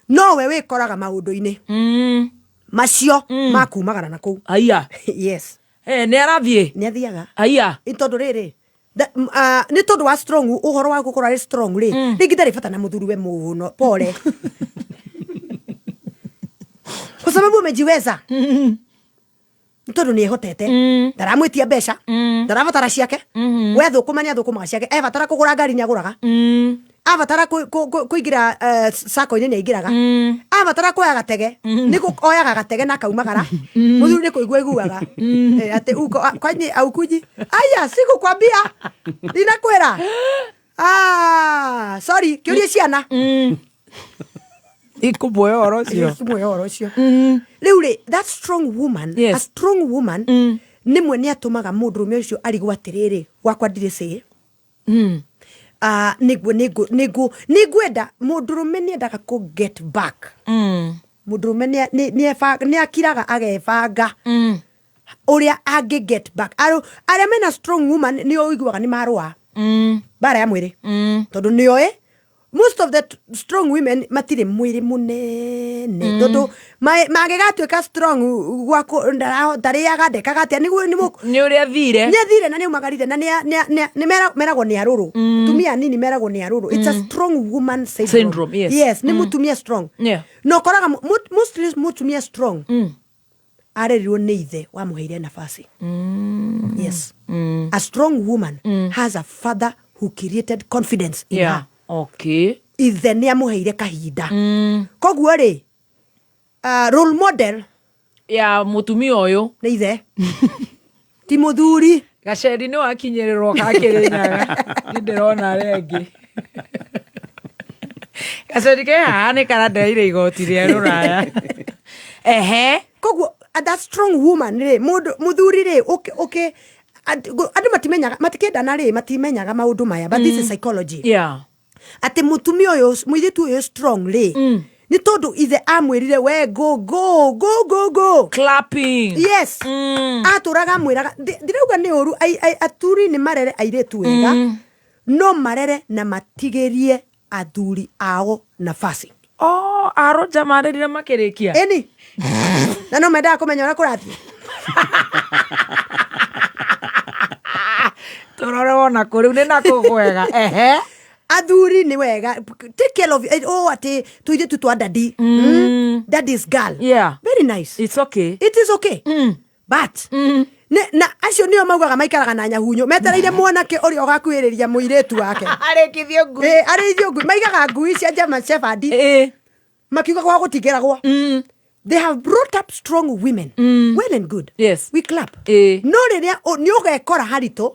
nowe wĩkoraga maũndũ-inĩ macio ma kumagara na kũu. Aya. Yes. Nĩ arathiĩ. Nĩ athiaga. Aya. Nĩ tondũ rĩrĩ, nĩ tondũ wa strong, ũhoro wa gũkorwo arĩ strong rĩ, rĩngĩ ndarĩ bata na mũthuriwe mũno, pole, kwa sababu amejiweza, nĩ tondũ nĩ ehotete, ndaramwĩtia mbeca, ndarabatara ciake, we thũkũma nĩ athũkũmaga ciake, ebatara kũgũra ngari nĩ agũraga, abatara kũingĩra sacco-inĩ nĩ aingĩraga, abatara kuoya gatege nĩ oyaga gatege na akaumagara, mũthuri nĩ kũigua aiguaga atĩ uko kwani aukuji, aya sikukwambia, ndinakwĩra, ah sorry, kĩũrie ciana. Ikũmuoya ũhoro ũcio. Ikũmuoya ũhoro ũcio. Rĩu rĩ, that strong woman, a strong woman nĩmwe nĩ atũmaga mũndũrũme ũcio arigwo atĩrĩrĩ, gwakwa ndirĩ cĩ. Ah, nĩguo nĩngwenda mũndũrũme nĩendaga kũ get back. Mũndũrũme nĩ akiraga agebanga ũrĩa angĩ get back. Arĩa mena strong woman nĩo ũiguaga nĩ marũa mbara ya mwĩrĩ, tondũ nĩoĩ most of the strong women matirĩ mwĩrĩ mũnene, tondũ mangĩgatuĩka strong gwaku ndarĩaga ndekaga atĩa nĩguo Nĩ ũrĩa athire. Nĩ athire na nĩ aumagarire na nĩ meragwo nĩ arũrũ. Tumia anini meragwo nĩ arũrũ. It's a strong woman syndrome. Syndrome, yes. Yes, nĩ mũtumia strong. Na ũkoraga mostly mũtumia strong arerirwo nĩ ithe wamũheire nafasi. Yes. A strong woman has a father who created confidence in her. Ithe nĩ amũheire kahinda. Koguo rĩ, role model ya mũtumia ũyũ nĩ ithe, ti mũthuri. Gaceri nĩ wakinyĩrĩrwo gakĩrĩnyaga, nĩ ndĩrona rĩngĩ gaceri ke haha nĩ karandeire igoti rĩa rũraya. Ehe. Koguo that strong woman rĩ, mũndũ mũthuri rĩ, ũkĩ andũ matimenyaga, matikĩendana rĩ, matimenyaga maũndũ maya, but this is psychology. Atĩ mũtumia ũyũ, mũirĩtu ũyũ strong rĩ, nĩ tondũ ithe amwĩrire we go go go go go. Clapping. Yes. Atũraga amwĩraga, ndirauga nĩ ũru, aturi nĩ marere airĩtu wega, no marere na matigĩrie athuri ao nafasi. Oh, aroja marerire makĩrĩkia. Ĩni. Na no mendaga kũmenya ũrĩa kũrathiĩ. Tũrore wona kũ rĩu nĩ nakũ kwega. Ehe. Athuri nĩ wega. Take care of, oh, atĩ tũirĩtu twa daddy. Daddy's girl. Very nice. It's okay. It is okay. But na acio nĩo maugaga maikaraga na nyahunyo metereire mwanake ũrĩa ũgakuhĩrĩria mũirĩtu wake. Arĩkithio ngui. Arĩithio ngui. Maigaga ngui cia German Shepherd. Makiuga kwa gũtingĩragwo. They have brought up strong women. Well and good. Yes. We clap. No rĩrĩa nĩ ũgekora haritũ,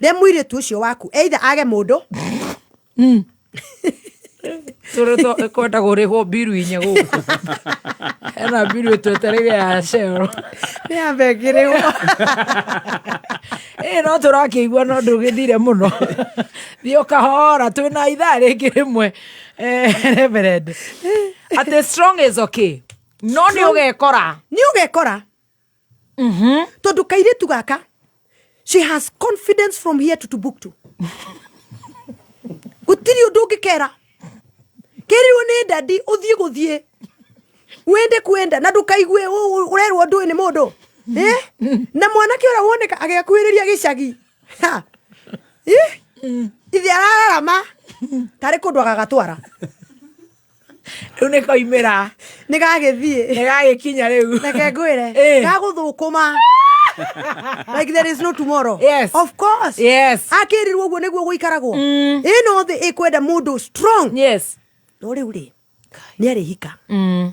rĩrĩa mũirĩtu ũcio waku either age mũndũ. Tũrĩ kwenda kũrĩhwo mbiru inya gũkũ. Hena mbiru ĩtwetereire ya Shell. Nĩ yambe ĩkĩrĩhwo. No tũrakĩigua no ndũgĩthire mũno. Thiĩ ũkahora, twĩna ithaa rĩngĩ rĩmwe. Reverend. Atĩ strong is okay. No nĩ ũgekora. Nĩ ũgekora. Tondũ kairĩtu gaka, she has confidence from here to Timbuktu. Gũtirĩ ũndũ ũngĩkera. Kĩrirwo nĩ dadi ũthiĩ gũthiĩ. Wende kwenda na ndũkaigue ũrerwo ũndũ ũyũ nĩ mũndũ. Na mwanake ũrĩa woneka agĩkuhĩrĩria gĩcagi. Ha. Ithe arararama tarĩ kũndũ agagatwara. Rĩu nĩ koimĩra. Nĩ gagĩthiĩ. Nĩ gagĩkinya rĩu. Reke ngwĩre. Gagũthũkũma. Like there is no tomorrow. Yes. Of course. Yes. Akĩrirwo ũguo nĩguo gũikaragwo. Ĩno thĩ ĩkwenda mũndũ strong. Yes. No rĩu rĩ, nĩ arĩhika.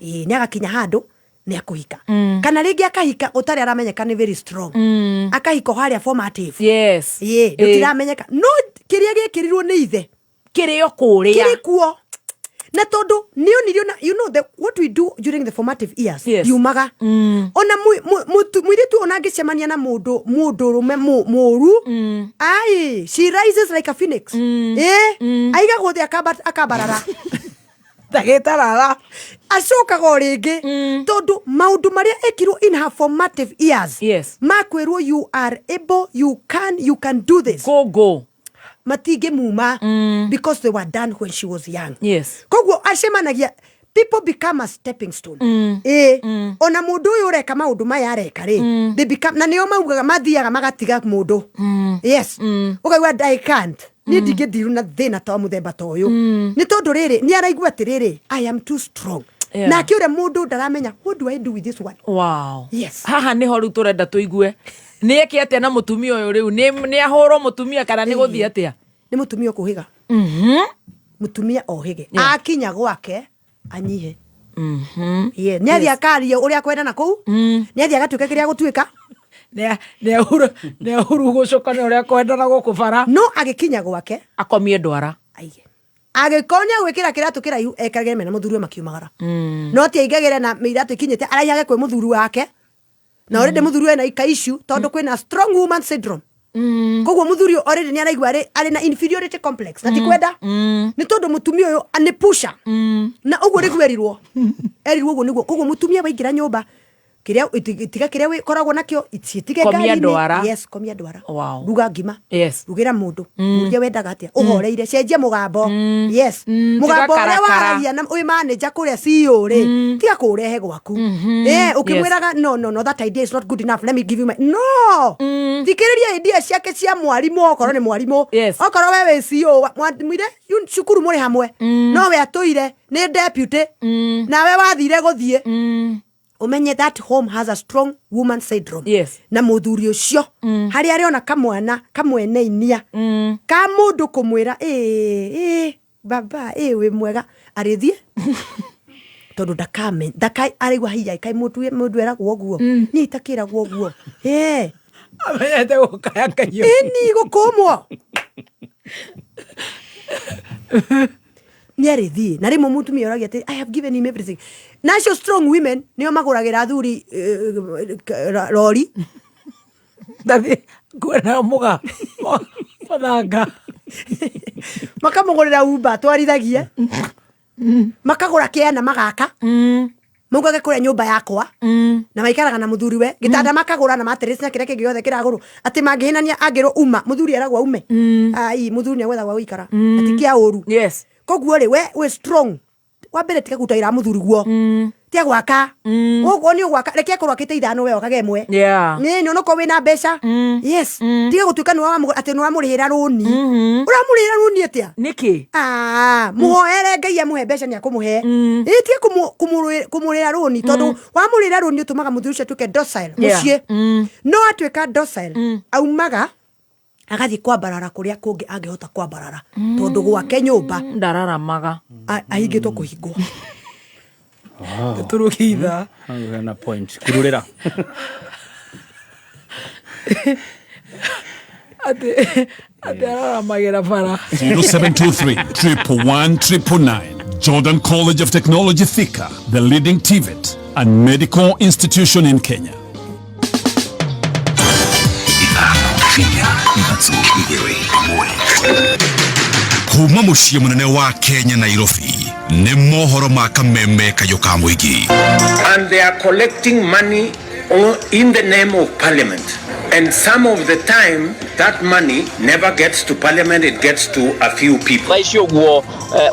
Ĩĩ, nĩ agakinya handũ nĩ akũhika. Kana rĩngĩ akahika ũtarĩ aramenyeka nĩ very strong. Akahika o harĩa formative. Yes. Ĩĩ, ndũtiramenyeka. No kĩrĩa gĩkĩrirwo nĩ ithe. Kĩrĩ o kũrĩa. Kĩrĩ kuo. Na tondũ nĩ onirio na, you know, the, what we do during the formative years, Yes. yumaga. Ona mũirĩtu ona angĩcemania na mũndũrũme mũru, ai, she rises like a phoenix. Aigagwo thĩ akambarara. Ndagĩtarara. Acokaga o rĩngĩ tondũ maũndũ marĩa ekirwo in her formative years, makwĩrwo you are able, you can, you can do this, go go, matingĩmuma because they were done when she was young. Koguo acemanagia, people become a stepping stone. Ĩ, ona mũndũ ũyũ ũreka maũndũ maya areka rĩ, they become, na nĩo maugaga mathiaga magatiga mũndũ. Yes, ũkaigua, "I can't, niĩ ndingĩthiru na thĩna ta wa mũthemba ta ũyũ," nĩ tondũ rĩrĩ nĩ araigua atĩrĩrĩ, "I am too strong." Nake ũrĩa mũndũ ndaramenya, "What do I do with this one?" Yes. Haha nĩho rĩu tũrenda tũigue nĩ eke atĩa na mũtumia ũyũ rĩu, nĩ ahũrwo mũtumia kana nĩ gũthiĩ atĩa? Nĩ mũtumia ũkũhĩga, mũtumia ohĩge. Akinya gwake anyihe. Yeah. Nĩ athiĩ akaria ũrĩa akwenda na kũu, nĩ athiĩ agatuĩka kĩrĩa agũtuĩka. Nĩ ahurugũcũka nĩ ũrĩa kwendana gũkũ bara. No agĩkinya gwake akomie ndwara. Angĩkorwo nĩ agwĩkĩra kĩratũ kĩraihu, ekagĩre mena mũthuri we makiumagara, no ti aingagĩre na mĩiratũ ikinyĩte araihage kwĩ mũthuri wake, na already mũthuri we na ika issue tondũ kwĩna strong woman syndrome. Koguo mũthuri ũyũ already nĩ araigua arĩ na inferiority complex na ti kwenda, nĩ tondũ mũtumia ũyũ nĩ pusher na ũguo nĩguo erirwo ũguo nĩguo. Koguo mũtumia waingĩra nyũmba, kĩrĩa tiga kĩrĩa wĩkoragwo nakĩo citige Komia ngari-inĩ. ndwara. Yes, komia ndwara. Ruga ngima, rugĩra mũndũ, mũrie wendaga atĩa, ũhoreire, cenjia mũgambo. Yes, mũgambo Tiga ũrĩa karakara. waragia na wĩ manager kũrĩa CEO rĩ, tiga kũũrehe gwaku. Ũkĩmwĩraga, "No, no, no, that idea is not good enough, let me give you my..." No, thikĩrĩria idea ciake cia mwarimũ, okorwo nĩ mwarimũ. Okorwo we wĩ CEO, mwire cukuru mũrĩ hamwe, no we atũire nĩ deputy nawe wathire gũthiĩ, ũmenye that home has a strong woman syndrome. Na mũthuri ũcio harĩa arĩona kamwana kamweneinia ka mũndũ kũmwĩra, "Ĩ ĩ baba, ĩ wĩ mwega," arĩthiĩ tondũ ndakame ndaka araigua hiya kai mũndũ eragwo ũguo, niĩ itakĩragwo ũguo. Ĩ. Amenyete gũkaya kahiũ. Ĩni gũkũmwo nĩ arĩthiĩ, na rĩmwe mũtumia oragia atĩ, "I have given him everything." Na acio strong women nĩo magũragĩra athuri rori. Ndathiĩ kuona mũga mũthanga. Makamũgũrĩra umba atwarithagie, makagũra kĩana, magaka maugage kũrĩa nyũmba yakwa, na maikaraga na mũthuri we gĩtanda, makagũra na mattress na kĩrĩa kĩngĩ gĩothe kĩragũrwo, atĩ mangĩhĩnania angĩrwo uma mũthuri eragwo aume, ai mũthuri nĩ agwetha gwa gũikara na ti kĩa ũru. Koguo rĩ, we wĩ strong wa mbere, tiga kũrutagĩra mũthuri guo, tiga gwaka ũguo nĩ ũgwaka, reke akorwo akĩte ithano, we wakage ĩmwe. Nĩ nĩ onokorwo wĩna mbeca. Yes, tiga gũtuĩka nĩ atĩ nĩ wamũrĩhĩra rũni. Ũramũrĩhĩra rũni atĩa? Nĩkĩ? Ah, mũhoere Ngai amũhe mbeca, nĩ akũmũhe. Ĩ, tiga kũmũrĩra rũni, tondũ wamũrĩra rũni ũtũmaga mũthuri ũcio atuĩke docile mũciĩ. No atuĩka docile, aumaga agathiĩ kwambarara kũrĩa kũngĩ angĩhota kwambarara, tondũ gwake nyũmba ndararamaga. Ahingĩtwo kũhingwo. Tũrũkie ithaa. Hau hena point kururĩra. Atĩ araramagĩra bara. 0723 111 999. Jordan College of Technology Thika, the leading TVET and medical institution in Kenya. 4, 3, 2, 1. Kuma mũciĩ mũnene wa Kenya, Nairobi, nĩ mohoro ma kameme kayũ ka mũingĩ. And they are collecting money in the name of parliament. And some of the time, that money never gets to parliament, it gets to a few people. Thaa ici ũguo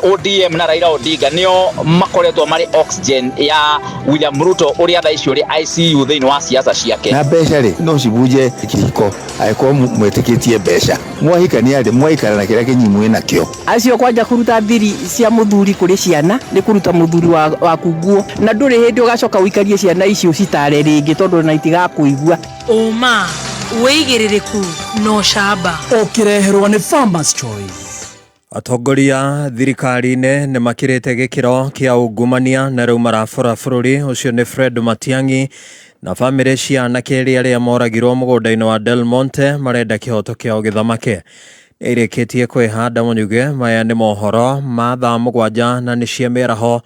ODM na Raila Odinga nĩo makoretwo marĩ oxygen ya William Ruto ũrĩa thaa ici ũrĩ ICU thĩinĩ wa siasa ciake. Na mbeca rĩ, no cibunje kĩhiko angĩkorwo mwĩtĩkĩtie mbeca. Mwahikania rĩ, mwaikara na kĩrĩa kĩnyi mwĩ nakĩo. Acio kwanja kũruta thiri cia mũthuri kũrĩ ciana nĩ kũruta mũthuri waku nguo, na ndũrĩ hĩndĩ ũgacoka ũikarie ciana icio citare rĩngĩ, tondũ na itigakũigua. Ũma, wĩigĩrĩrĩku na ũcamba. Ũkĩreherwo nĩ Farmers Choice. Atongoria thirikari-inĩ nĩ makĩrĩte gĩkĩro kĩa ungumania na rĩu marabora bũrũri ũcio. Nĩ Fred Matiang'i na bamĩrĩ cia anake erĩ arĩa moragirwo mũgũnda-inĩ wa Del Monte marenda kĩhoto kĩao gĩthamake. Nĩ irĩkĩtie kwĩhanda mũnyuge. Maya nĩ mohoro ma thaa 7 na nĩ cia mĩaraho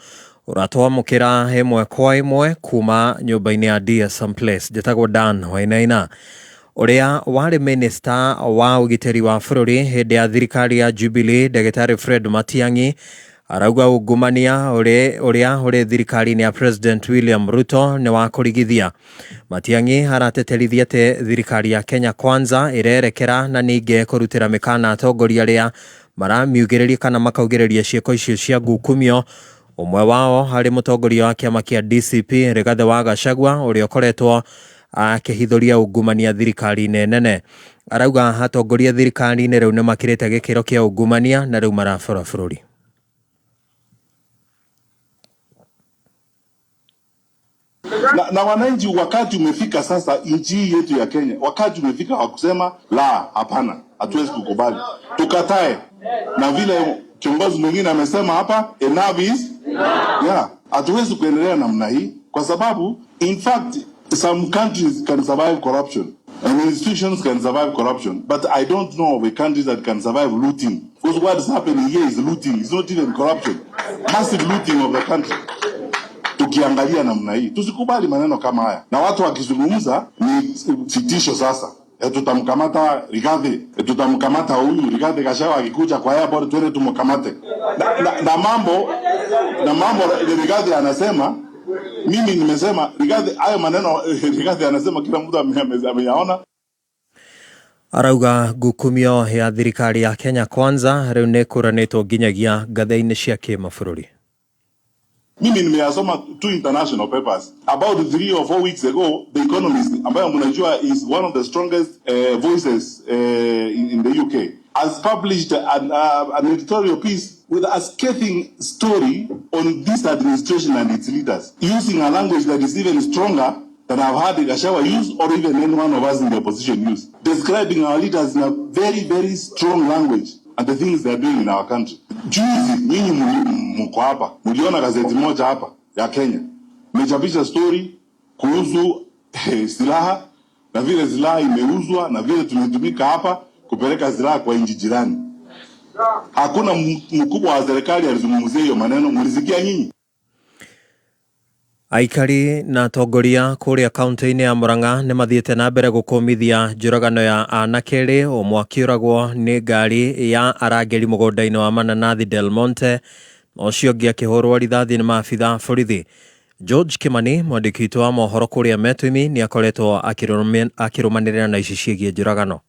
ũratwamũkĩra ĩmwe kwa ĩmwe kuma nyũmba-inĩ ya DSM Place. Njĩtagwo Dan Wainaina. Ũrĩa warĩ minista wa ũgitĩri wa bũrũri hĩndĩ ya thirikari ya Jubilee, Ndagĩtarĩ Fred Matiang'i, Arauga ungumania ũrĩa ũrĩ thirikari-inĩ ya President William Ruto nĩ wa kũrigithia. Matiang'i arateterithia atĩ thirikari ya Kenya Kwanza ĩrerekera na ningĩ kũrutĩra mĩkana atongoria arĩa maramiugĩrĩria kana makaugĩrĩria ciĩko icio cia ngukumio. Ũmwe wao harĩ mũtongoria wa kĩama kĩa DCP Rigathĩ wa Gachagua ũrĩa ũkoretwo akĩhithũria ungumania thirikari-inĩ nene. Arauga atongoria thirikari-inĩ rĩu nĩmakĩrĩte gĩkĩro kĩa ungumania na rĩu marabora bũrũri. Na wananchi, wakati umefika sasa, nchi hii yetu ya Kenya, wakati umefika wa kusema la, hapana, hatuwezi kukubali, tukatae. Na vile kiongozi mwingine amesema hapa, enough is yeah, hatuwezi kuendelea namna hii, kwa sababu in fact some countries can survive corruption and institutions can survive corruption, but I don't know of a country that can survive looting, because what is happening here is looting. It's not even corruption, massive looting of the country. Tukiangalia namna hii, tusikubali maneno kama haya, na watu wakizungumza ni vitisho sasa. Tutamkamata Rigathi, tutamkamata huyu Rigathi Gachagua akikuja kwa airport, twende tumkamate. Na mambo Rigathi anasema, mimi nimesema Rigathi, hayo maneno Rigathi anasema kila mtu ameyaona. Arauga ngukumio ya thirikari ya Kenya Kwanza rĩu nĩ ĩkũranĩtwo nginyagia ngathĩ-inĩ cia kĩmabũrũri. Mimi nimeyasoma two international papers. About 3 or 4 weeks ago, The Economist, ambayo mnajua is one of the strongest voices in the UK, has published an editorial piece with a scathing story on this administration and its leaders, using a language that is even stronger than I've heard Gachagua use or even any one of us in the opposition use, describing our leaders in a very, very strong language and the things they are doing in our country. Juzi nyinyi mko hapa, mliona gazeti moja hapa ya Kenya imechapisha story kuhusu silaha na vile silaha imeuzwa na vile tumetumika hapa kupeleka silaha kwa nchi jirani. Hakuna mkubwa wa serikali alizungumzia hiyo maneno, mlisikia nyinyi? Aikari na atongoria kũrĩa kaunti-inĩ ya Murang'a nĩ mathiĩte na mbere gũkũmithia njũragano ya anake erĩ, ũmwe akĩũragwo nĩ ngari ya arangĩri mũgũnda-inĩ wa mananathi Del Monte na ũcio ũngĩ akĩhũrwo rithathi nĩ maabitha borithi. George Kimani, mwandĩki witũ wa mohoro kũrĩa Metuimi, nĩ akoretwo akĩrũmanĩrĩra na ici ciĩgiĩ njũragano.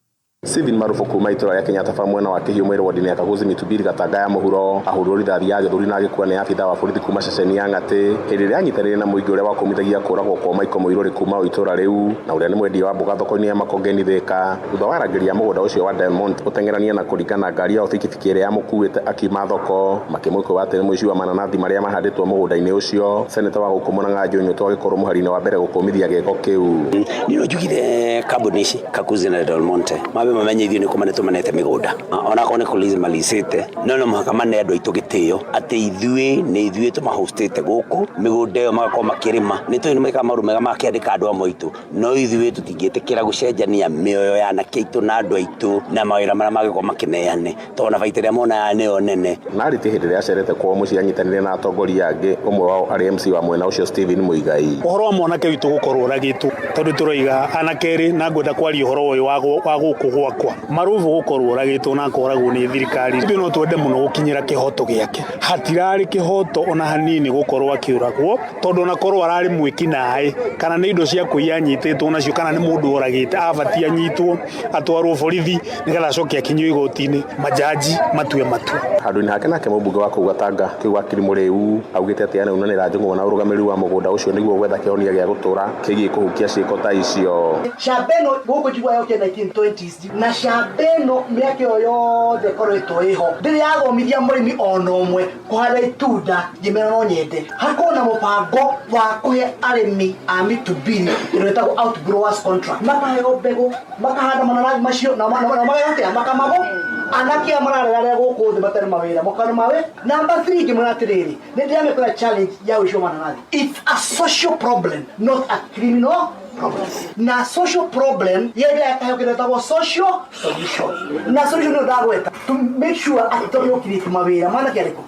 Steven Marufu kuma itũra rĩa Kenyatta Farm mwena wa Kĩhiũ Mwĩrĩ wodi-inĩ ya Kaguzi Mitubiri Gatanga ya mũhuro ahũrirwo rithathi ya gĩthũri na agĩkua nĩ abithaa wa borithi kuma ceceni ya Ng'atĩ hĩndĩ ĩrĩa anyitanĩire na mũingĩ ũrĩa wakũmithagia kũragwo kwa Michael Mũirũrĩ kuma o itũra rĩu na ũrĩa nĩ mwendia wa mboga thoko-inĩ ya Makongeni Thĩka thutha wa arangĩri a mũgũnda ũcio wa Del Monte gũteng'erania na kũringana ngari yao bikibiki ĩrĩa yamũkuĩte akiuma thoko makĩmũĩkũa atĩ nĩ mũici wa mananathi marĩa mahandĩtwo mũgũnda-inĩ ũcio. Seneta wa gũkũ Murang'a Joe Nyutu agĩkorwo mũhari-inĩ wa mbere gũkũmithia gĩko kĩu. Niĩ no njugire kambuni ici Kakuzi na Del Monte mabe mamenye ithuĩ nĩ kũma nĩtũmanete mĩgũnda onakorwo nĩ kũlease malisĩte no mũhaka mane andũ aitũ gĩtĩo atĩ ithuĩ nĩ ithuĩ tũmahostĩte gũkũ mĩgũnda ĩyo magakorwo makĩrĩma nĩ tũĩ nĩ mekaga maũndũ mega makĩandĩka andũ amwe aitũ no ithuĩ tũtingĩtĩkĩra gũcenjania mĩoyo ya anake aitũ na andũ aitũ na mawĩra marĩa mangĩkorwo makĩneane tondũ ona baita ĩrĩa monaga nĩyo nene. Nariti hĩndĩ ĩrĩa acerete kwao mũciĩ anyitanĩire na atongoria angĩ ũmwe wao arĩ MC wa mwena ũcio Stephen Muigai. Ũhoro wa mwanake witũ gũkorwo ũragĩtwo tondũ tũroiga anake erĩ na ngwenda kwaria ũhoro ũyũ wa gũkũ gwakwa Marubu gũkorwo ũragĩtwo na akoragwo nĩ thirikari ithuĩ no twende mũno gũkinyĩra kĩhoto gĩake hatirarĩ kĩhoto ona hanini gũkorwo akĩũragwo tondũ ona korwo ararĩ mwĩki naĩ kana nĩ indo cia kũiya anyitĩtwo nacio kana nĩ mũndũ ũragĩte abatie anyitwo atwarwo borithi nĩgetha acoke akinyio igoti-inĩ majaji matue matua. Handũ-inĩ hake nake mũmbunge wa kũu Gatanga kĩu wakiri Mũrĩu augĩte atĩ anaunanĩra njũng'wa na ũrũgamĩrĩri wa mũgũnda ũcio nĩguo gwetha kĩhonia gĩa gũtũra kĩgiĩ kũhukia ciĩko ta icio. Shamba ĩno gũkũ njiguaga yokire 1920s na shamba ĩno mĩaka ĩyo yothe ĩkoretwo ĩho ndĩrĩ yathomithia mũrĩmi ona ũmwe kũhanda itunda ngĩmera no nyende hakorwo na mũbango wa kũhe arĩmi a mĩtubiri ĩno ĩtagwo outgrowers contract makaheo mbegũ makahanda mananathi macio na mageka makamagũ anake aya mararerarera gũkũ thĩ matarĩ mawĩra mokano mawe. Number 3 ngĩmwĩra atĩrĩrĩ nĩ ndĩramĩkora challenge ya ũici wa mananathi. It's a social problem, not a criminal Problem. Na social problem yendaga kayo kĩretagwo social solution. Na solution nĩyo ndagweta to make sure atĩ tondũ ũkirĩte mawĩra mwanake arĩkũ.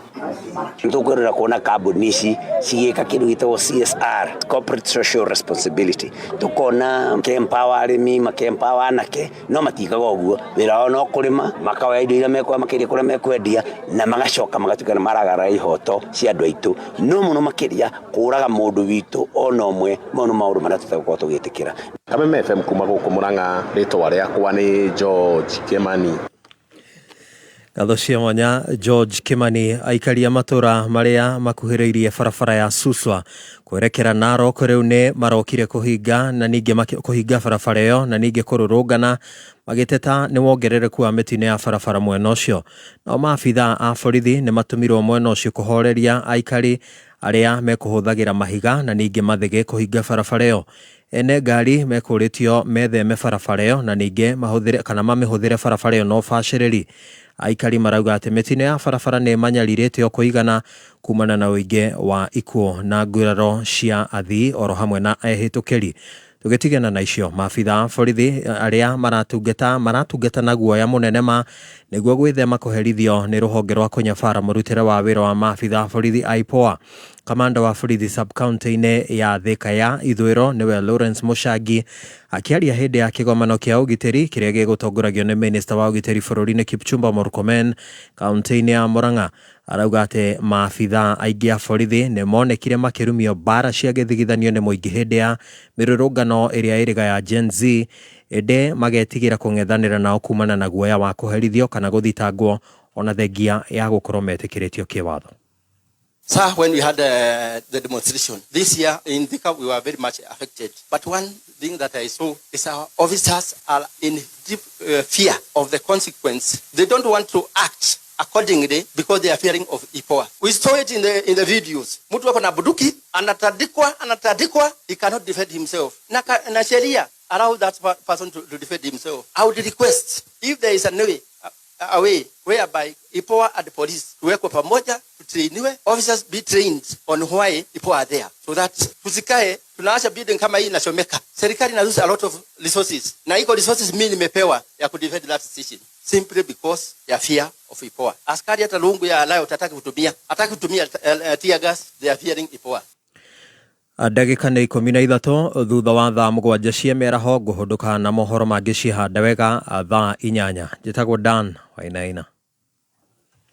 Nĩtũkwĩrora kuona kambuni ici cigĩka kĩndũ gĩtagwo CSR, corporate social responsibility. Tũkona makĩempower arĩmi, makĩempower anake, no matiĩkaga ũguo. Wĩra wao no kũrĩma, makoya indo iria mekuoya makendia kũrĩa mekwendia, na magacoka magatuĩka nĩ maragarara ihoto cia andũ aitũ. No mũno makĩria kũraga mũndũ witũ ona ũmwe, mau nĩ maũndũ marĩa tũtagũkorwo tũgĩtĩkĩra. Kameme FM kuma gũkũ Murang'a, rĩtwa rĩakwa nĩ George Kĩmani. Ngatho cia mwanya George Kimani. Aikari a matũra marĩa makuhĩrĩirie barabara ya Suswa kwerekera Narok rĩu nĩ marokire kũhinga na ningĩ kũhinga barabara ĩyo na ningĩ kũrũrũngana magĩteta nĩ wongerereku wa mĩtino ya barabara mwena ũcio. Nao maabithaa a borithi nĩ matũmirwo mwena ũcio kũhoreria aikari arĩa mekũhũthagĩra mahiga na ningĩ mathĩgĩ kũhinga barabara ĩyo. Ene ngari mekũrĩtio metheme barabara ĩyo na ningĩ mahũthĩre kana mamĩhũthĩre barabara ĩyo na ũbacĩrĩri. Aikari marauga atĩ mĩtino ya barabara nĩ ĩmanyarirĩte o kũigana kumana na ũingĩ wa ikuũ na nguraro cia athii oro hamwe na ehĩtũkĩri. Tũgĩtigana na icio, maabitha a borithi arĩa maratungata maratungata na guoya mũnene ma nĩguo gwĩthema kũherithio nĩ rũhonge rwa kũnyabara mũrutĩre wa wĩra wa maabitha a borithi IPOA. Kamanda wa borithi sub-county-inĩ ya Thika ya ithũĩro nĩwe Lawrence Mũcangi akĩaria hĩndĩ ya kĩgomano kĩa ũgitĩri kĩrĩa gĩgũtongoragio nĩ minista wa ũgitĩri bũrũri-inĩ Kipchumba Murkomen kaunti-inĩ ya Murang'a arauga atĩ maabitha aingĩ a borithi nĩ monekire makĩrumio mbara cia gĩthigithanio nĩ mũingĩ hĩndĩ ya mĩrũrũngano ĩrĩa ĩrĩga ya Gen Z ĩndĩ magetigĩra kũng'ethanĩra nao kumana na guoya wa kũherithio kana gũthitangwo ona thengia ya gũkorwo metĩkĩrĩtio kĩwatho. Sir, when we had the demonstration this year in Thika, we were very much affected. But one thing that I saw is our officers are in deep fear of the consequence. They don't want to act accordingly because they are fearing of IPOA. We saw it in the videos. Mtu ako na bunduki, anatandikwa, anatandikwa, he cannot defend himself. Na sheria allow that person to defend himself. I would request if there is a way, a way whereby IPOA and the police tuwekwe pamoja, tutrainiwe, officers be trained on why IPOA are there, so that tusikae tunaacha building kama hii inachomeka. Serikali ina lose a lot of resources, na iko resources mimi nimepewa ya kudefend that station simply because ya fear of IPOA. Askari hata lungu ya riot hataki kutumia, hataki kutumia tear gas, they are fearing IPOA. Ndagĩka nĩ 13 thutha wa thaa 7 cia mĩaraho. Ngũhũndũka na mohoro mangĩ cihande wega thaa 8. Njĩtagwo Dan Wainaina.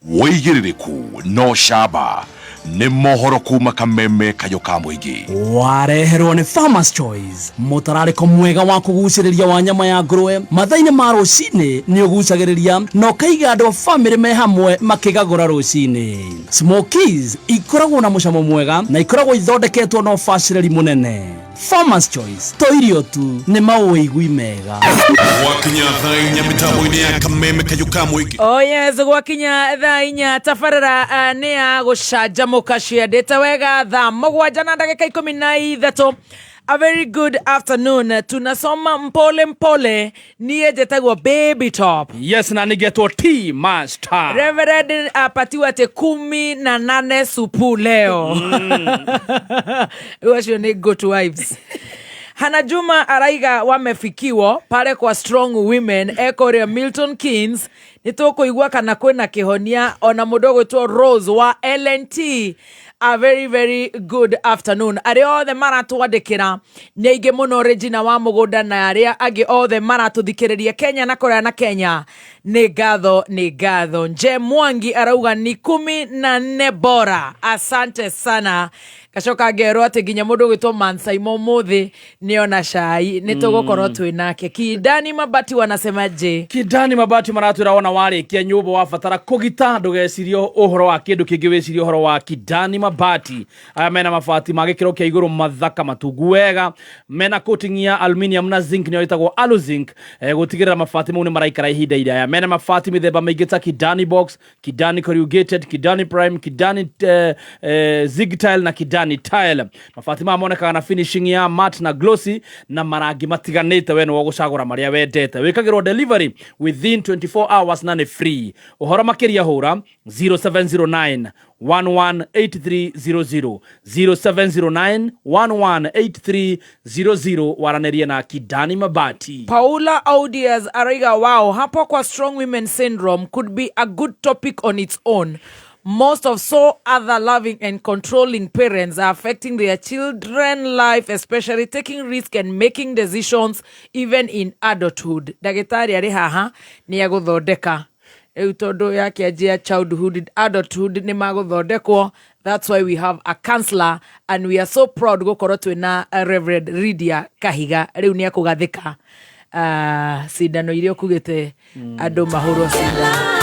Wĩigĩrĩrĩku no camba nĩ mohoro kuma Kameme kayũ ka mũingĩ. Wareherwo nĩ Farmers Choice, mũtararĩko mwega wa kũgucĩrĩria wa nyama ya ngũrwe mathaa-inĩ ma rũcinĩ. Nĩ ũgucagĩrĩria na ũkaiga andũ a bamĩrĩ me hamwe makĩgagũra rũcinĩ. Smokies ikoragwo na mũcamo mwega na ikoragwo ithondeketwo na ũbacĩrĩri mũnene. Farmers Choice to irio tu, nĩ maũigui mega. Gwakinya thaa 4 mĩtambo-inĩ ya Kameme kayũ ka mũingĩ. Oh yes, gwakinya thaa 4 tabarĩra nĩ ya gũcanjamũka ciendete wega thaa 7 na ndagĩka 13. A very good afternoon. Tunasoma mpole mpole. Niĩ njĩtagwo Baby Top. Yes, na nĩgetwo T Master. Reverend apatiwa atĩ 18 supu leo. Rĩu acio nĩ good wives. Hana Juma araiga wamefikiwo pale kwa Strong Women ekũrĩa Milton Keynes. Nĩ tũkũigua kana kwĩna kĩhonia ona mũndũ ũgwĩtwo Rose wa LNT. A very very good afternoon arĩa othe maratwandĩkĩra nĩ aingĩ mũno, Regina wa mũgũnda na arĩa angĩ othe maratũthikĩrĩria Kenya na kũraya na Kenya, nĩ ngatho, nĩ ngatho. Nje Mwangi arauga ni 14 bora, asante sana. Gacoka ngerwo atĩ nginya mũndũ ũgwĩtwo Mansaimo ũmũthĩ nĩona cai nĩ tũgũkorwo twĩ nake. Kidani Mabati wanasema je? Kidani Mabati maratwĩra wona warĩkia nyũmba wabatara kũgita, ndũgecirie ũhoro wa kĩndũ kĩngĩ, wĩcirie ũhoro wa Kidani Mabati. Aya mena mabati ma gĩkĩro kĩa igũrũ, mathaka, matungu wega, mena coating ya aluminium na zinc, nĩyo ĩtagwo aluzinc, gũtigĩrĩra mabati mau nĩ maraikara ihinda iraya. Mena mabati mĩthemba mĩingĩ ta Kidani Box, Kidani Corrugated, Kidani Prime, Kidani Zigtile na Kidani Kidani Tile. Mabati maya monekaga na finishing ya matte na glossy na marangi matiganĩte, we nĩwe ũgũcagũra marĩa wendete. Wĩkagĩrwo delivery within 24 hours na nĩ free. Ũhoro makĩria hũra 0709 118300, 0709 118300, waranĩrie na Kidani Mabati. Paula Audias araiga, wow, hapo kwa strong women syndrome could be a good topic on its own. Most of so other loving and controlling parents are affecting their children life, especially taking risk and making decisions even in adulthood. Ndagĩtarĩ arĩ haha nĩ agũthondeka rĩu tondũ yakĩanjia childhood, adulthood nĩ magũthondekwo. That's why we have a counselor and we are so proud gũkorwo twĩna Reverend Lydia Kahiga. Rĩu nĩ akũgathĩka cindano iria ũkugĩte andũ mahũrwo cindano.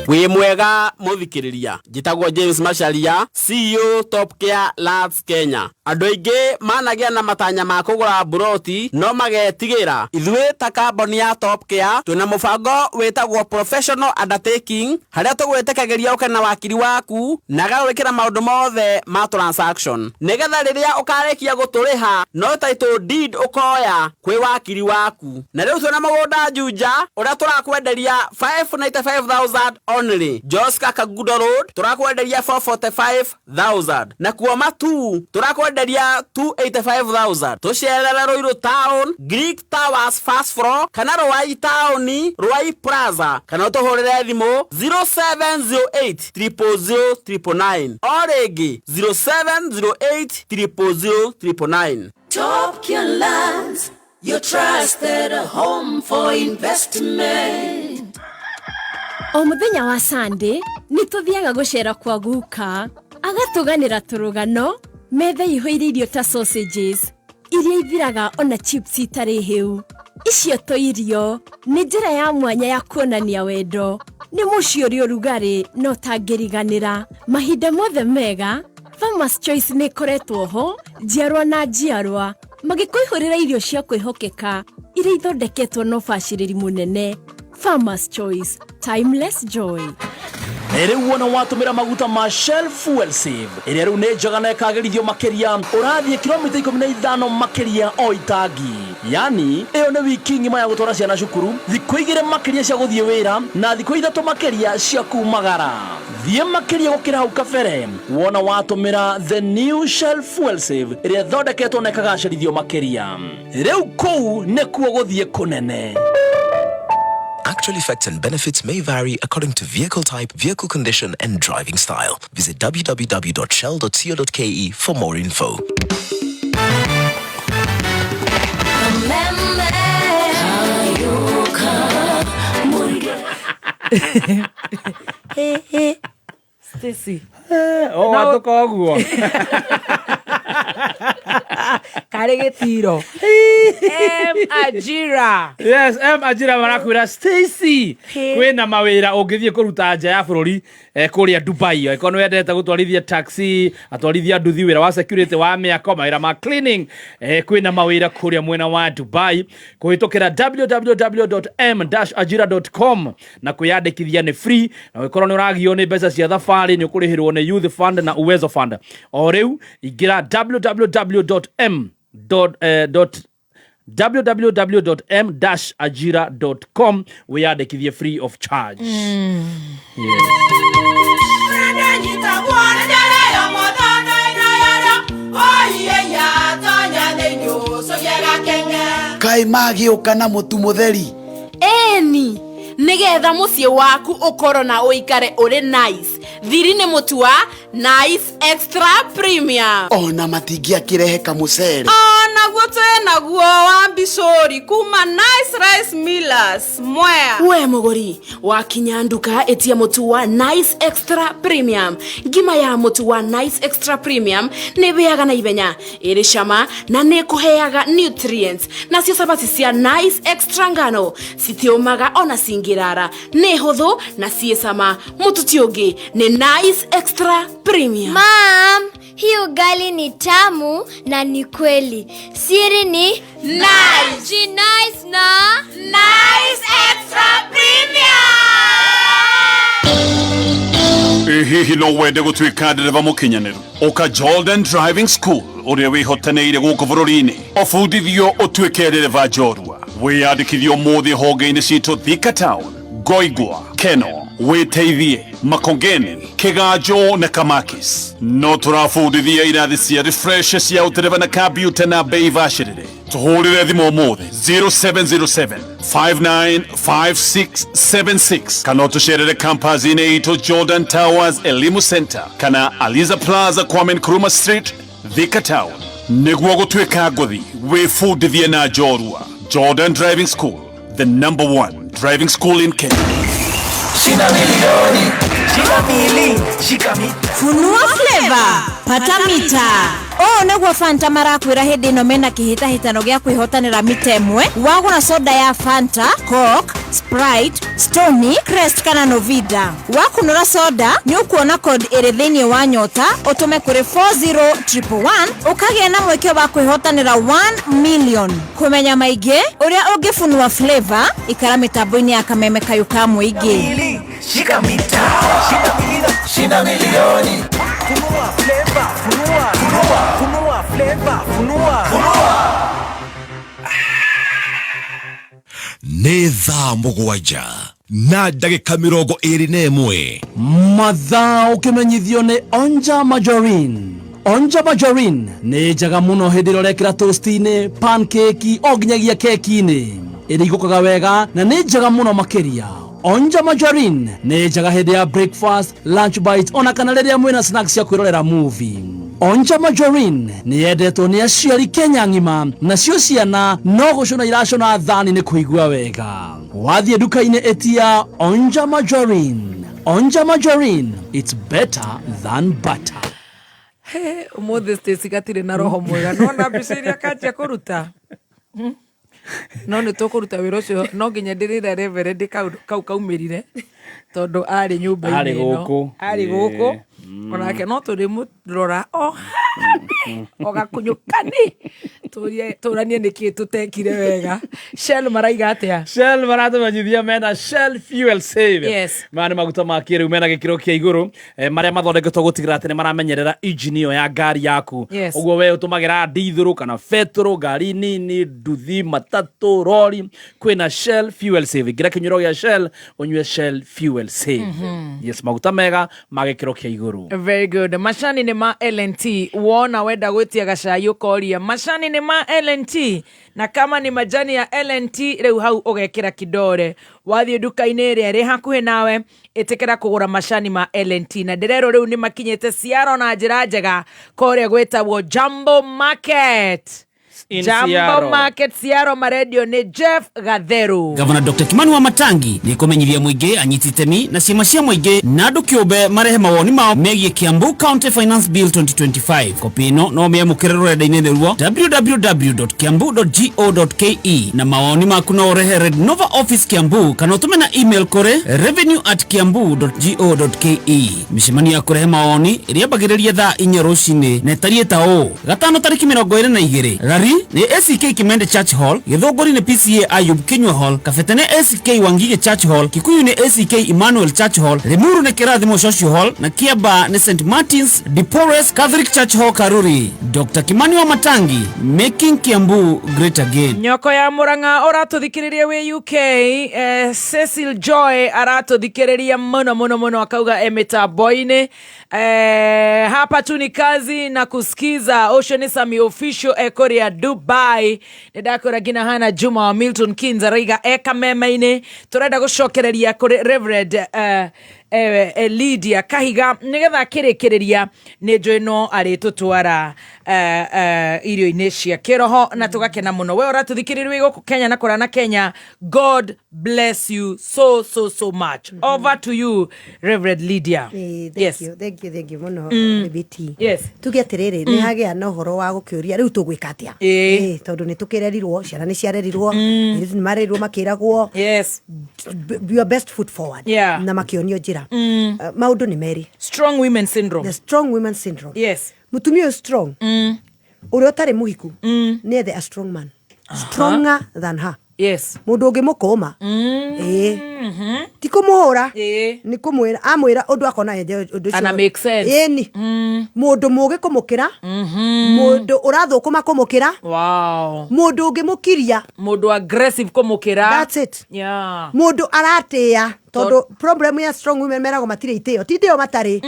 Wĩ mwega mũthikĩrĩria, njĩtagwo James Macharia, CEO Top Care Lands Kenya. Andũ aingĩ managĩa na matanya ma kũgũra mburoti no magetigĩra. Ithuĩ ta kambuni ya Top Care twĩna mũbango wĩtagwo professional undertaking, harĩa tũgwĩtĩkagĩria ũke na wakiri waku na agagwĩkĩra maũndũ mothe ma transaction, nĩgetha rĩrĩa ũkarĩkia gũtũrĩha no title deed ũkoya kwĩ wakiri waku. Na rĩu twĩna mũgũnda Juja ũrĩa tũrakwenderia 595,000 only. Joska Kagudo Road tũrakwenderia 445,000, na kuo Matu tũrakwenderia 285,000. Tũcerere Ruiru Town, Greek Towers first floor, kana Ruai Town, Ruai Plaza, kana ũtũhũrĩre thimũ 0708 000 999, o rĩngĩ 0708 000 999. Top Care Lands, your trusted home for investment. O mũthenya wa Sunday nĩ tũthiaga gũcera kwa guka, agatũganĩra tũrũgano, metha ihũire irio ta sausages iria ithiraga ona chips itarĩ hĩu. Icio to irio, nĩ njĩra ya mwanya ya kuonania wendo. Nĩ mũciĩ ũrĩ ũrugarĩ na ũtangĩriganĩra mahinda mothe mega. Farmers Choice nĩ ĩkoretwo ho njiarwa na njiarwa, magĩkũihũrĩra irio cia kwĩhokeka iria ithondeketwo na ũbacĩrĩri mũnene. Farmers Choice, timeless joy. Rĩu wona watũmĩra maguta ma Shell Fuel Save, ĩrĩa rĩu nĩ njega na ĩkagĩrithio makĩria, ũrathiĩ kilomita 15 makĩria o itangi. Yani ĩyo nĩ wiki ng'ima ya gũtwara ciana cukuru, thikũ 2 makĩria cia gũthiĩ wĩra, na thikũ 3 makĩria cia kumagara. Thiĩ makĩria gũkĩra hau kabere wona watũmĩra the new Shell Fuel Save, ĩrĩa ĩthondeketwo na ĩkagacĩrithio makĩria. Rĩu kũu nĩkuo gũthiĩ kũnene. Actual effects and benefits may vary according to vehicle type, vehicle condition, and driving style. Visit www.shell.co.ke for more info. Kameme kayuka muige. Stacy. Oh, watuka ũguo. Karĩ gĩtiro. M Ajira. Yes, M Ajira marakwĩra, Stacy, kwĩna mawĩra ũngĩthiĩ kũruta nja ya bũrũri, kũrĩa Dubai. Angĩkorwo nĩ wendete gũtwarithia taxi, atwarithia nduthi, wĩra wa security wa mĩako, mawĩra ma cleaning, kwĩna mawĩra kũrĩa mwena wa Dubai kũhĩtũkĩra www.m-ajira.com, na kwĩyandĩkithia nĩ free. Na ũngĩkorwo nĩ ũragio nĩ mbeca cia thabarĩ, nĩ ũkũrĩhĩrwo nĩ Youth Fund na Uwezo Fund. O rĩu ingĩra www.m dot, dot www.m-ajira.com wiyandĩkithie free of charge. Yes. Kaĩ magĩũka na mũtu mũtheri? Ĩni, nĩgetha mũciĩ waku ũkorwo na ũikare ũrĩ nice, thiri nĩ mũtu wa Nice Extra Premium. Ona matingĩakĩrehe kamũcere? Onaguo twĩ naguo wa mbicũri kuma Nice Rice Millers Mwea. We mũgũri, wakinya nduka ĩtia mũtu wa Nice Extra Premium. Ngima ya mũtu wa Nice Extra Premium nĩ ĩhĩaga na ihenya, ĩrĩ cama na nĩ ĩkũheaga nutrients. Nacio cabaci cia Nice Extra ngano citiũmaga ona cingĩrara, nĩ hũthũ na ciĩ cama. Mũtu ti ũngĩ, nĩ Nice Extra Premium. Mom, hii ugali ni tamu na ni kweli. Siri ni Nice. Ji nice na Nice Extra Premium. Ĩ Ĩ hihi no wende gũtuĩka ndereba mũkinyanĩru? Ũka Jordan Driving School ũrĩa wĩhotanĩire gũkũ bũrũri-inĩ, ũbundithio ũtuĩke ndereba njorua. Wĩyandĩkithie ũmũthĩ honge-inĩ citũ Thika Town, Ngoingwa, Keno, Wĩteithie, Makongeni, Kĩganjo na Kamakis. No tũrabundithia irathi cia refresh cia ũtereba na kambiuta na bei bacĩrĩre. Tũhũrĩre thimũ ũmũthĩ 0707 595676 kana ũtũcerere campus-inĩ itũ Jordan Towers Elimu Center kana Aliza Plaza, Kwame Nkrumah Street, Thika Town. Nĩguo gũtuĩka ngũthi, wĩbundithie na njorua. Jordan Driving School, the number one driving school in Kenya. Shina milioni, shina mili, shika mita. Funua flavor, pata mita. Ũũ nĩguo Fanta marakwĩra hĩndĩ ĩno mena kĩhĩtahĩtano gĩa kwĩhotanĩra mita ĩmwe wagũra soda ya Fanta, Coke, Sprite, Stony, Crest kana Novida. Wakunũra soda nĩ ũkuona code ĩrĩ thĩinĩ wa nyota ũtũme kũrĩ 40111 ũkagĩa na mweke wa kwĩhotanĩra 1 million. Kũmenya maingĩ ũrĩa ũngĩfunua flavor ikara mĩtambo-inĩ ya kameme kayũ ka mũingĩ. Mili, shika mita, shika mili, shina milioni. Funua flavor, funua, funua, funua flavor, funua. Funua. Nĩ thaa 7 na ndagĩka 21. Mathaa ũkĩmenyithio nĩ Onja Margarine. Onja Margarine nĩ njega mũno hĩndĩ ĩrĩa ũrekĩra toast-inĩ, pancake o nginyagia keki-inĩ. Ĩrigũkaga wega na nĩ njega mũno makĩria. Onja Margarine nĩ njega hĩndĩ ya breakfast, lunch bite ona kana rĩrĩa mwĩna snacks cia kwĩrorera movie. Onja Margarine nĩ yendetwo nĩ aciari Kenya ng'ima, nacio ciana no gũcũna iracũna thani nĩ kũigua wega. Wathiĩ nduka-inĩ ĩtia Onja Margarine. Onja Margarine, it's better than butter. He, ũmũthĩ Stacy gatirĩ na roho mwega nona mbica iria kanjia kũruta. No nĩ tũkũruta wĩra ũcio no nginya ndĩrĩra reverend kaũndũ kau kaumĩrire tondũ arĩ nyũmba-inĩ Arĩ ĩno. gũkũ. Arĩ gũkũ. Onake no tũrĩmũrora o o gakunyũkani tũranie nĩkĩ tũtekire wega. Shell maraiga atĩa? Shell maratũmenyithia mena Shell Fuel Save. Yes. Maya nĩ maguta ma kĩrĩu mena gĩkĩro kĩa igũrũ, marĩa mathondeketwo gũtigĩrĩra atĩ nĩ maramenyerera engine ĩyo ya ngari yaku. Yes. Ũguo we ũtũmagĩra ndithũrũ kana betũrũ, ngari nini, nduthi, matatũ, rori, kwĩna Shell Fuel Save. Ingĩra kĩnyuĩro gĩa Shell ũnyue Shell Fuel Save. Yes, maguta mega ma gĩkĩro kĩa igũrũ. Very good. Macani nĩ ma L&T. Wona wenda gwĩtia gacai ũkoria macani nĩ ma L&T, na kama ni majani ya L&T rĩu hau ũgekĩra kidore. Wathiĩ nduka-inĩ ĩrĩa ĩrĩ hakuhĩ nawe ĩtĩkĩra kũgũra macani ma L&T, na ndĩrerwo rĩu nĩ makinyĩte Ciaro na njĩra njega kũrĩa gwĩtagwo Jambo Market. In Jambo Ciaro. Market Ciaro marendio nĩ Jeff Gatheru. Gavana Dr. Kimani wa Matangi nĩ kũmenyithia mũingĩ anyiti itemi na ciama cia mũingĩ na andũ kĩũmbe marehe mawoni mao megiĩ Kiambu County Finance Bill 2025. Kopi ĩno no mĩamũkĩre rũrenda-inĩ rũo www.kiambu.go.ke na mawoni maku no ũrehe Red Nova Office Kiambu kana ũtũme na email kũrĩ revenue@kiambu.go.ke. Mĩcemanio ya kũrehe mawoni ĩrĩambagĩrĩria thaa 4 rũcinĩ na ĩtariĩ ta ũũ: gatano tarĩki 22 Rari nĩ ACK Kimende Church Hall, Gĩthũngũri nĩ PCA Ayub Kinyua Hall, Kabete nĩ ACK Wangige Church Hall, Kikuyu nĩ ACK Emmanuel Church Hall, Limuru nĩ Kĩrathimo Social Hall na Kiambaa nĩ St Martins de Porres Catholic Church Hall Karuri. Dr. Kimani wa Matangi, making Kiambu great again. Nyoko ya Murang'a ũratũthikĩrĩria wĩ UK, Cecil Joy aratũthikĩrĩria mũno mũno mũno akauga e mĩtambo-inĩ. Hapa tu ni kazi na kusikiza. Ũcio nĩ Sami Official ekũrĩa Dubai. Nĩ ndakwĩra nginya Hana Juma wa Milton Keynes araiga e kameme-inĩ. Tũrenda gũcokereria kũrĩ Reverend Lydia Kahiga nĩgetha akĩrĩkĩrĩria nĩ njũĩ no arĩtũtwara irio-inĩ cia kĩroho na tũgakena mũno. We ũratũthikĩrĩria wĩ gũkũ Kenya na kũraya na Kenya, God bless you so so so much. Over to you Reverend Lydia. Thank Yes. you, thank you, thank you mũno, BBT. Yes. Tuge atĩrĩrĩ, nĩ hagĩa na ũhoro wa gũkĩũria rĩu tũgwĩka atĩa? Tondũ nĩ tũkĩrerirwo, ciana nĩ ciarerirwo, airĩtu nĩ marerirwo makĩragwo your best foot forward. Yeah. Na makĩonio njĩra. Maũndũ nĩ merĩ. Strong women syndrome. The strong women syndrome. Yes. Mũtumia ũyũ strong, ũrĩa ũtarĩ mũhiku, nĩ ethe a strong man. Stronger than her. Yes. Mũndũ ũngĩmũkũma. Ĩĩ, ti kũmũhũra, nĩ kũmwĩra, amwĩra ũndũ akona enje ũndũ ũcio. Ana make sense. Ĩni, mũndũ mũgĩ kũmũkĩra, mũndũ ũrathũkũma kũmũkĩra, mũndũ ũngĩmũkiria. Mũndũ aggressive kũmũkĩra. That's it. Mũndũ aratĩĩa, tondũ problem ya strong women meragwo matirĩ itĩo, ti itĩo matarĩ,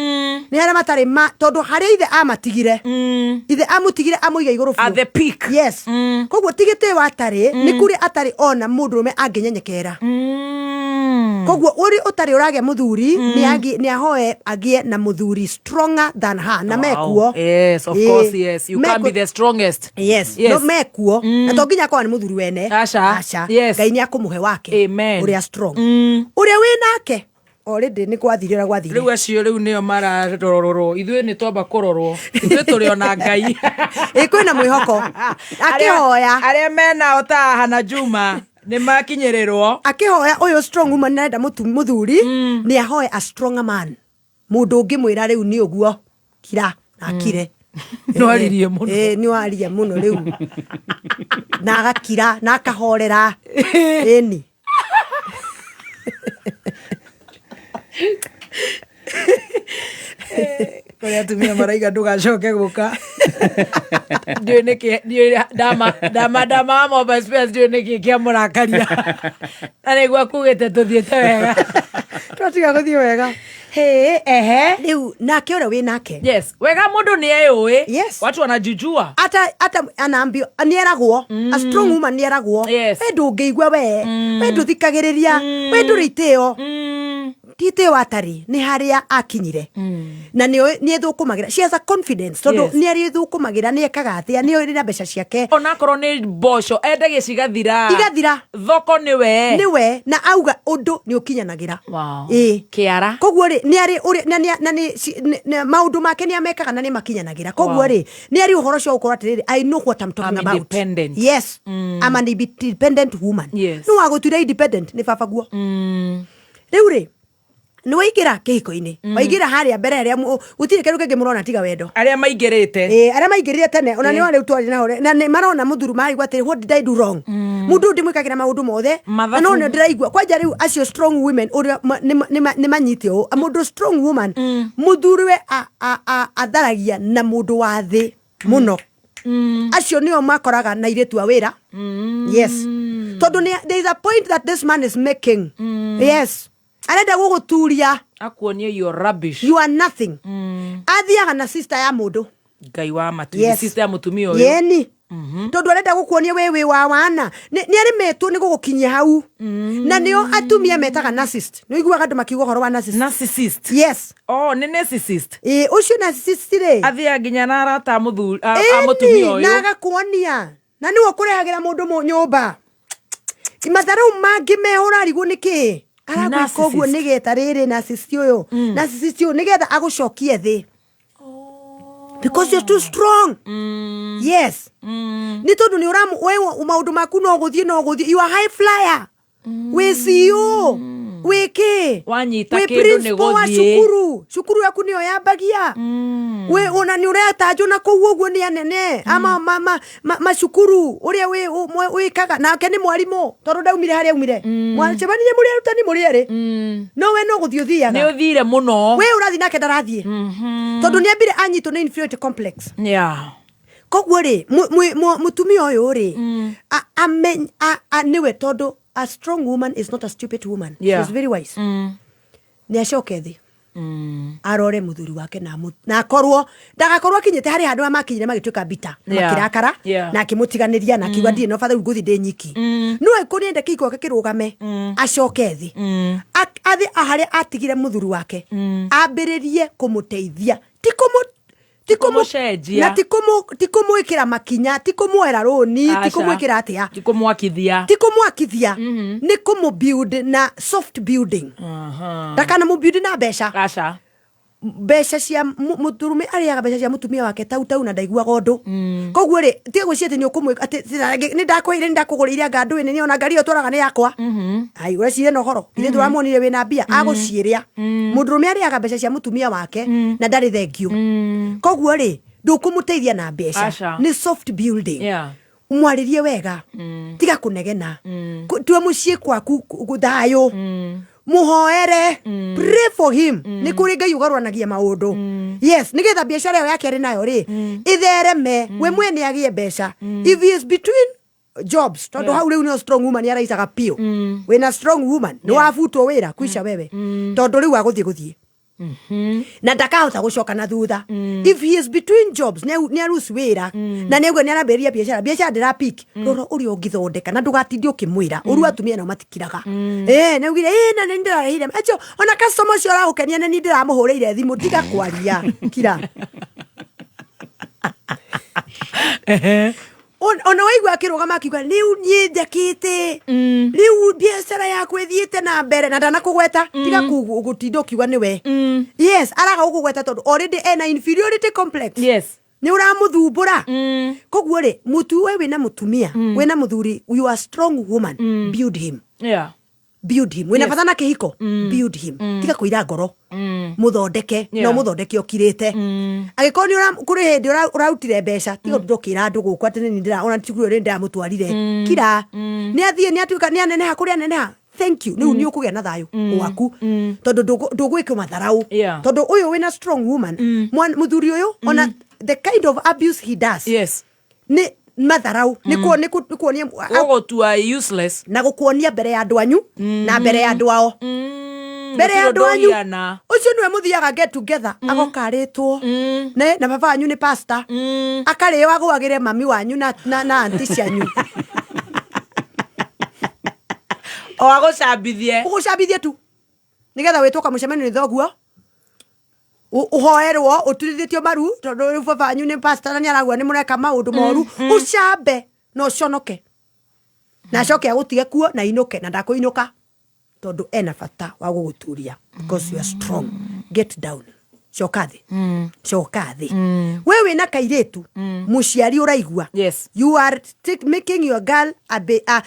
nĩ harĩa matarĩ ma, tondũ harĩa ithe amatigire, ithe amũtigire amũiga igũrũ biũ. At the peak. Yes. Koguo ti gĩtĩo atarĩ, nĩ kũrĩ atarĩ ona mũndũrũme angĩnyenyekera. Koguo ũrĩ ũtarĩ ũragĩa mũthuri, nĩ ahoe agĩe na mũthuri stronger than her, na mekuo. Yes, of course, yes. You can't be the strongest. Yes. Yes. No mekuo, na to nginya akorwo nĩ mũthuri wene. Aca. Aca. Yes. Ngai nĩ akũmũhe wake. Amen. Ũrĩa strong, ũrĩa wĩ nake already nĩ gwathire ũrĩa gwathire. Rĩu acio rĩu nĩo mararorwo, ithuĩ nĩ twamba kũrorwo, ithuĩ tũrĩ ona Ngai. Ĩ, kwĩna mwĩhoko akĩhoya. Arĩa menao ta Hana Juma nĩ makinyĩrĩrwo. Akĩhoya ũyũ strong woman arenda mũthuri, nĩ ahoe a stronger man, mũndũ ũngĩmwĩra rĩu nĩ ũguo, kira na akire. Nĩwaririe mũno. Ĩ, nĩwaria mũno rĩu, na agakira na akahorera, ĩni. Kũrĩ atumia maraiga ndũgacoke gũka, ndiũĩ nĩkĩ, ndiũĩ ndama ndama ndama wa mobile space, ndiũĩ nĩkĩ kĩamũrakaria, na nĩguo akugĩte tũthiĩte wega. Twatiga gũthiĩ wega. Hĩ, ehe. Rĩu nake ũrĩa wĩ nake. Yes, wega mũndũ nĩ eyũĩ. Yes. Watu wanajijua. Ata anaambio nĩeragwo, a strong woman nĩeragwo, we ndũngĩigua, we ndũthikagĩrĩria, we ndũrĩ itĩo. Ti itĩo atarĩ, nĩ harĩa akinyire, na nĩ ĩthũkũmagĩra. She has a confidence tondũ nĩ arĩ ĩthũkũmagĩra, nĩ ekaga atĩa, nĩ ĩrĩ na mbeca ciake. Onakorwo nĩ mboco endagia cigathira. Igathira. Thoko nĩwe. Nĩwe, na auga ũndũ nĩ ũkinyanagĩra. Ĩĩ. Kĩara. Koguo rĩ, nĩ arĩ ũrĩa na nĩ na nĩ ci- nĩ- nĩ- maũndũ make nĩ amekaga na nĩ makinyanagĩra. Koguo rĩ, nĩ arĩ ũhoro ũcio wa gũkorwo atĩrĩrĩ, I know what I'm talking I'm about. independent. Yes. I'm an independent woman. No wagũtuire independent nĩ baba guo. Rĩu rĩ, nĩ waingĩra kĩhiko-inĩ, waingĩra harĩa mbere harĩa gũtirĩ kĩndũ kĩngĩ mũrona tiga wendo. Arĩa maingĩrĩte. Ĩĩ, arĩa maingĩrire tene, ona nĩo rĩu twarĩ nao na nĩ marona mũthuri, maraigua atĩrĩ, what did I do wrong? Mũndũ ũyũ ndĩmwĩkagĩra maũndũ mothe na Mathabu. no nĩ ndĩraigua kwanja rĩu acio strong women ũrĩa nĩ manyite ũũ, mũndũ strong woman, mũthuriwe atharagia na mũndũ wa thĩ mũno. Acio nĩo makoraga na airĩtu a wĩra. Yes, tondũ there is a point that this man is making. Yes, arenda gũgũturia. Akuonie you are rubbish. You are nothing. Athiaga na sister ya mũndũ. Ngai wa matu. Yes. Sister ya mũtumia ũyũ. Yeni, tondũ arenda gũkuonia we wĩ wa wana, nĩ arĩmetwo nĩ gũgũkinyia hau, na nĩo atumia metaga narcissist. Nĩ ũiguaga andũ makiuga ũhoro wa narcissist? Narcissist. Yes. Oh, nĩ narcissist. Ĩ, ũcio narcissist rĩ, athiaga nginya na arata a mũthuri a mũtumia ĩni, na ũyũ. Agakuonia na nĩwe ũkũrehagĩra mũndũ nyũmba matharau mangĩ meho, ũrarigwo nĩ kĩ aragwĩka ũguo. Narcissist. Nĩgetha rĩrĩ, narcissist ũyũ, narcissist ũyũ, nĩgetha agũcokie thĩ because you're too strong. Yes, nĩ tondũ nĩ ũramu we maũndũ maku no gũthiĩ, no gũthiĩ, you are high flyer, wĩ CEO, wĩ kĩ, Wanyita wĩ kĩndũ nĩ principal wa gũthiĩ. cukuru, cukuru yaku nĩyo yambagia, wĩ ona nĩ ũretanjwo na kũu ũguo nĩ anene ama macukuru ũrĩa wĩkaga, nake nĩ mwarimũ, tondũ ndaumire harĩa aumire, mwacemanirie mũrĩ arutani mũrĩ erĩ, no we no gũthiĩ ũthiaga. Nĩ ũthire mũno. We ũrathiĩ nake ndarathiĩ, tondũ nĩ ambire anyitwo nĩ inferiority complex. Koguo rĩ, mũtumia ũyũ rĩ, nĩwe, tondũ a strong woman is not a stupid woman. She's very wise. Nĩ acoke thĩ, arore mũthuri wake na akorwo ndagakorwo akinyĩte harĩ handũ makinyire magĩtuĩka mbita, makĩrakara, na akĩmũtiganĩria na akiuga, ndirĩ no batha, rĩu ngũthiĩ ndĩ nyiki. No angĩkorwo nĩenda kĩhiko gĩake kĩrũgame, acoke thĩ, athiĩ harĩa atigire mũthuri wake, ambĩrĩrie kũmũteithia, ti Kũmũcenjia. Na ti kũmwĩkĩra makinya, ti kũmuoera rũni, ti Aca. kũmwĩkĩra atĩa. Ti kũmwakithia. Ti kũmwakithia, nĩ kũmũ build na soft building. Ndakana mũbuild na mbeca. Aca. Mbeca cia mũndũrũme arĩaga mbeca cia mũtumia wake tau tau na ndaiguaga ũndũ. Koguo rĩ, tiga gwĩciria atĩ nĩ ũkũmwĩ atĩ nĩ ndakwĩire, nĩ ndakũgũrĩire anga ndũĩ nĩ ona ngari ĩyo twaraga nĩ yakwa. Ai, ũreciria na ũhoro ithuĩ tũramuonire wĩna mbia agũciĩrĩa. Mũndũrũme arĩaga mbeca cia mũtumia wake na ndarĩ thengio. Koguo rĩ, ndũkũmũteithia na mbeca. Aca. Nĩ soft building. Mwarĩrie wega, tiga kũnegena. Tua mũciĩ kwaku thayũ, muhoere, pray for him. Nĩ kũrĩ Ngai ũgarũranagia maũndũ. Yes, nĩgetha biacara ĩyo yake arĩ nayo rĩ ĩthereme, we mwene agĩe mbeca. If he is between jobs, tondũ hau rĩu nĩo strong woman araicaga biũ. Wĩna strong woman nĩ wabutwo wĩra kwisha wewe, tondũ rĩu agũthiĩ gũthiĩ na ndakahota gũcoka na thutha. If he is between jobs, nĩ aruci wĩra na nĩ aigua nĩ arambĩrĩria biacara, biacara ndĩra pick, rora ũrĩa ũngĩthondeka na ndũgatinde ũkĩmwĩra ũru. Atumia nao matikiraga. Nĩ augire na nĩ ndĩrarĩhire acio, ona customer ũcio ũragũkenia nĩ niĩ ndĩramũhũrĩire thimũ. Tiga kwaria, kira. Ona waigua akĩrũgama akiuga, rĩu niĩ njakĩte, rĩu biacara yaku ĩthiĩte na mbere na ndanakũgweta, tiga gũtinda ũkiuga nĩwe. Yes, araga gũkũgweta tondũ already ena inferiority complex. Nĩ ũramũthumbũra. Koguo rĩ, mũtu we wĩna mũtumia, wĩna mũthuri, you are strong woman, build him. Build him. Wĩna bata na kĩhiko, build him. Tiga kũira ngoro, mũthondeke. No mũthondeke ũkirĩte. Angĩkorwo nĩ kũrĩ hĩndĩ ũrarutire mbeca, tiga ũtinde ũkĩra andũ gũkũ atĩ nĩ ndĩra ona cukuru ĩyo nĩ ndĩramũtwarire. Kira. Nĩ athiĩ, nĩ atuĩka, nĩ aneneha kũrĩa aneneha, thank you. Rĩu nĩ ũkũgĩa na thayũ gwaku tondũ ndũgwĩkwo matharau. Tondũ ũyũ wĩna strong woman, mũthuri ũyũ, ona the kind of abuse he does nĩ matharau, nĩ kuonia Gũgũtua useless. Na gũkuonia mbere ya andũ anyu na mbere ya andũ ao, mbere ya Gũtirĩ andũ anyu. Ũndũ. Ũcio nĩwe mũthiaga get together, agoka arĩtwo ne na baba wanyu nĩ pastor, akarĩo agũagĩre mami wanyu na anti cianyu. O agũcambithie. Ũgũcambithie tu nĩgetha wĩtwo kamũcemanio nĩ thoguo, ũhoerwo ũturithĩtio maru tondũ rĩu baba wanyu nĩ pastor na nĩ aragua nĩ mũreka maũndũ moru. Ũcambe na ũconoke na acoke agũtige kuo na inũke na ndakũinũka tondũ ena bata wa gũgũturia because you are strong. Get down, coka thĩ, coka thĩ. We wĩna kairĩtu, mũciari ũraigua, you are making your girl a, be, a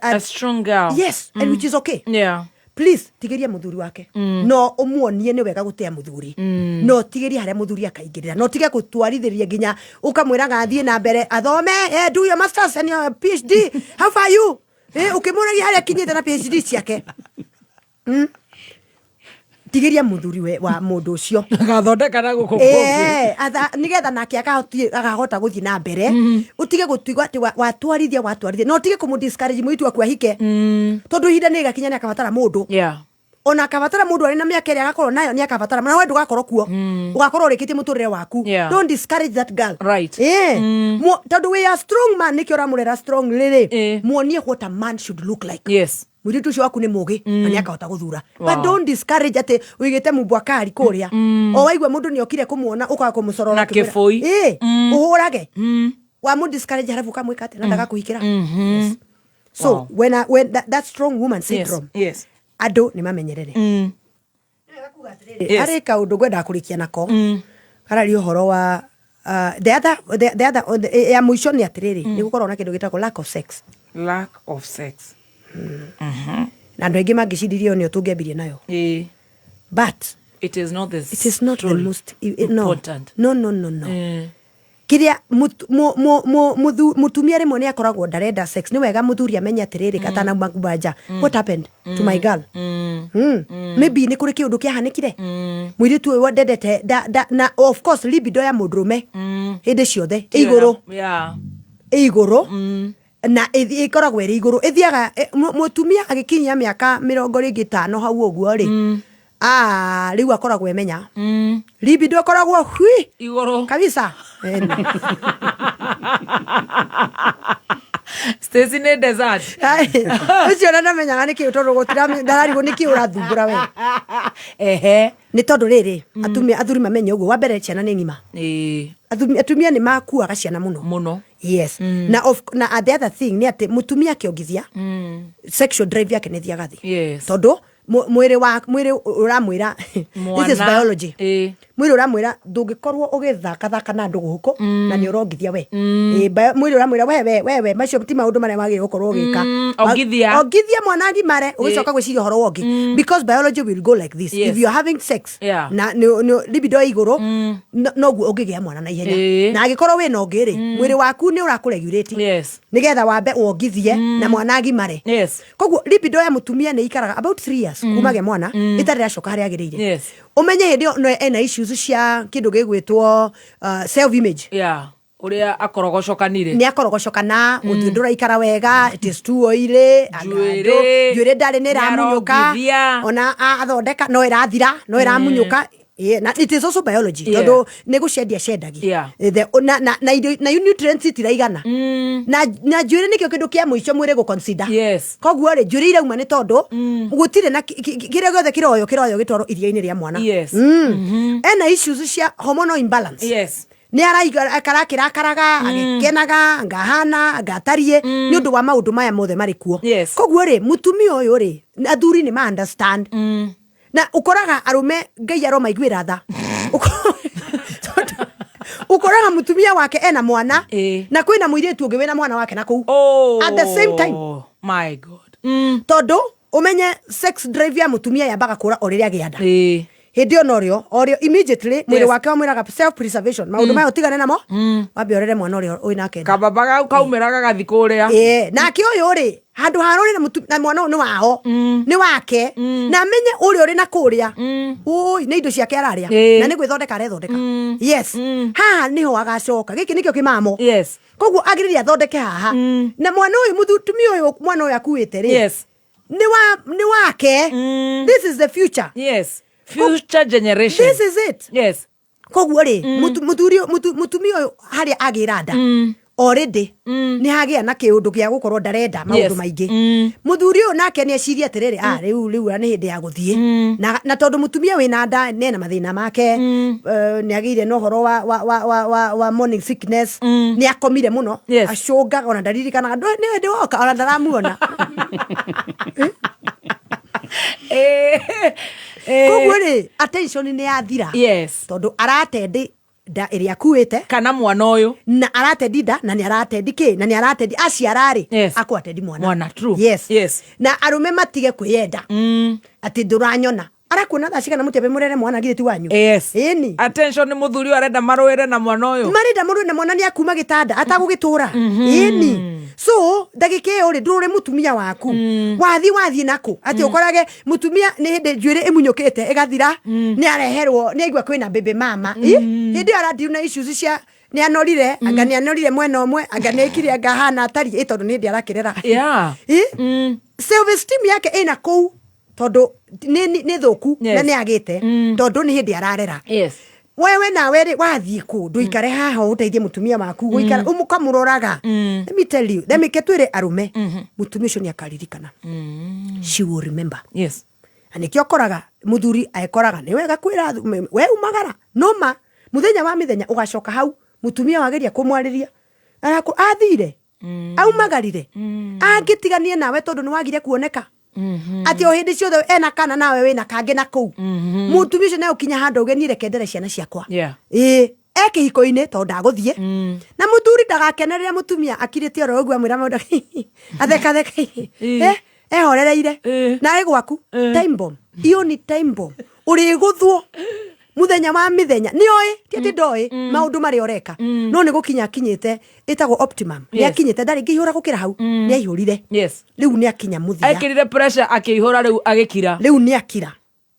A strong girl. Yes, and which is okay. Please tigĩria mũthuri wake, no ũmuonie nĩ wega gũtĩa mũthuri, no tigĩrie harĩa mũthuri akaingĩrĩra, no tige gũtwarithĩria nginya ũkamwĩraga athiĩ na mbere athome, do your masters and your PhD, how far you, ũkĩmũragia harĩa akinyĩte na PhD ciake. Tigĩria mũthuri wa mũndũ ũcio. Agathondeka na gũkũ kũngĩ. Nĩgetha nake akahota gũthiĩ na mbere. Ũtige gũtuga atĩ watwarithia watwarithia, no ũtige kũmũ discourage mũirĩtu waku ahike, tondũ ihinda nĩ rĩgakinya nĩ akabatara mũndũ. Ona akabatara mũndũ arĩ na mĩaka ĩrĩa agakorwo nayo, nĩ akabatara, na we ndũgakorwo kuo, ũgakorwo ũrĩkĩtie mũtũrĩre waku. Don't discourage that girl. Tondũ we are strong man, nĩkĩo ũramũrera strong rĩrĩ. Muonie what a man should look like. Mũirĩtu ũcio waku nĩ mũgĩ na nĩ akahota gũthura. But don't discourage atĩ ũigĩte mumbwakari kũrĩa, o waigua mũndũ nĩ okire kũmuona ũkaga kũmũcorora Na ũkĩmwĩra, kĩbũi. Ũhũrage wamũ discourage, harabu ũkamwĩka atĩa na ndagakũhikĩra. Yes. So when that strong woman syndrome, andũ nĩ mamenyerere. Harĩ kaũndũ ngwendaga kũrĩkia nako kararia ũhoro wa the other ya mũico nĩ atĩrĩrĩ, nĩ gũkorwo na kĩndũ gĩtagwo lack of sex. Lack of sex. Na andũ aingĩ mangĩciririe ĩyo nĩyo tũngĩambirie nayo, but It is not the it is not the truly most no. important. No, no, no, no. Kĩrĩa mũtumia rĩmwe nĩ akoragwo ndarenda sex. Nĩ wega mũthuri amenye atĩrĩrĩ, atanauma kuma nja, what happened to my girl? Maybe nĩ kũrĩ kĩũndũ kĩahanĩkire mũirĩtu ũyũ ndendete na of course libido ya mũndũrũme hĩndĩ ciothe ĩ igũrũ. Ĩ igũrũ na ĩkoragwo ĩrĩ igũrũ, ĩthiaga mũtumia agĩkinyia mĩaka 35 hau ũguo rĩ, ah, rĩu akoragwo emenya libido ĩkoragwo hui Igũrũ kabisa. Stacy nĩ desert. Ũcio na ndamenyaga nĩ kĩũ tondũ gũtira ndararigwo nĩ kĩũ ũrathumbũra we. Nĩ tondũ rĩrĩ, atumia, athuri mamenye ũguo, wa mbere ciana nĩ ng'ima. Atumia nĩ makuaga ciana mũno. Mũno. Yes. Na the other thing nĩ atĩ mũtumia akĩongithia, sexual drive yake nĩ thiaga thĩ. Tondũ mwĩrĩ wa mwĩrĩ ũramwĩra, this is Mwana. biology. Mwĩrĩ ũramwĩra ndũngĩkorwo ũgĩthakathaka na andũ gũkũ na nĩ ũrongithia we. Ĩ, mwĩrĩ ũramwĩra we we we macio ti maũndũ marĩa wagĩrĩirwo gũkorwo ũgĩka. Ongithia. Ongithia mwana agimare ũgĩcoka gwĩciria ũhoro wa ũngĩ, because biology will go like this. If you are having sex na libido ĩ igũrũ, noguo ũngĩgĩa mwana na ihenya. Na angĩkorwo wĩna ũngĩ rĩ, mwĩrĩ waku nĩ ũrakũregulate nĩgetha wambe wongithie na mwana agimare. Koguo libido ya mũtumia nĩ ikaraga about 3 years kuma gĩa mwana ĩtarĩ ĩracoka harĩa agĩrĩire. Ũmenye hĩndĩ ĩyo no ena issues cia kĩndũ gĩgwĩtwo self image. Yeah, ũrĩa akorogocokanire. Nĩ akorogocokana, ũthiũ ndũraikara wega, it is too oily, Njuĩrĩ. Njuĩrĩ ndarĩ nĩ ĩramunyũka. Nĩarongithia. Ona athondeka no ĩrathira, no ĩramunyũka. Yeah, na it is also biology, tondũ nĩ gũcendia cendagia. Na indo na nutrients itiraigana, na njuĩrĩ nĩkĩo kĩndũ kĩa mũico mwĩrĩ gũ-consider. Koguo rĩ, njuĩrĩ irauma nĩ tondũ gũtirĩ na kĩrĩa gĩothe kĩroyo kĩroyo gĩtwarwo iria-inĩ rĩa mwana. Ena issues cia hormonal imbalance. Nĩ araikara akĩrakaraga, agĩkenaga, ngahana ngatariĩ nĩ ũndũ wa maũndũ maya mothe marĩ kuo. Koguo rĩ, mũtumia ũyũ rĩ, athuri nĩ ma understand, na ũkoraga arũme Ngai aromaiguĩra tha. Tondũ ũkoraga mũtumia wake ena mwana na kwĩna mũirĩtu ũngĩ wĩna mwana wake na kũu at the same time. Oh my God. Tondũ ũmenye sex drive ya mũtumia yambaga kũra o rĩrĩa agĩa nda. Hĩndĩ ĩyo norĩo orĩo immediately mwĩrĩ wake wamwĩraga self preservation, maũndũ maya ũtigane namo, wambe ũrere mwana ũrĩa wĩ nake nda. Kababa kau kaumĩra gagathi kũrĩa. Ĩĩ, nake ũyũ rĩ, handũ ha rũrĩ na mwana ũyũ nĩ wao, nĩ wake, na amenye ũrĩa ũrĩ na kũrĩa ũi nĩ indo ciake ararĩa na nĩ gwĩthondeka arethondeka. Yes, haha nĩho agacoka, gĩkĩ nĩkĩo kĩmamo. Koguo agĩrĩire athondeke haha na mwana ũyũ, mũtumia ũyũ, mwana ũyũ akuĩte rĩ, nĩ wake. This is the future. Yes, future generation. This is it. Koguo rĩ, mũtumia ũyũ harĩa agĩra nda already nĩ hagĩa na kĩũndũ gĩa gũkorwo ndarenda maũndũ maingĩ. Mũthuri ũyũ nake nĩ eciria atĩrĩrĩ, ah, rĩu nĩ hĩndĩ ya gũthiĩ, na tondũ mũtumia wĩna nda nĩ ena mathĩna make, nĩ agĩire na ũhoro wa morning sickness, nĩ akomire mũno, acũngaga ona ndaririkanaga nĩ hĩndĩ woka, ona ndaramuona. Koguo rĩ, attention nĩ yathira. Tondũ aratendi nda ĩrĩa akuĩte kana mwana ũyũ, na aratendi nda, na nĩ aratendi kĩ, na nĩ aratendi aciara rĩ, akwatendi mwana. Mwana, true. Yes. Na arũme matige kwĩyenda atĩ ndũranyona, arakuona thaa cigana mũtebe mũrere mwana, githĩ ti wanyu? Ĩni. Attention nĩ mũthuri ũyũ arenda marũĩre na mwana ũyũ. Marenda mũrũe na mwana, nĩ akuma gĩtanda atagũgĩtũra. Ĩni, so ndagĩka ĩyo rĩ, ndũrũre mũtumia waku, wathiĩ nakũ atĩ ũkorage mũtumia nĩ hĩndĩ njuĩrĩ ĩmunyũkĩte ĩgathira, nĩ areherwo, nĩ aigua kwĩna baby mama. Ĩ, hĩndĩ ĩyo arandiru na issues cia nĩ anorire, anga nĩ anorire mwena ũmwe, anga nĩ ekire, anga ahana atariĩ, ĩ tondũ nĩ hĩndĩ arakĩrera. Ĩ, self esteem yake ĩna kũu tondũ nĩ thũku na nĩ agĩte tondũ nĩ hĩndĩ ararera. Wewe nawe rĩ, wathiĩ kũ ndũikare haha ũteithie mũtumia waku gũikara ũkamũroraga. Let me tell you, let me ke twĩre arũme, mũtumia ũcio nĩ akaririkana. She will remember. Na nĩkĩo ũkoraga mũthuri ekoraga nĩ wega kwĩra we umagara noma mũthenya wa mĩthenya ũgacoka hau, mũtumia wageria kũmwarĩria athire, aumagarire, angĩtiganie nawe tondũ nĩ wagire kuoneka atĩ o hĩndĩ ciothe ena kana nawe wĩna kangĩ na kũu. Mũtumia ũcio nĩ ũkinya handũ auge, niĩ reke ndere ciana ciakwa. Ĩĩ, e kĩhiko-inĩ tondũ ndagũthiĩ na mũthuri ndagakenerere mũtumia akirĩte oro ũguo, amwĩra maũndũ athekatheka, ehorereire na ĩ gwaku. Time bomb iyo ni time bomb, ũrĩgũthwo mũthenya wa mĩthenya. Nĩ oĩ, ti atĩ ndoĩ maũndũ marĩa ũreka, no nĩ gũkinya akinyĩte ĩtagwo optimum. Nĩ akinyĩte, ndarĩ ngĩihũra gũkĩra hau. Nĩ aihũrire. Rĩu nĩ akinya mũthia. Ekĩrire pressure akĩihũra, rĩu agĩkira. Rĩu nĩ akira,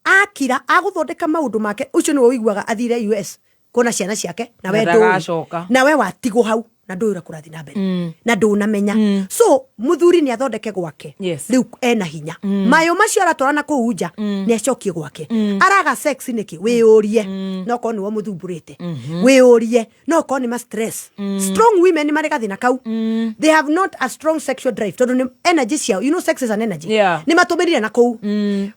akira agũthondeka maũndũ make. Ũcio nĩwe ũiguaga athire US kuona ciana ciake na we Na ndũĩ. ndagacoka. Na we watigwo hau na ndũĩ ũrĩa kũrathiĩ na mbere na ndũnamenya. So mũthuri nĩ athondeke gwake. Rĩu ena hinya, mayũ macio aratwara na kũu nja nĩ acokie gwake. Araga sex nĩkĩ? Wĩyũrie, no korwo nĩwe mũthumbũrĩte. Wĩyũrie, no korwo nĩ ma stress. Strong women nĩ marĩ gathĩna kau, they have not a strong sexual drive tondũ nĩ energy ciao, sex is an energy, nĩ matũmĩrire na kũu.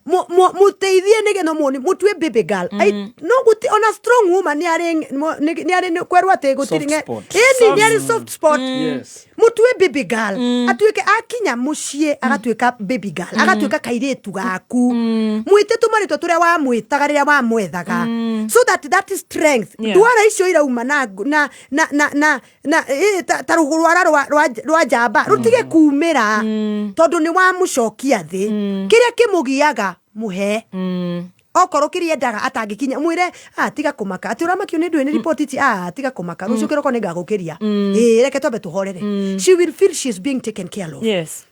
Mũteithie nĩgetha muone mũtue baby girl. Ai, no guti ona strong woman nĩ arĩ nĩ kwerwo atĩ gũtirĩ Soft spot. Ĩni, nĩ arĩ soft spot. Mũtue baby girl, atuĩke akinya mũciĩ agatuĩka baby girl, agatuĩka kairĩtu gaku. Mwĩte tũmarĩtwa tũrĩa wamwĩtaga rĩrĩa wamwethaga, so that that is strength. Ndwara icio irauma na na na na na na ta rũgũrwara rwa njamba rũtige kumĩra, tondũ nĩ wamũcokia thĩ. Kĩrĩa kĩmũgiaga mũhe, okorwo kĩrĩa endaga atangĩkinya, mwĩre, "Ah, tiga kũmaka, atĩ ũramakio nĩ ndũĩ nĩ riboti ti, ah, tiga kũmaka, rũciũ kĩroko nĩ ngagũkĩria, ĩĩ, reke twambe tũhorere." She will feel she is being taken care of.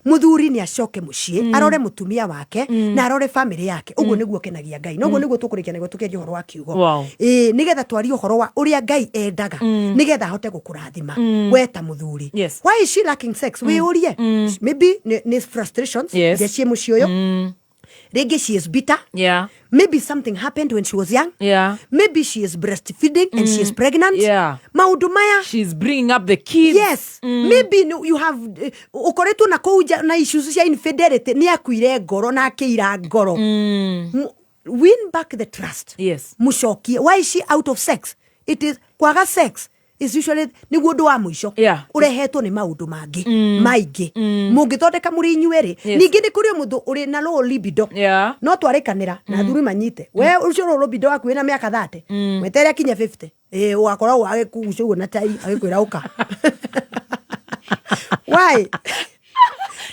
Muthuri nĩ acoke mũciĩ, arore mũtumia wake na arore family yake. Ũguo nĩguo kenagia Ngai, na ũguo nĩguo tũkũrĩkia nĩguo tũkĩaria ũhoro wa kiugo. Ĩĩ, nĩgetha twarie ũhoro wa ũrĩa Ngai endaga, nĩgetha ahote gũkũrathima we ta mũthuri. Why is she lacking sex? Wĩyũrie, maybe nĩ frustrations iria ciĩ mũciĩ ũyũ. Rĩngĩ she is bitter. Maybe something happened when she was young. Maybe she is breastfeeding and she is pregnant. Maũndũ maya, She's bringing up the kids. Yes. Maybe you have ũkoretwo na kũu nja na issues cia infidelity, nĩ akuire ngoro na akĩira ngoro. Win back the trust. Mũcokie. Why is she out of sex? It is kwaga sex is usually nĩguo ũndũ wa mũico ũrehetwo nĩ maũndũ mangĩ maingĩ mũngĩthondeka mũrĩ inyuerĩ. Ningĩ nĩ kũrĩ mũndũ ũrĩ na low libido. No twarĩkanĩra na athuri manyite we ũcio low libido waku wĩna mĩaka 30, wetere akinye 50, ĩ ũgakorwo agĩkugucia ũguo na tai agĩkwĩra ũka. Why?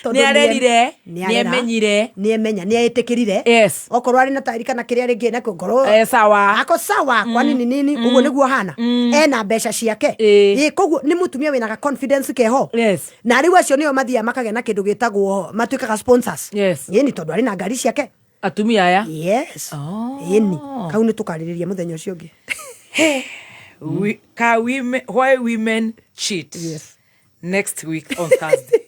Tondũ Nĩ arerire, nĩarera, nĩemenyire. Nĩemenya, nĩetĩkĩrire. Okorwo arĩ na tairi kana kĩrĩa rĩngĩ nakĩo ngoro Sawa. Ako sawa, kwa nini nini, ũguo nĩguo hana ena mbeca ciake. Ĩ, koguo nĩ mũtumia wĩna ga confidence keho. Na rĩu acio nĩo mathiaga makagĩa na kĩndũ gĩtagwo, matuĩkaga sponsors. Ĩni, tondũ arĩ na ngari ciake. Atumia aya. Yes. Ĩni, kau nĩ tũkarĩrĩria mũthenya ũcio ũngĩ. Ka women, why women cheat. Next week on Thursday.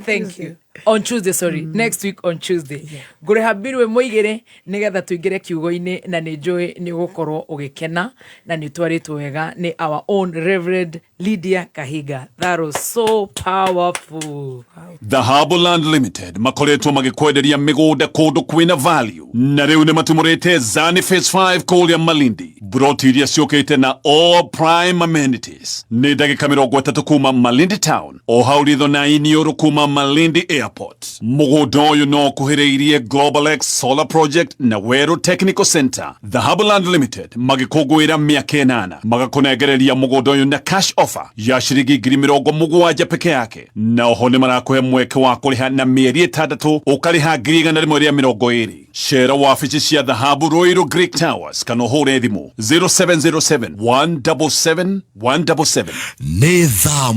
Thank you. On Tuesday, sorry. Next week on Tuesday. Ngũrĩha mbirũ ĩmwe igĩrĩ nĩgetha tũingĩre kiugo-inĩ, na nĩ njũĩ nĩ ũgũkorwo ũgĩkena na nĩ ũtwarĩtwo wega nĩ our own Reverend Lydia Kahiga. That was so powerful. The Harborland Limited makoretwo magĩkwenderia mĩgũnda kũndũ kwĩna value, na rĩu nĩ matumũrĩte Zani Phase 5 kũrĩa Malindi, broti iria ciũkĩte na all prime amenities. Nĩ ndagĩka 30 kuma Malindi town, o hau ritho na iniũrũ kuma Malindi Airport. Mũgũnda ũyũ no ũkuhĩrĩirie Global X Solar Project na Weru Technical Center. The Harborland Limited magĩkũngũĩra mĩaka 8, magakũnengereria mũgũnda ũyũ na cash offer ya ciringi 70,000 peke yake, na oho nĩ marakũhe mweke wa kũrĩha na mĩeri 6, ũkarĩha 120,000. Cera wabici cia Dhahabu, Ruiru Greek Towers, kana ũhũre thimũ 0707 177 177. Nĩ thaa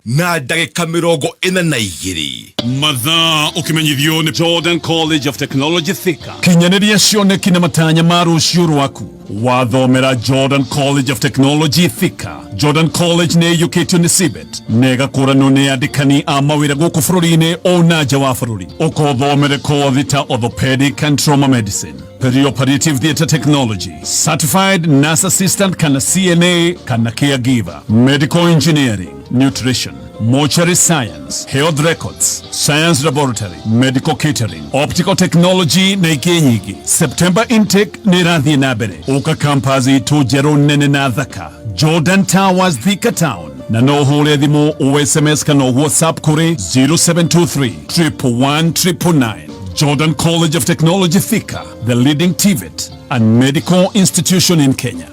7:42. Mathaa ũkĩmenyithio nĩ Jordan College of Technology Thika. Kinyanĩria cioneki na matanya ma rũciũ rwaku wathomera Jordan College of Technology Thika. Jordan College nĩ ĩiyũkĩtio nĩ CBET na ĩgakũranwo nĩ andĩkani a mawĩra gũkũ bũrũri-inĩ ona nja wa bũrũri. Ũkothomere kothi ta orthopedic and trauma medicine, perioperative theatre technology, certified nurse assistant kana CNA kana caregiver, medical engineering, nutrition, mortuary science, health records, science laboratory, medical catering, optical technology na ingĩ nyingĩ. September intake nĩ ĩrathiĩ na mbere. Ũka campus itũ njerũ nene na thaka, Jordan Towers, Thika Town, na no ũhũre thimũ o SMS kana WhatsApp kũrĩ 0723 111 999. Jordan College of Technology Thika, the leading TVET and medical institution in Kenya.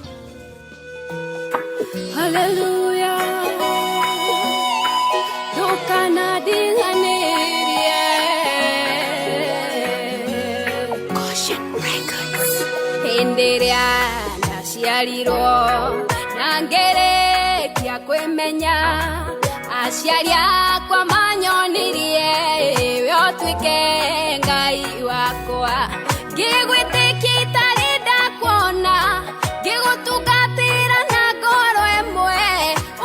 Hallelujah. Ndukanadiganĩrie. Goshen Records. Hĩndĩ ĩrĩa ndaciarirwo na ngĩrĩkia kwĩmenya, aciari akwa manyonirie we ũtuĩke Ngai wakwa, ngĩgwĩtĩkia itarĩ ndakuona, ngĩgũtungatĩra na ngoro ĩmwe.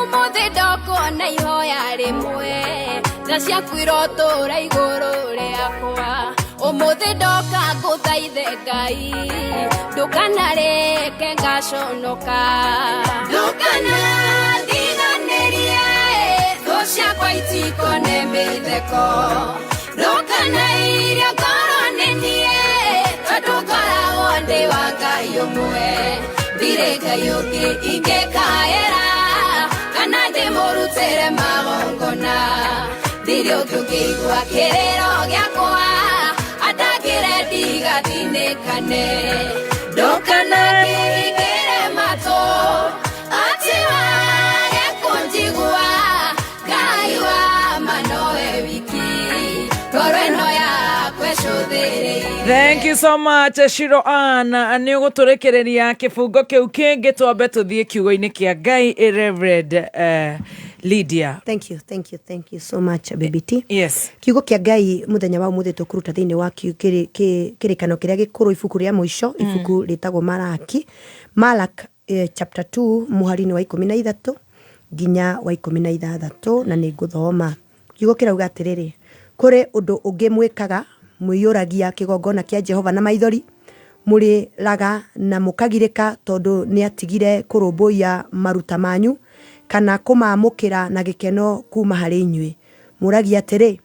Ũmũthĩ ndokona ihoya rĩmwe, tha ciaku irotũra igũrũ rĩakwa. Ũmũthĩ ndoka ngũthaithe Ngai, ndũkanareke ngaconoka, ndũkanandiganĩrie, thũ ciakwa itikone mĩtheko, ndũkanairie ngoro nĩ niĩ, tondũ ngoragwo ndĩ wa Ngai ũmwe, ndirĩ Ngai ũngĩ ingĩkaĩra. Kana ndĩmũrutĩre magongona. Ndirĩ ũngĩ ũngĩigua kĩrĩro gĩakwa. Atangĩre ndigathinĩkane. Ndũkanakĩhingĩre matũ. Atĩ wage kũnjigua. Ngai wa ma nowe wiki. Ngoro ĩno yakwa ĩcũthĩrĩirie. Thank you so much, Shiro Ann. Nĩ ũgũtũrekereria kĩbungo kĩu kĩngĩ twambe tũthiĩ kiugo-inĩ kĩa Ngai, Reverend Lydia. Thank you, thank you, thank you so much, Baby T. Yes. Kiugo kĩa Ngai mũthenya wa ũmũthĩ tũkũruta thĩinĩ wa kĩrĩkano kĩrĩa gĩkũrũ, ibuku rĩa mũico, ibuku rĩtagwo Malaki. Malak chapter 2 mũhari-inĩ wa 13 nginya wa 16, na nĩ ngũthoma. Kiugo kĩrauga atĩrĩrĩ, kũrĩ ũndũ ũngĩ mwĩkaga, mũiyũragia kĩgongona kĩa Jehova na maithori, mũrĩraga na mũkagirĩka tondũ nĩatigire kũrũmbũiya maruta manyu kana kũmaamũkĩra na gĩkeno kuuma harĩ inyuĩ. Mũũragia atĩrĩ,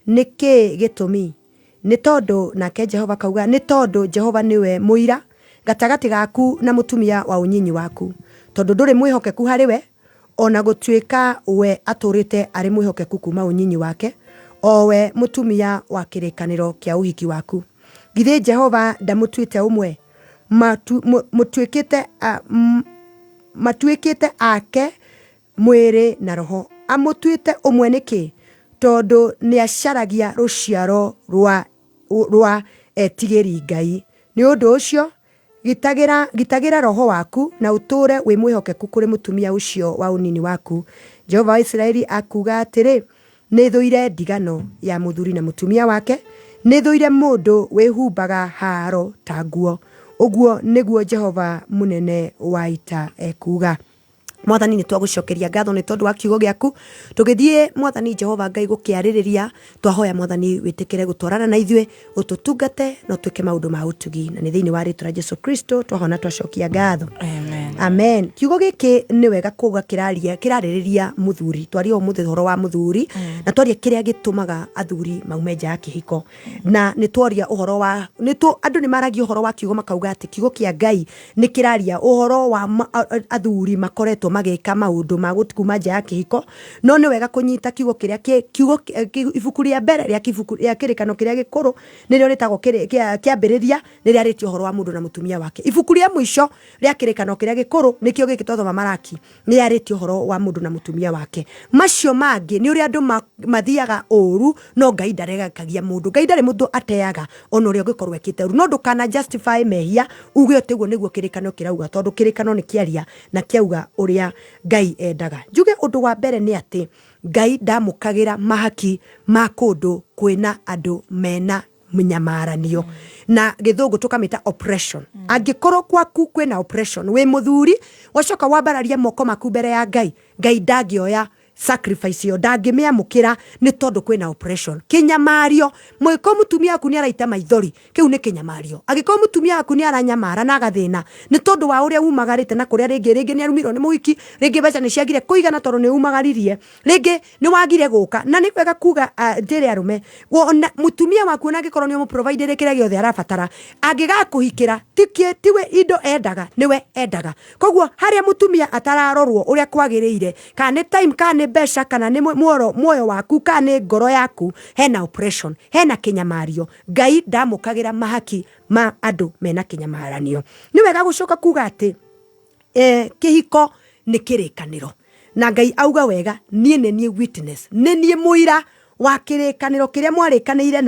Nĩ kĩĩ gĩtũmi? Nĩ tondũ, nake Jehova akauga, nĩ tondũ Jehova nĩwe mũira gatagatĩ gaku na mũtumia wa ũnyinyi waku, tondũ ndũrĩ mwĩhokeku harĩ we, o na gũtuĩka we atũũrĩte arĩ mwĩhokeku kuuma ũnyinyi wake, o we mũtumia wa kĩrĩkanĩro kĩa ũhiki waku. Githĩ Jehova ndamũtuĩte ũmwe? Matuĩkĩte ake mwĩrĩ na roho. Amũtuĩte ũmwe nĩkĩ? Tondũ nĩacaragia rũciaro rwa etigĩri Ngai. Nĩ ũndũ ũcio, gitagĩra roho waku na ũtũũre wĩ mwĩhokeku kũrĩ mũtumia ũcio wa ũnini waku. Jehova wa Isiraeli akuuga atĩrĩ, Nĩthũire ndigano ya mũthuri na mũtumia wake, nĩthũire mũndũ wĩhumbaga haaro ta nguo. Ũguo nĩguo Jehova mũnene wa ita ekuuga. Mwathani, nĩ twagũcokeria ngatho nĩ tondũ wa kiugo gĩaku. Tũgĩthiĩ, Mwathani Jehova Ngai, gũkĩarĩrĩria, twahoya Mwathani wĩtĩkĩre gũtwarana na ithuĩ, ũtũtungate na ũtwĩke maũndũ ma ũtugi, na nĩ thĩinĩ wa rĩtwa rĩa Jesu Kristo twahona twacokia ngatho. Amen. Amen. Kiugo gĩkĩ nĩ wega kuga kĩrarĩrĩria mũthuri. Twaria ũmũthĩ ũhoro wa mũthuri, na twaria kĩrĩa gĩtũmaga athuri maume nja ya kĩhiko, na nĩ twaria ũhoro wa andũ nĩ maragia ũhoro wa kiugo, makauga atĩ kiugo kĩa Ngai nĩ kĩraria ũhoro wa athuri makoretwo magĩka maũndũ ma kuma nja ya kĩhiko. No nĩ wega kũnyita kiugo kĩrĩa kiugo ibuku rĩa mbere rĩa ibuku rĩa kĩrĩkano kĩrĩa gĩkũrũ nĩrĩo rĩtagwo kĩambĩrĩria, nĩ rĩarĩtie ũhoro wa mũndũ na mũtumia wake. Ibuku rĩa mũico rĩa kĩrĩkano kĩrĩa gĩkũrũ nĩkĩo gĩkĩ twathoma Maraki, nĩ yarĩtie ũhoro wa mũndũ na mũtumia wake. Macio mangĩ nĩ ũrĩa andũ mathiaga ũru, no Ngai ndaregekagia mũndũ. Ngai ndarĩ mũndũ ateaga, ona ũrĩa ũngĩkorwo ekĩte ũru. No ndũkana justify mehia uge atĩ ũguo nĩguo kĩrĩkano kĩrauga, tondũ kĩrĩkano nĩ kĩaria na kĩauga ũrĩa Ngai endaga. Njuge ũndũ wa mbere nĩ atĩ Ngai ndamũkagĩra mahaki ma kũndũ kwĩna andũ mena mĩnyamaranio, na gĩthũngũ tũkamĩta oppression. Angĩkorwo kwaku kwĩna oppression, wĩ mũthuri wacoka wambararia moko maku mbere ya Ngai, Ngai ndangĩoya sacrifice ĩyo, ndangĩmĩamũkĩra, nĩ tondũ kwĩna oppression, kĩnyamario. Mũgĩkorwo mũtumia waku nĩ araita maithori, kĩu nĩ kĩnyamario. Angĩkorwo mũtumia waku nĩ aranyamara na agathĩna nĩ tondũ wa ũrĩa umagarĩte na kũrĩa, rĩngĩ nĩ arumirwo nĩ mũhiki, rĩngĩ mbeca nĩ ciagire kũigana tondũ nĩ umagaririe, rĩngĩ nĩ wagire gũka. Na nĩ wega kuga, njĩre arũme, ona mũtumia waku ona angĩkorwo nĩ ũmũprovidĩre kĩrĩa gĩothe arabatara, angĩgakũhikĩra tiwe indo endaga, nĩwe endaga. Koguo harĩa mũtumia atararorwo ũrĩa kwagĩrĩire, kana nĩ time, kana nĩ mbeca, kana nĩ muoyo waku, kana nĩ ngoro yaku, hena oppression, hena kĩnyamario. Ngai ndamũkagĩra mahaki ma andũ mena kĩnyamaranio. Nĩ wega gũcoka kuga atĩ kĩhiko nĩ kĩrĩkanĩro, na Ngai auga wega, niĩ nĩ niĩ witness, nĩ niĩ mũira wa kĩrĩkanĩro kĩrĩa mwarĩkanĩire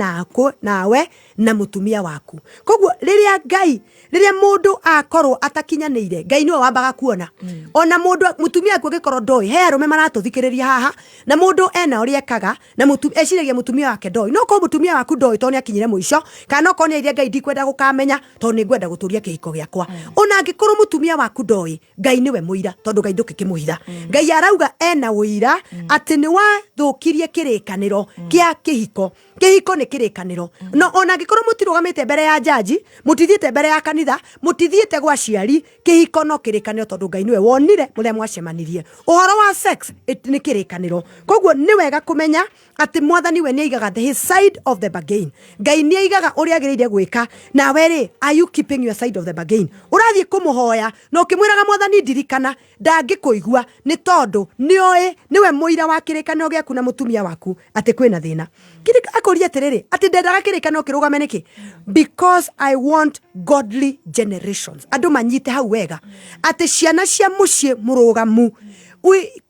nawe na mũtumia waku. Koguo rĩrĩa Ngai, rĩrĩa mũndũ akorwo atakinyanĩire, Ngai nĩwe wambaga kuona. Ona mũndũ mũtumia waku angĩkorwo ndoĩ, he arũme maratũthikĩrĩria haha, na mũndũ ena ũrĩa ekaga, na eciragia mũtumia wake ndoĩ. No korwo mũtumia waku ndoĩ tondũ nĩakinyire mũico, kana no korwo nĩaire Ngai ndikwenda gũkamenya tondũ nĩngwenda gũtũria kĩhiko gĩakwa. Ona angĩkorwo mũtumia waku ndoĩ, Ngai nĩwe mũira, tondũ Ngai ndũkĩkĩmũhitha. Ngai arauga ena ũira atĩ nĩ wathũkirie kĩrĩkanĩro kĩa kĩhiko. Kĩhiko nĩ kĩrĩkanĩro. No ona angĩkorwo mũtirũgamĩte mbere ya jaji, mũtithiĩte mbere ya kanitha, mũtithiĩte gwa aciari, kĩhiko no kĩrĩkanĩro tondũ Ngai nĩwe wonire mũrĩa mwacemanirie. Ũhoro wa sex nĩ kĩrĩkanĩro. Koguo nĩ wega kũmenya atĩ Mwathani we nĩ aigaga the his side of the bargain. Ngai nĩ aigaga ũrĩa agĩrĩire gwĩka. Nawe rĩ, are you keeping your side of the bargain? Ũrathiĩ kũmũhoya na ũkĩmwĩraga Mwathani ndirikana, ndangĩkũigua nĩ tondũ nĩoĩ nĩwe mũira wa kĩrĩkanĩro gĩaku na mũtumia waku atĩ kwĩna thĩna. Akũria atĩrĩrĩ, atĩ ndendaga kĩrĩkanĩro kĩrũgame nĩkĩ? Because I want godly generations. Andũ manyite hau wega atĩ ciana cia mũciĩ mũrũgamu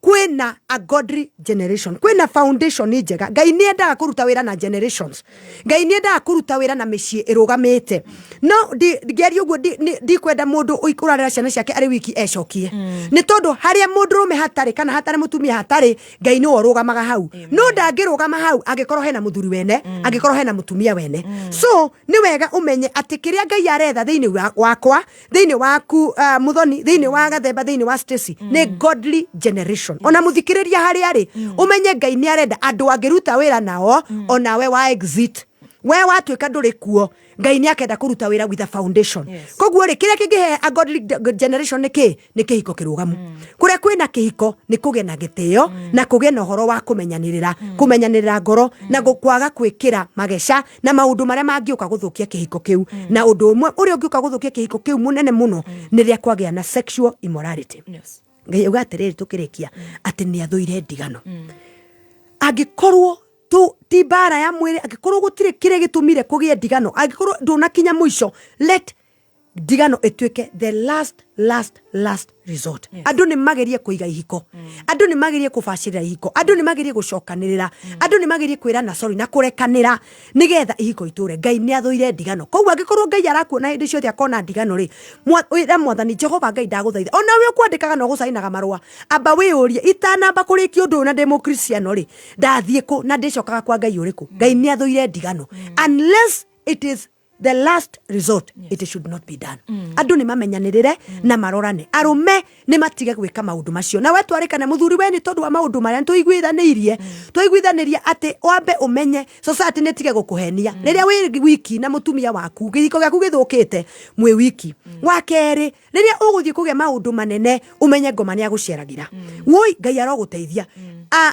kwĩna a godly generation, kwĩna foundation njega. Ngai nĩ endaga kũruta wĩra na generations. Ngai nĩ endaga kũruta wĩra na mĩciĩ ĩrũgamĩte. No ngĩaria ũguo ndikwenda mũndũ ũrarera ciana ciake arĩ wiki ecokie, nĩ tondũ harĩa mũndũrũme hatarĩ kana hatarĩ mũtumia hatarĩ, Ngai nĩwe ũrũgamaga hau. No ndangĩrũgama hau angĩkorwo hena mũthuri wene, angĩkorwo hena mũtumia wene. So nĩ wega ũmenye atĩ kĩrĩa Ngai aretha thĩinĩ wakwa, thĩinĩ waku, Muthoni, thĩinĩ wa Gathemba, thĩinĩ wa Stacy, nĩ godly generation. Ona mũthikĩrĩria harĩa arĩ, ũmenye Ngai nĩ arenda andũ angĩruta wĩra nao. Onawe wa exit, we watuĩka ndũrĩ kuo, Ngai nĩ akenda kũruta wĩra with a foundation. Koguo rĩ, kĩrĩa kĩngĩhe a godly generation nĩ kĩ? Nĩ kĩhiko kĩrũgamu. Kũrĩa kwĩna kĩhiko nĩ kũgĩa na gĩtĩo na kũgĩa na ũhoro wa kũmenyanĩrĩra, kũmenyanĩrĩra ngoro na kwaga gwĩkĩra mageca na maũndũ marĩa mangĩũka gũthũkia kĩhiko kĩu. Na ũndũ ũmwe ũrĩa ũngĩũka gũthũkia kĩhiko kĩu mũnene mũno nĩ rĩrĩa kwagĩa na sexual immorality. Ngai auga atĩrĩrĩ, tũkĩrĩkia, atĩ nĩ athũire ndigano. Angĩkorwo tu ti mbara ya mwĩrĩ, angĩkorwo gũtirĩ kĩrĩa gĩtũmire kũgĩe ndigano, angĩkorwo ndũnakinya mũico, let ndigano ĩtuĩke the last, last, last resort. Andũ nĩ magerie kũiga ihiko, andũ nĩ magerie kũbacĩrĩra ihiko, andũ nĩ magerie gũcokanĩrĩra, andũ nĩ magerie kwĩrana sorry na kũrekanĩra nĩgetha ihiko itũre. Ngai nĩ athũire ndigano. Koguo angĩkorwo Ngai arakuona hĩndĩ ciothe akona ndigano rĩ, wĩra Mwathani Jehova Ngai, ndagũthaitha, ona we ũkwandĩkaga na ũgũcainaga marũa, amba wĩyũrie, itanamba kũrĩkia ũndũ ũyũ na ndĩ mũkristiano rĩ, ndathiĩ kũ na ndĩcokaga kwa Ngai ũrĩkũ? Ngai nĩ athũire ndigano. Unless it is the last resort, it should not be done. Andũ nĩ mamenyanĩrĩre na marorane. Arũme nĩ matige gwĩka maũndũ macio. Na we twarĩkana mũthuri we nĩ tondũ wa maũndũ marĩa tũiguithanĩirie, twaiguithanĩria atĩ wambe ũmenye society nĩ tige gũkũhenia. Rĩrĩa wĩ wiki na mũtumia waku, kĩhiko gĩaku gĩthũkĩte mwĩ wiki. Wa kerĩ, rĩrĩa ũgũthiĩ kũgĩa maũndũ manene, ũmenye ngoma nĩ agũceragĩra. Woi Ngai arogũteithia.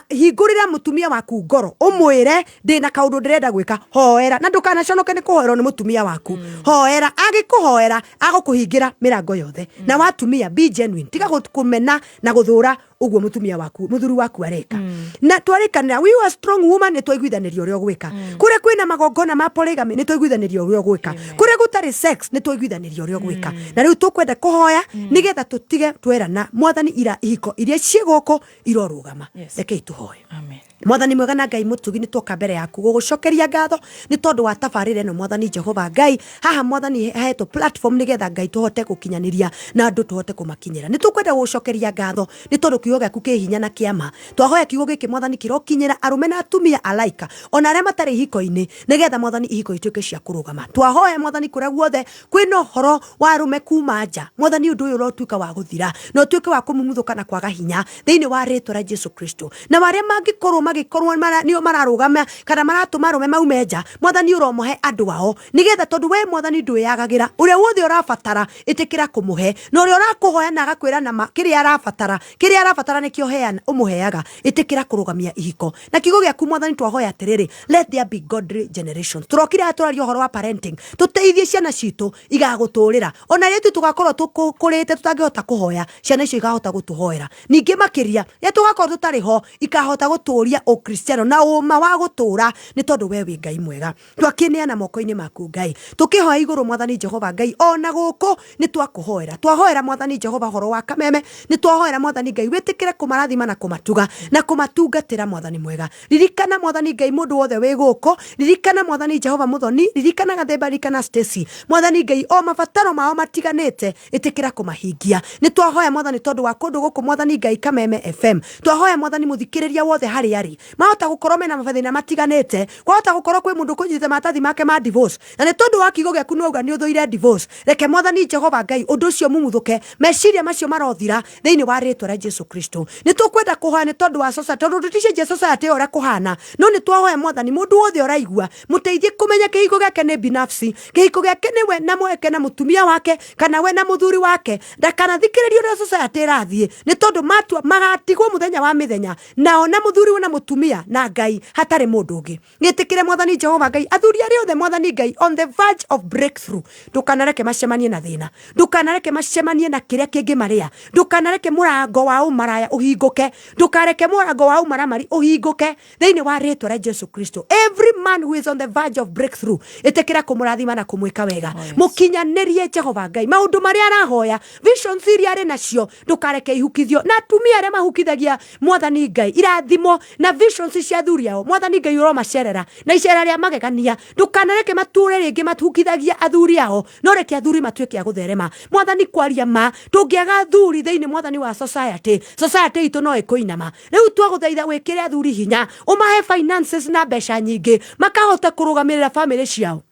Hingũrĩra mũtumia waku ngoro, ũmwĩre ndĩna kaũndũ ndĩrenda gwĩka, hoera, na ndũkanaconoke nĩ kũhoerwo nĩ mũtumia waku. Hoera, agĩkũhoera agũkũhingĩra mĩrango yothe. Na watumia, be genuine, tiga kũmena na gũthũra ũguo mũtumia waku, mũthuri waku areka. Na twarĩkanĩra, we are strong woman, nĩ twaiguithanĩria ũrĩa ũgwĩka. Kũrĩa kwĩna magongona ma polygamy, nĩ twaiguithanĩria ũrĩa ũgwĩka. Kũrĩa gũtarĩ sex, nĩ twaiguithanĩria ũrĩa ũgwĩka. Na rĩu tũkwenda kũhoya nĩgetha tũtige twerana Mwathani ira ihiko iria ciĩ gũkũ irorũgama. Rekei tũhoe. Amen. Mwathani mwega na Ngai mũtugi, nĩ tuoka mbere yaku gũgũcokeria ngatho nĩ tondũ wa tabarĩra ĩno. Mwathani Jehova Ngai, haha Mwathani hahetwo platform nĩgetha Ngai tũhote gũkinyanĩria na andũ tũhote kũmakinyĩra. Nĩ tũkwenda gũgũcokeria ngatho nĩ tondũ kiugo gĩaku kĩ hinya na kĩama. Twahoya kiugo gĩkĩ Mwathani kĩrokinyĩra arũme na atumia alaika, ona arĩa matarĩ ihiko-inĩ, nĩgetha Mwathani ihiko ituĩke cia kũrũgama. Twahoya Mwathani, kũrĩa guothe kwĩna ũhoro wa arũme kuma nja, Mwathani ũndũ ũyũ ũrotuĩka wa gũthira na ũtuĩke wa kũmumuthũka na kwaga hinya thĩinĩ wa rĩtwa rĩa Jesu Kristo. Na arĩa mangĩkorwo magĩkorwo nĩo mararũgama kana maratũma arũme maume nja, Mwathani ũromohe andũ ao, nĩgetha tondũ we Mwathani ndwĩyagagĩra, ũrĩa wothe ũrabatara ĩtĩkĩra kũmũhe, na ũrĩa ũrakũhoya na agakwĩra nama kĩrĩa arabatara, kĩrĩa arabatara nĩkĩo heana ũmũheaga. Ĩtĩkĩra kũrũgamia ihiko na kiugo gĩaku. Mwathani, twahoya atĩrĩrĩ, let there be godly generation. Tũrokire haha tũraria ũhoro wa parenting, tũteithie ciana citũ igagũtũrĩra ona rĩrĩa ithuĩ tũgakorwo tũkũrĩte tũtangĩhota kũhoya, ciana icio ikahota gũtũhoera. Ningĩ makĩria rĩrĩa tũgakorwo tũtarĩ ho, ikahota gũtũria ũkristiano na ũma wa gũtũra, nĩ tondũ we wĩ Ngai mwega. Twakĩneana moko-inĩ maku Ngai, tũkĩhoya igũrũ. Mwathani Jehova Ngai, ona gũkũ nĩ twakũhoera, twahoera Mwathani Jehova ũhoro wa Kameme, nĩ twahoera Mwathani Ngai wĩtĩkĩre kũmarathima na kũmatuga na kũmatungatĩra. Mwathani mwega, ririkana Mwathani Ngai mũndũ wothe wĩ gũkũ, ririkana Mwathani Jehova Mũthoni, ririkana Gathemba, ririkana Stacy. Mwathani Ngai, o mabataro mao matiganĩte, ĩtĩkĩra kũmahingia. Nĩ twahoya Mwathani tondũ wa kũndũ gũkũ, Mwathani Ngai, Kameme FM, twahoya Mwathani mũthikĩrĩria wothe harĩa arĩ. marĩ mahota gũkorwo mena mathĩna matiganĩte, kwahota gũkorwo kwĩ mũndũ ũkũnyitĩte maratathi make ma divorce, na nĩ tondũ wa kiugo gĩaku nĩwauga nĩ ũthũire divorce. Reke Mwathani Jehova Ngai ũndũ ũcio mumuthũke, meciria macio marothira thĩinĩ wa rĩtwa rĩa Jesu Kristo. Nĩ tũkwenda kũhoya nĩ tondũ wa society, tondũ tũticenjia society ĩyo ũrĩa kũhana, no nĩ twahoya Mwathani mũndũ wothe ũraigua mũteithie kũmenya kĩhiko gĩake nĩ binafsi, kĩhiko gĩake nĩ we na mweke na mũtumia wake kana we na mũthuri wake, ndakanathikĩrĩrie ũrĩa society ĩrathiĩ, nĩ tondũ matua magatigwo mũthenya wa mĩthenya nao na mũthuri we na mũtumia na Ngai hatarĩ mũndũ ũngĩ. Gĩtĩkĩre Mwathani Jehova Ngai athuri arĩa othe Mwathani Ngai on the verge of breakthrough, ndũkanareke macemanie na thĩna, ndũkanareke macemanie na kĩrĩa kĩngĩmarĩa, ndũkanareke mũrango wa ũmaraya ũhingũke, ndũkareke mũrango wa ũmaramari ũhingũke thĩinĩ wa rĩtwa rĩa Jesu Kristo. Every man who is on the verge of breakthrough, ĩtĩkĩra kũmũrathima na kũmwĩka wega. Mũkinyanĩrie Jehova Ngai maũndũ marĩa arahoya, visions iria arĩ nacio ndũkareke ihukithio na atumia arĩa mahukithagia Mwathani Ngai irathimo na visions cia athuri ao. Mwathani Ngai ũromacerera na icera rĩa magegania, ndũkanareke matũre rĩngĩ mahukithagia athuri ao, no reke athuri matuĩke a gũtherema. Mwathani, kwaria ma, tũngĩaga athuri thĩinĩ Mwathani wa society, society itũ no ĩkũinama. Rĩu twagũthaitha wĩkĩre athuri hinya, ũmahe finances na mbeca nyingĩ makahota kũrũgamĩrĩra famĩlĩ ciao.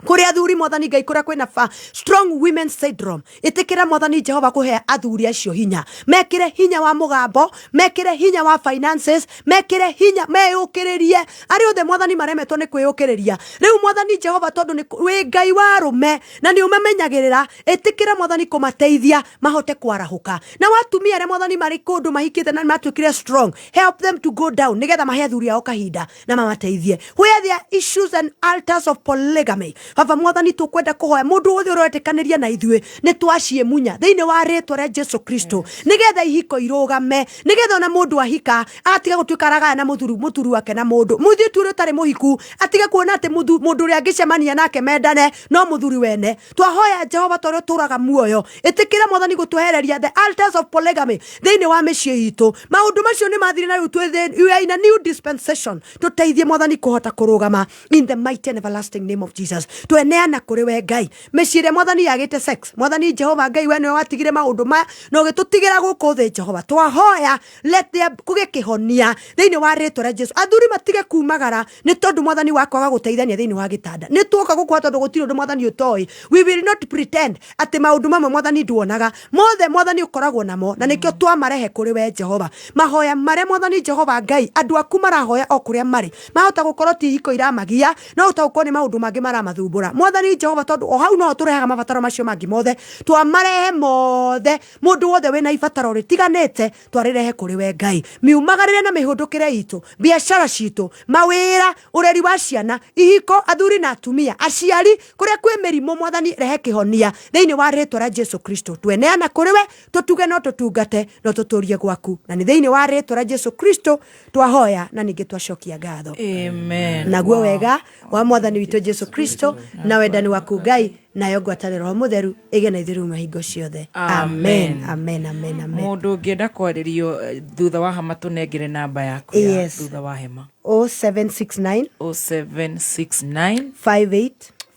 Kũrĩ athuri Mwathani Ngai kũrĩa kwĩna strong women syndrome, ĩtĩkĩra Mwathani Jehova kũhe athuri acio hinya, mekĩre hinya wa mũgambo, mekĩre hinya wa finances, mekĩre hinya meyũkĩrĩrie. Arĩa othe Mwathani maremetwo nĩ kwĩyũkĩrĩria rĩu Mwathani Jehova, tondũ nĩ wĩ Ngai wa arũme na nĩ ũmamenyagĩrĩra, ĩtĩkĩra Mwathani kũmateithia mahote kwarahũka. Na watumia arĩa Mwathani marĩ kũndũ mahikĩte na matuĩkire strong, help them to go down nĩgetha mahe athuri ao kahinda na mamateithie. Where there are issues and altars of polygamy, Baba Mwathani tũkwenda kũhoya mũndũ wothe ũretĩkanĩria na ithuĩ nĩ twaciĩmunya thĩinĩ wa rĩtwa rĩa Jesu Kristo, nĩgetha ihiko irũgame, nĩgetha ona mũndũ ahika agatiga gũtuĩka aragaya na mũthuri wake na mũndũ mũthuri ũrĩa ũtarĩ mũhiku atige kuona atĩ mũndũ ũrĩa angĩcemania nake mendane no mũthuri wene. Twahoya Jehova tondũ ũtũraga muoyo, ĩtĩkĩra Mwathani gũtwehereria the altars of polygamy thĩinĩ wa mĩciĩ itũ. Maũndũ macio nĩ mathire na rĩu twĩ we are in a new dispensation. Tũteithie Mwathani kũhota kũrũgama in the mighty and everlasting name of Jesus. Tweneana kũrĩ we Ngai. Mĩciĩ ĩrĩa Mwathani yagĩte sex, Mwathani Jehova Ngai we nĩwe watigire maũndũ maya na ũgĩtũtigĩra gũkũ thĩ Jehova. Twahoya let there kũgĩe kĩhonia thĩinĩ wa rĩtwa rĩa Jesu. Athuri matige kumagara nĩ tondũ Mwathani wa kwaga gũteithania thĩinĩ wa gĩtanda. Nĩ tuoka gũkwa tondũ gũtirĩ ũndũ Mwathani ũtoĩ. We will not pretend atĩ maũndũ mamwe Mwathani nduonaga, mothe Mwathani ũkoragwo namo, na nĩkĩo twamarehe kũrĩ we Jehova. Mahoya marĩa Mwathani Jehova Ngai andũ aku marahoya o kũrĩa marĩ, mahota gũkorwo ti ihiko iramagia, no hota gũkorwo nĩ maũndũ mangĩ maramathumbũra. Mwathani Jehova, tondũ o hau noho tũrehaga mabataro macio mangĩ mothe, twamarehe mothe. Mũndũ wothe wĩna ibataro rĩtiganĩte twarĩrehe kũrĩ we Ngai. Miumagarĩre na mĩhũndũkĩre itũ, biacara citũ, mawĩra, ũreri wa ciana, ihiko, athuri na atumia, aciari, kũrĩa kwĩ mĩrimũ Mwathani rehe kĩhonia thĩinĩ wa rĩtwa rĩa Jesu Kristo. Tweneana kũrĩ we, tũtuge no tũtungate no tũtũrie gwaku, na nĩ thĩinĩ wa rĩtwa rĩa Jesu Kristo twahoya na ningĩ twacokia ngatho. Amen. Naguo wega wa Mwathani witũ Jesu Kristo na wendani waku Ngai nayo ngwatanĩro Roho Mũtheru ĩgĩe na ithuĩ rĩu mahingo ciothe. Amen. Amen, amen, amen. Mũndũ ũngĩenda kwarĩrio thutha wa hama, tũnengere namba yaku ya Yes. thutha wa hema. 0769 0769 58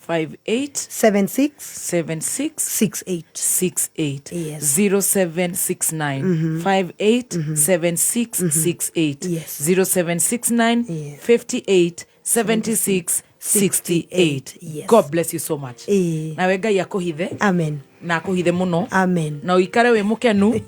58 76 76 68 68. Yes. 0769 58 76 68. Yes. 0769 58 76 68. Yes. God bless you so much. Ĩĩ. Nawe Ngai akũhithe Amen. na akũhithe mũno. Amen. Na ũikare wĩ mũkenu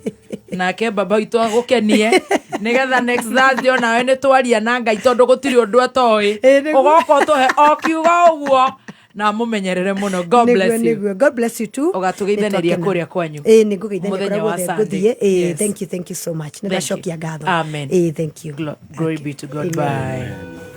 nake baba witũ agũkenie nĩgetha next Thursday onawe nĩ twaria na Ngai tondũ gũtirĩ ũndũ atoĩ. Ĩĩ, nĩguo. Ũgoka ũtũhe o kiugo ũguo na mũmenyerere mũno. God Nĩguo, bless you. nĩguo. God bless you too. Ũgatũgeithanĩria Nĩtwakena. kũrĩa kwanyu. Ĩĩ, nĩngũgeithania Mũthenya kũrĩa wa guothe Sunday. ngũthiĩ. Ĩĩ, Yes. thank you, thank you so much. Thank you. Nĩndacokia ngatho. Amen. Ĩĩ, thank you. Glory be to God. Amen. Bye.